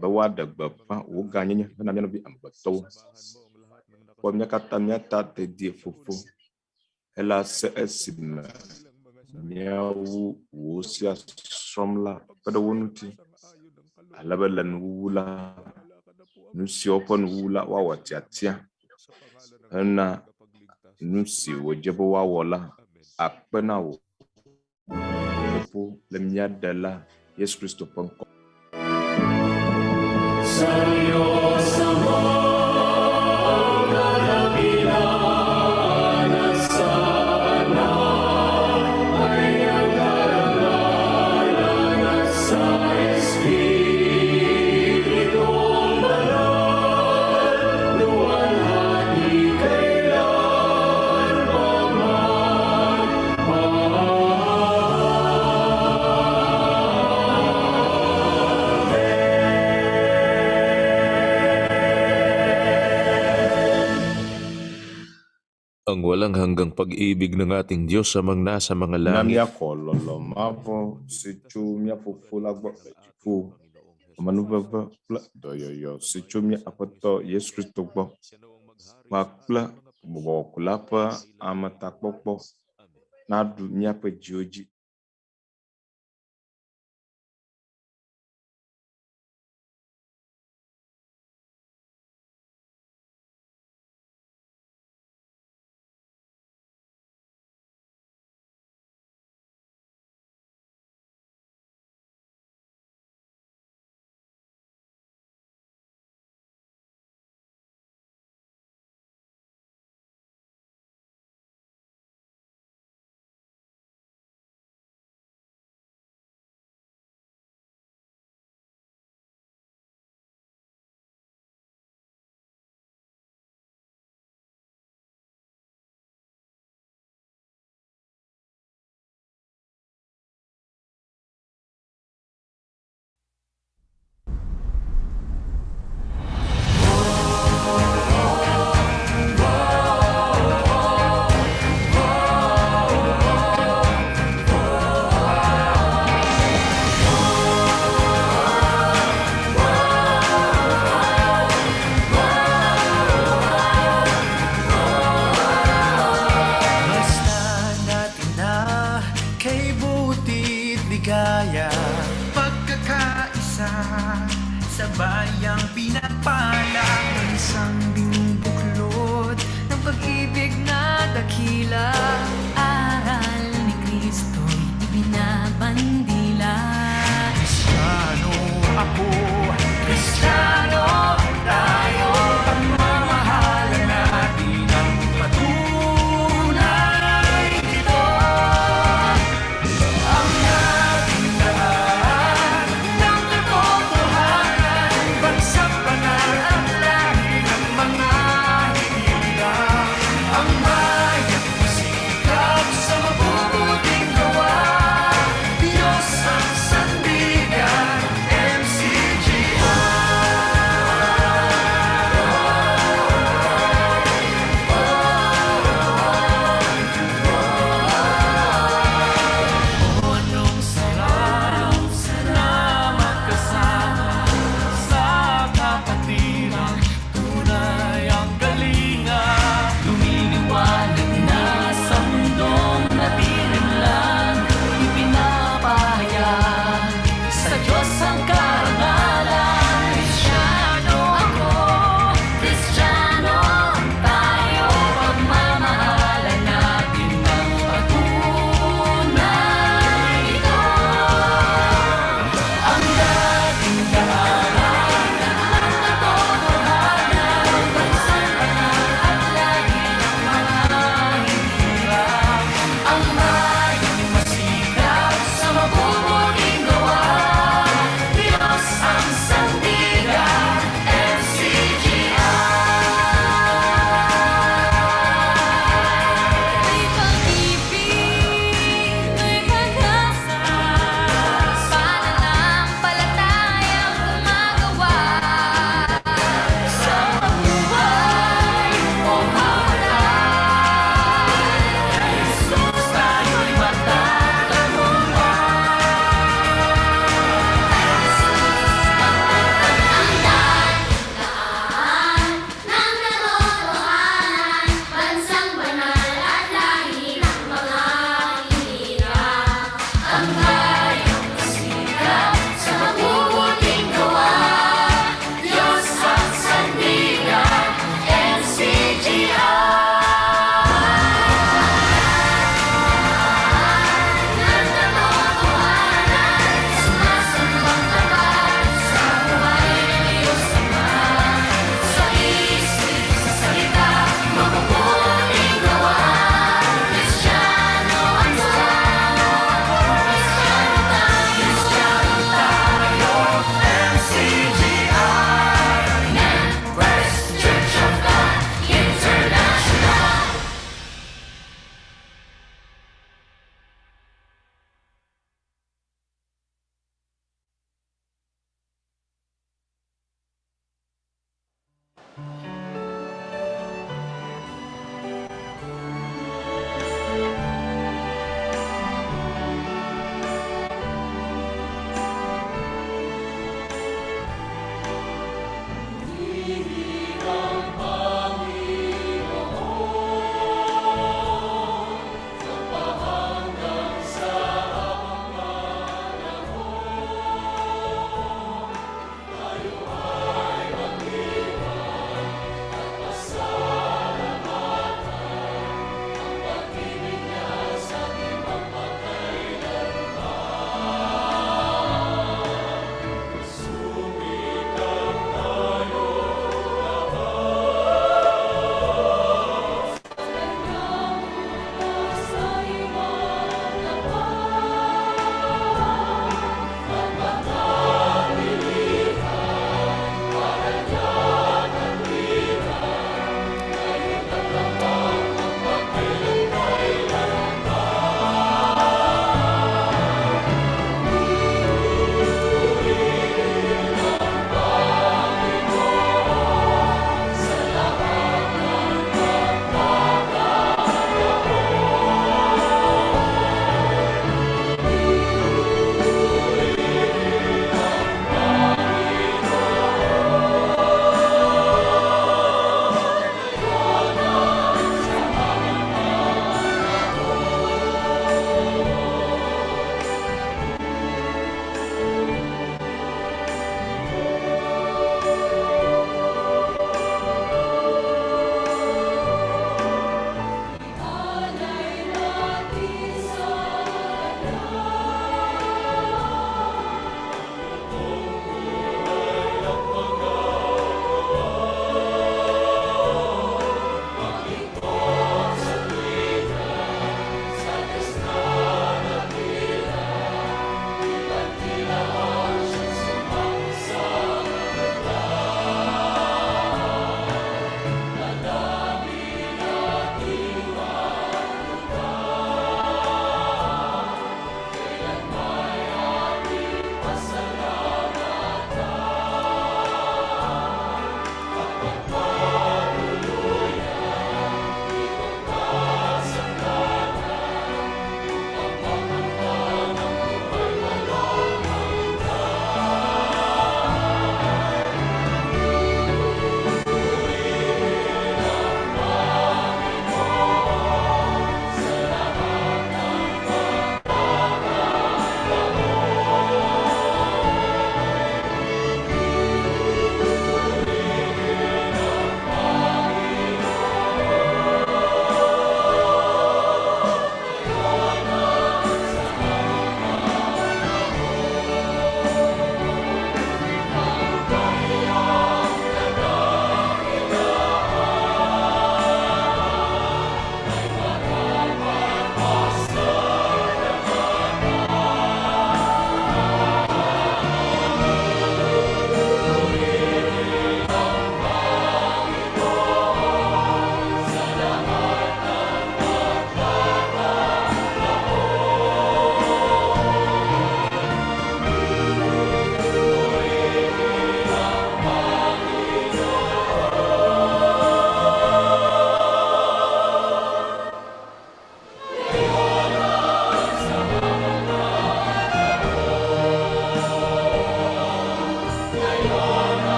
be woaɖe gbeƒã wò gãnyenye hena mía nɔvi amegbetɔwo. Kpɔ mía katã míata dedie Fofo, ela se esime míawu wò sia srɔ̃m la kpe ɖe wo ŋuti ale be le nuwuwu la, nu siawo ƒe nuwuwu la woawɔ tiatia hena nu si wòdze be woawɔ la akpe na wò Fofo le mía Ɖela Yesu Kristo ƒe ŋkɔ. Sa Diyos Amang kadakilaan at sana ay ang karangalan at sa Espiritong Banal, luwalhati kailan pa man. Ang walang hanggang pag-ibig ng ating Diyos amang nasa mga Na langit. míaxɔ lɔlɔ̃ mavɔ si tso mía Fofo la gbɔ le dziƒo, amenuveve kple dɔyɔyɔ si tso mía Aƒetɔ Yesu Kristo gbɔ kpakple Gbɔgbɔ Kɔkɔe la ƒe ametakpɔkpɔ naɖu míaƒe dziwo dzi.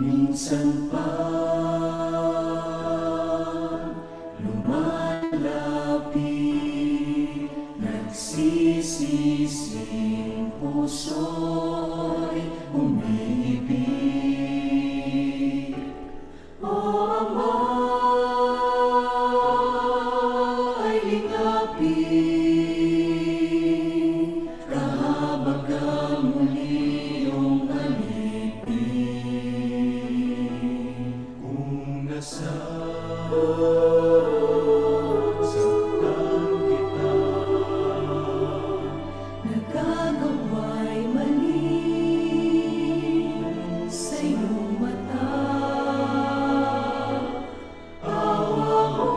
Minsan pa lumalapit, nagsisising puso'y umiibig. O Ama, ay lingapin, kahabagan muli iyong alipin. Kung nasasaktan kita, Nagagawa'y mali sa iyong mata. Awa mo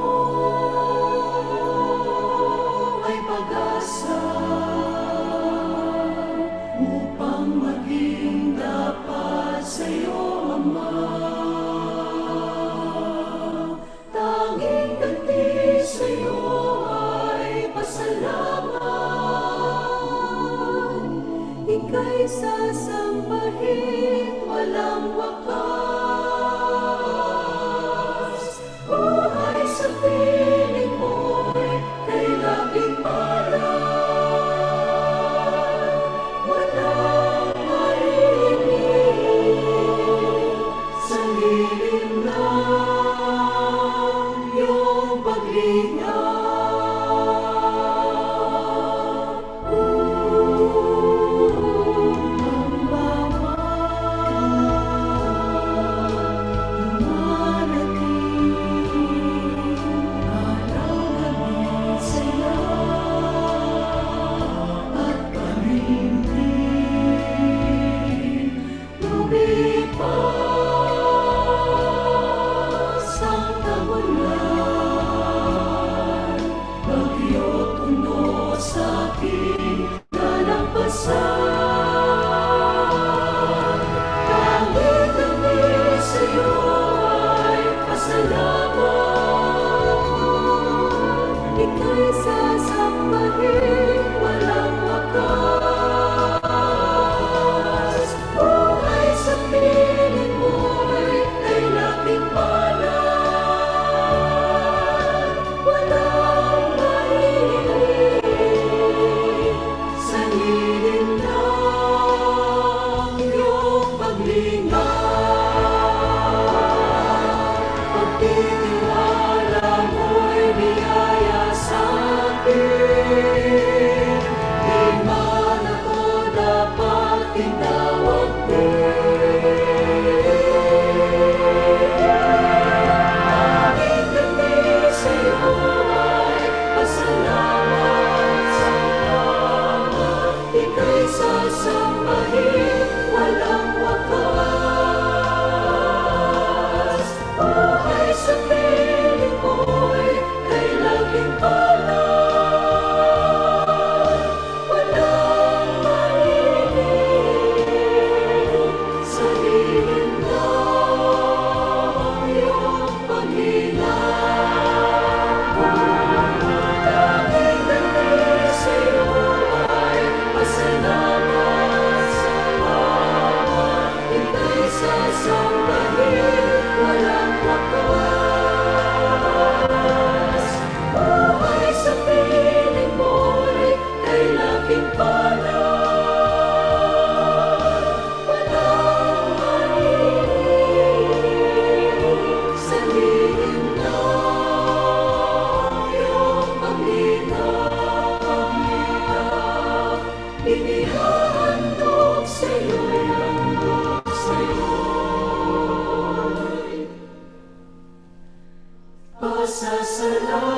ay pag-asa upang maging dapat sa iyo, Ama. Tanging ganti sa iyo ay pasalamat. Ika'y sasambahin, walang wakas. Buhay sa piling mo'y kay laging palad. Walang marinig sa lilim ng iyong paglinga. Ang bawat dumarating, araw-gabi saya at parimtim. Lumipas ang tagulan, bagyo't unos sa aking lalampasan. Tanging kami sa'yo ay pasalamat. Ika'y sasambahin, walang wakas. Buhay sa piling mo'y kay laging palad. Walang mahihiling sa lilim ng iyong paglinga. Pagtitiwala mo'y biyaya sa akin. Di man ako dapat tinawag din. Tanging ganti sa'yo ay pasalamat, salamat. Ika'y sasambahin, walang wakas. Buhay sa piling mo'y kay laging palad. Walang mahihiling sa lilim ng iyong paglinga. Tanging ganti sa'yo ay pasalamat, salamat. Ika'y sasambahin, walang wakas. Buhay sa piling mo'y kay laking palad. Walang mahihiling sa lilim ng iyong paglinga. Inihahandog sa'yo, sa'yo. Pasasalamat.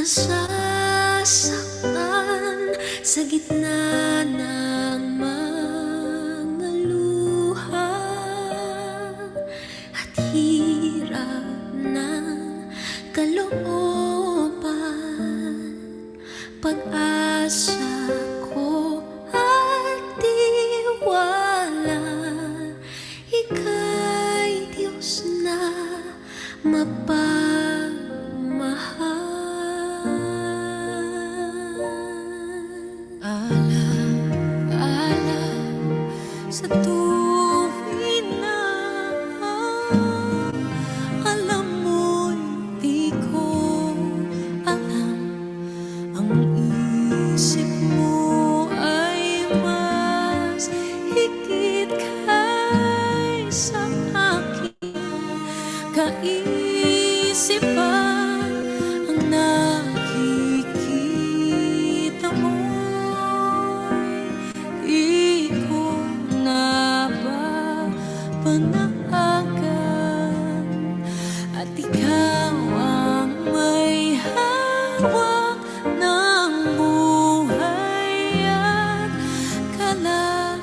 Nasasaktan sa gitna ng mga luha at hirap ng kalooban. Pag-asa ko at tiwala, ika'y Diyos na mapagmahal. Ala-ala sa tuwing na alam mo'y di ko alam, ang isip mo ay mas higit kaysa aking kaisipan. Ang nakikita mo'y di ko napapanahagan, at ikaw ang may hawak ng buhay at kalakasan.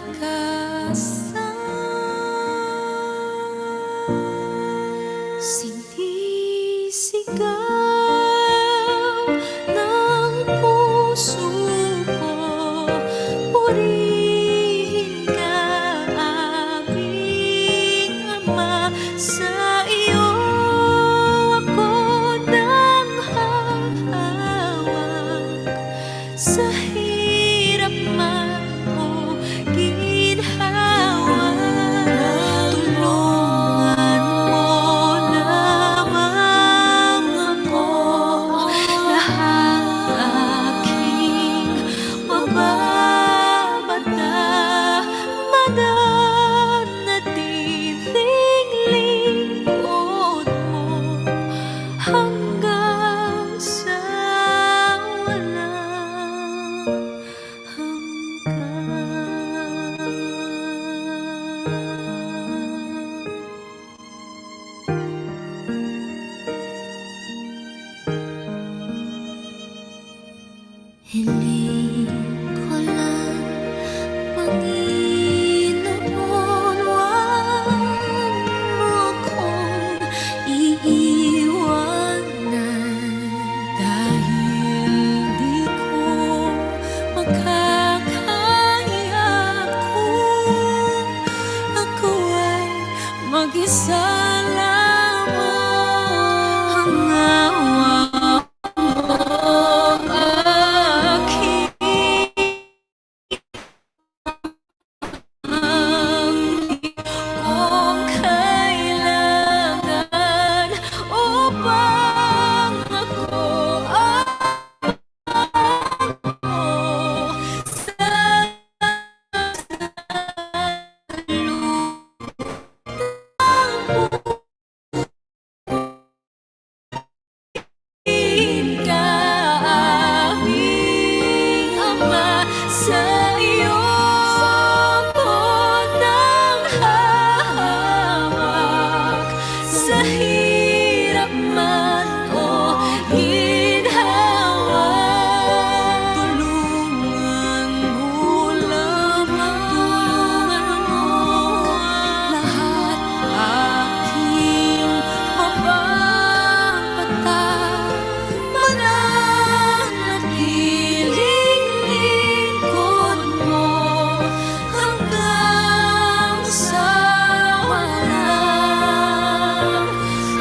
Sinisigaw ng puso ko, purihin ka, aming Ama. Sa iyo ako nanghahawak, sa hirap man o ginhawa. Tulungan mo lamang ako, lahat aking mababata, mananatiling lingkod mo hanggang sa walang hanggan. Hiling ko lang, Panginoon, huwag mo akong iiwanan. Dahil di ko makakaya kung ako ay mag-isa lamang. Ang awa mo aking kong kailangan upang ako sa Purihin ka, aming Ama, sa iyo ako nanghahawak, sa hirap man o ginhawa. Tulungan mo lamang, tulungan mo lahat aking mababata, mananatiling lingkod mo hanggang sa walang hanggan.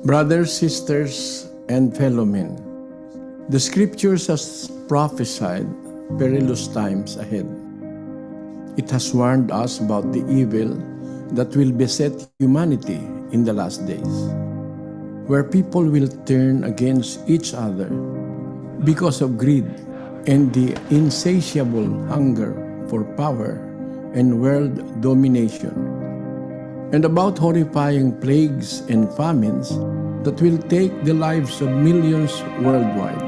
Brothers, sisters, and fellow men, the scriptures has prophesied perilous times ahead. It has warned us about the evil that will beset humanity in the last days, where people will turn against each other because of greed and the insatiable hunger for power and world domination, and about horrifying plagues and famines that will take the lives of millions worldwide.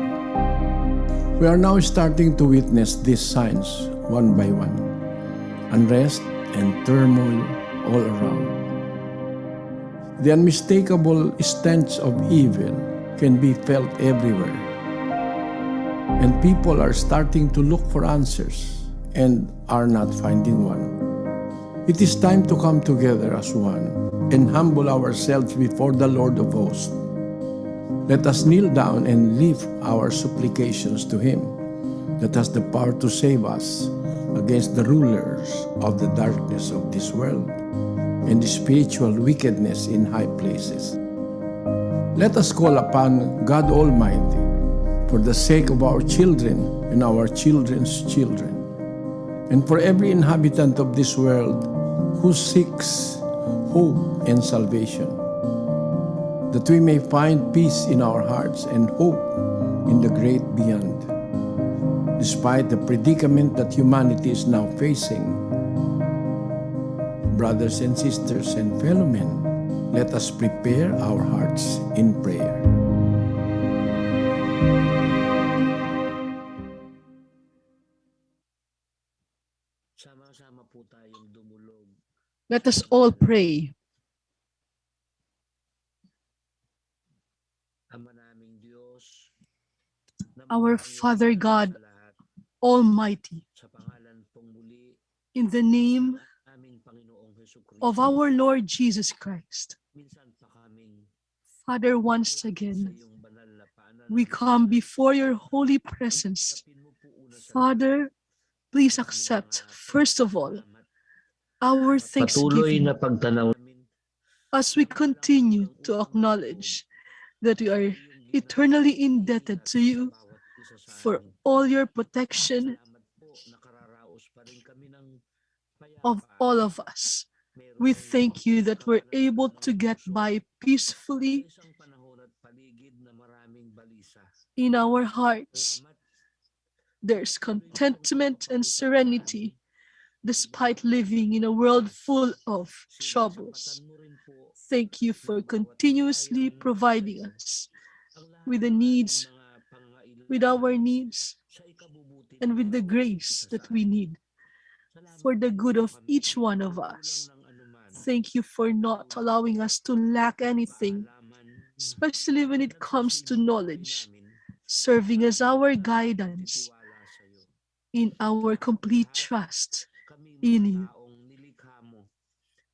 We are now starting to witness these signs one by one unrest and turmoil all around. The unmistakable stench of evil can be felt everywhere. And people are starting to look for answers and are not finding one. It is time to come together as one and humble ourselves before the Lord of hosts. Let us kneel down and lift our supplications to Him that has the power to save us against the rulers of the darkness of this world and the spiritual wickedness in high places. Let us call upon God Almighty for the sake of our children and our children's children, and for every inhabitant of this world who seeks hope and salvation, that we may find peace in our hearts and hope in the great beyond. Despite the predicament that humanity is now facing, brothers and sisters and fellow men, let us prepare our hearts in prayer. Sama-sama po tayong dumulog. Let us all pray. Ama naming Diyos, Our Father God Almighty, sa pangalan pong muli in the name aming Panginoong Heso of our Lord Jesus Christ, minsan pa kaming Father, once again, we come before your holy presence. Father, please accept, first of all, our patuloy thanksgiving na pagtanaw as we continue to acknowledge that we are eternally indebted to you for all your protection of all of us. We thank you that we're able to get by peacefully in our hearts. There's contentment and serenity despite living in a world full of troubles. Thank you for continuously providing us with the needs, with our needs, and with the grace that we need for the good of each one of us. Thank you for not allowing us to lack anything, especially when it comes to knowledge, serving as our guidance in our complete trust in you.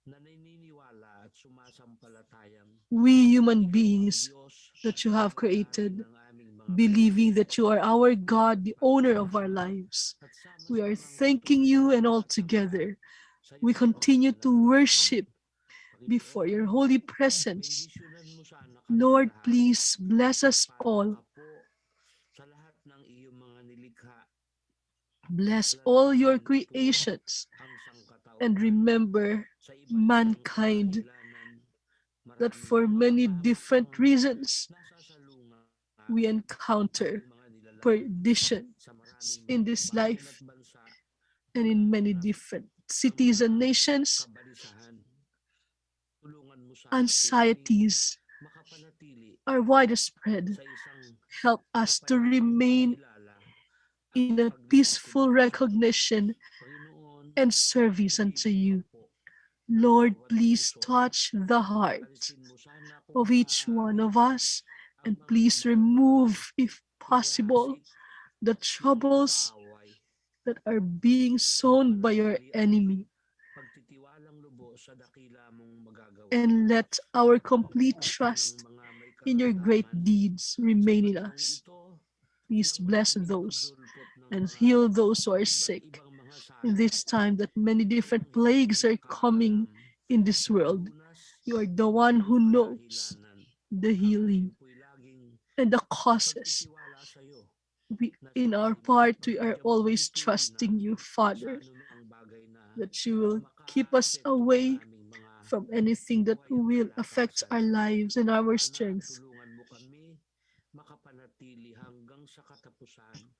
na naniniwala at sumasampalatayang We human beings that you have created, believing that you are our God, the owner of our lives. We are thanking you, and all together, we continue to worship before your holy presence. Lord, please bless us all. sa lahat ng iyong mga nilikha Bless all your creations and remember mankind that for many different reasons we encounter perdition in this life and in many different cities and nations. Anxieties are widespread. Help us to remain in a peaceful recognition and service unto you. Lord, please touch the heart of each one of us and please remove, if possible, the troubles that are being sown by your enemy. pagtitiwalang lubos sa dakila mong magagawa. And let our complete trust in your great deeds remain in us. Please bless those and heal those who are sick in this time that many different plagues are coming in this world. You are the one who knows the healing, and the causes. We, in our part, we are always trusting you, Father, that you will keep us away from anything that will affect our lives and our strength.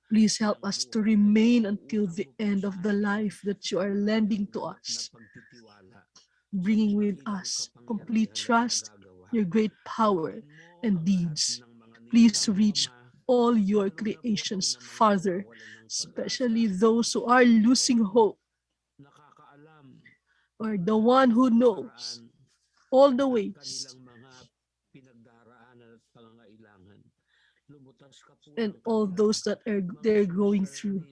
Please help us to remain until the end of the life that you are lending to us, bringing with us complete trust, your great power and deeds. Please reach all your creations, Father, especially those who are losing hope or the one who knows all the ways and all those that are they're going through.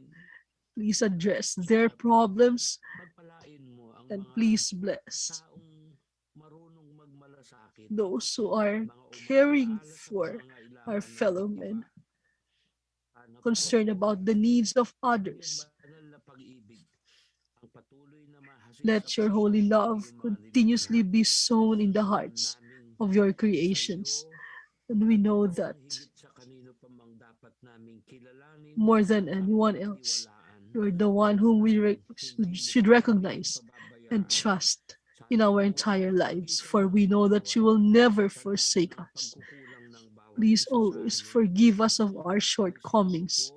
Please address their problems and please bless those who are caring for our fellow men, concerned about the needs of others. Let your holy love continuously be sown in the hearts of your creations. And we know that more than anyone else, you are the one whom we should recognize and trust in our entire lives, for we know that you will never forsake us. Please always forgive us of our shortcomings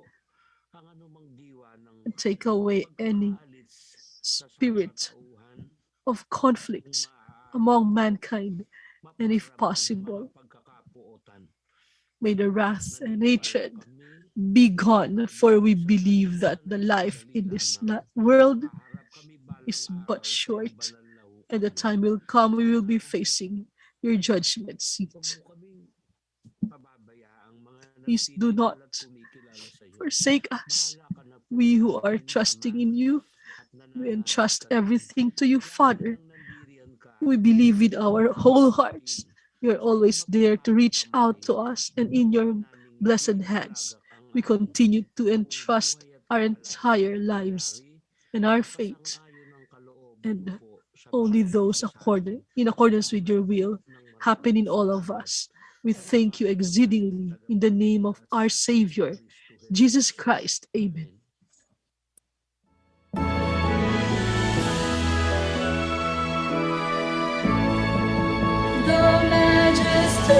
and take away any spirit of conflict among mankind, and if possible, may the wrath and hatred be gone, for we believe that the life in this world is but short, and the time will come we will be facing your judgment seat. Please do not forsake us, we who are trusting in you. We entrust everything to you, Father. We believe with our whole hearts you're always there to reach out to us, and in your blessed hands, we continue to entrust our entire lives and our fate, and only those in accordance with your will happen in all of us. We thank you exceedingly in the name of our Savior, Jesus Christ. Amen. The majesty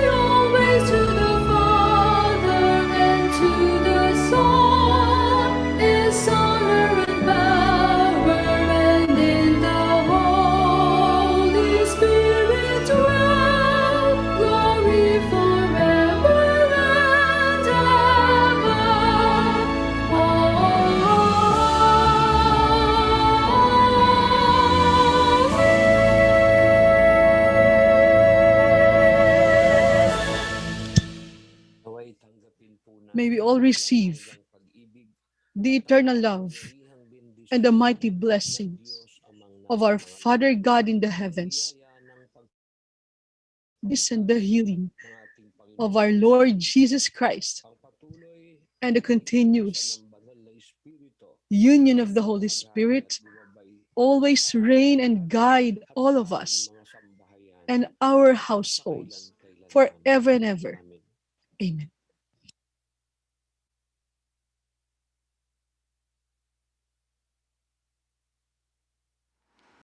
always to the Father and to the Son is honor and power, and in the Holy Spirit dwell glory forever and ever. May we all receive the eternal love and the mighty blessings of our Father God in the heavens, this and the healing of our Lord Jesus Christ, and the continuous union of the Holy Spirit always reign and guide all of us and our households forever and ever. Amen.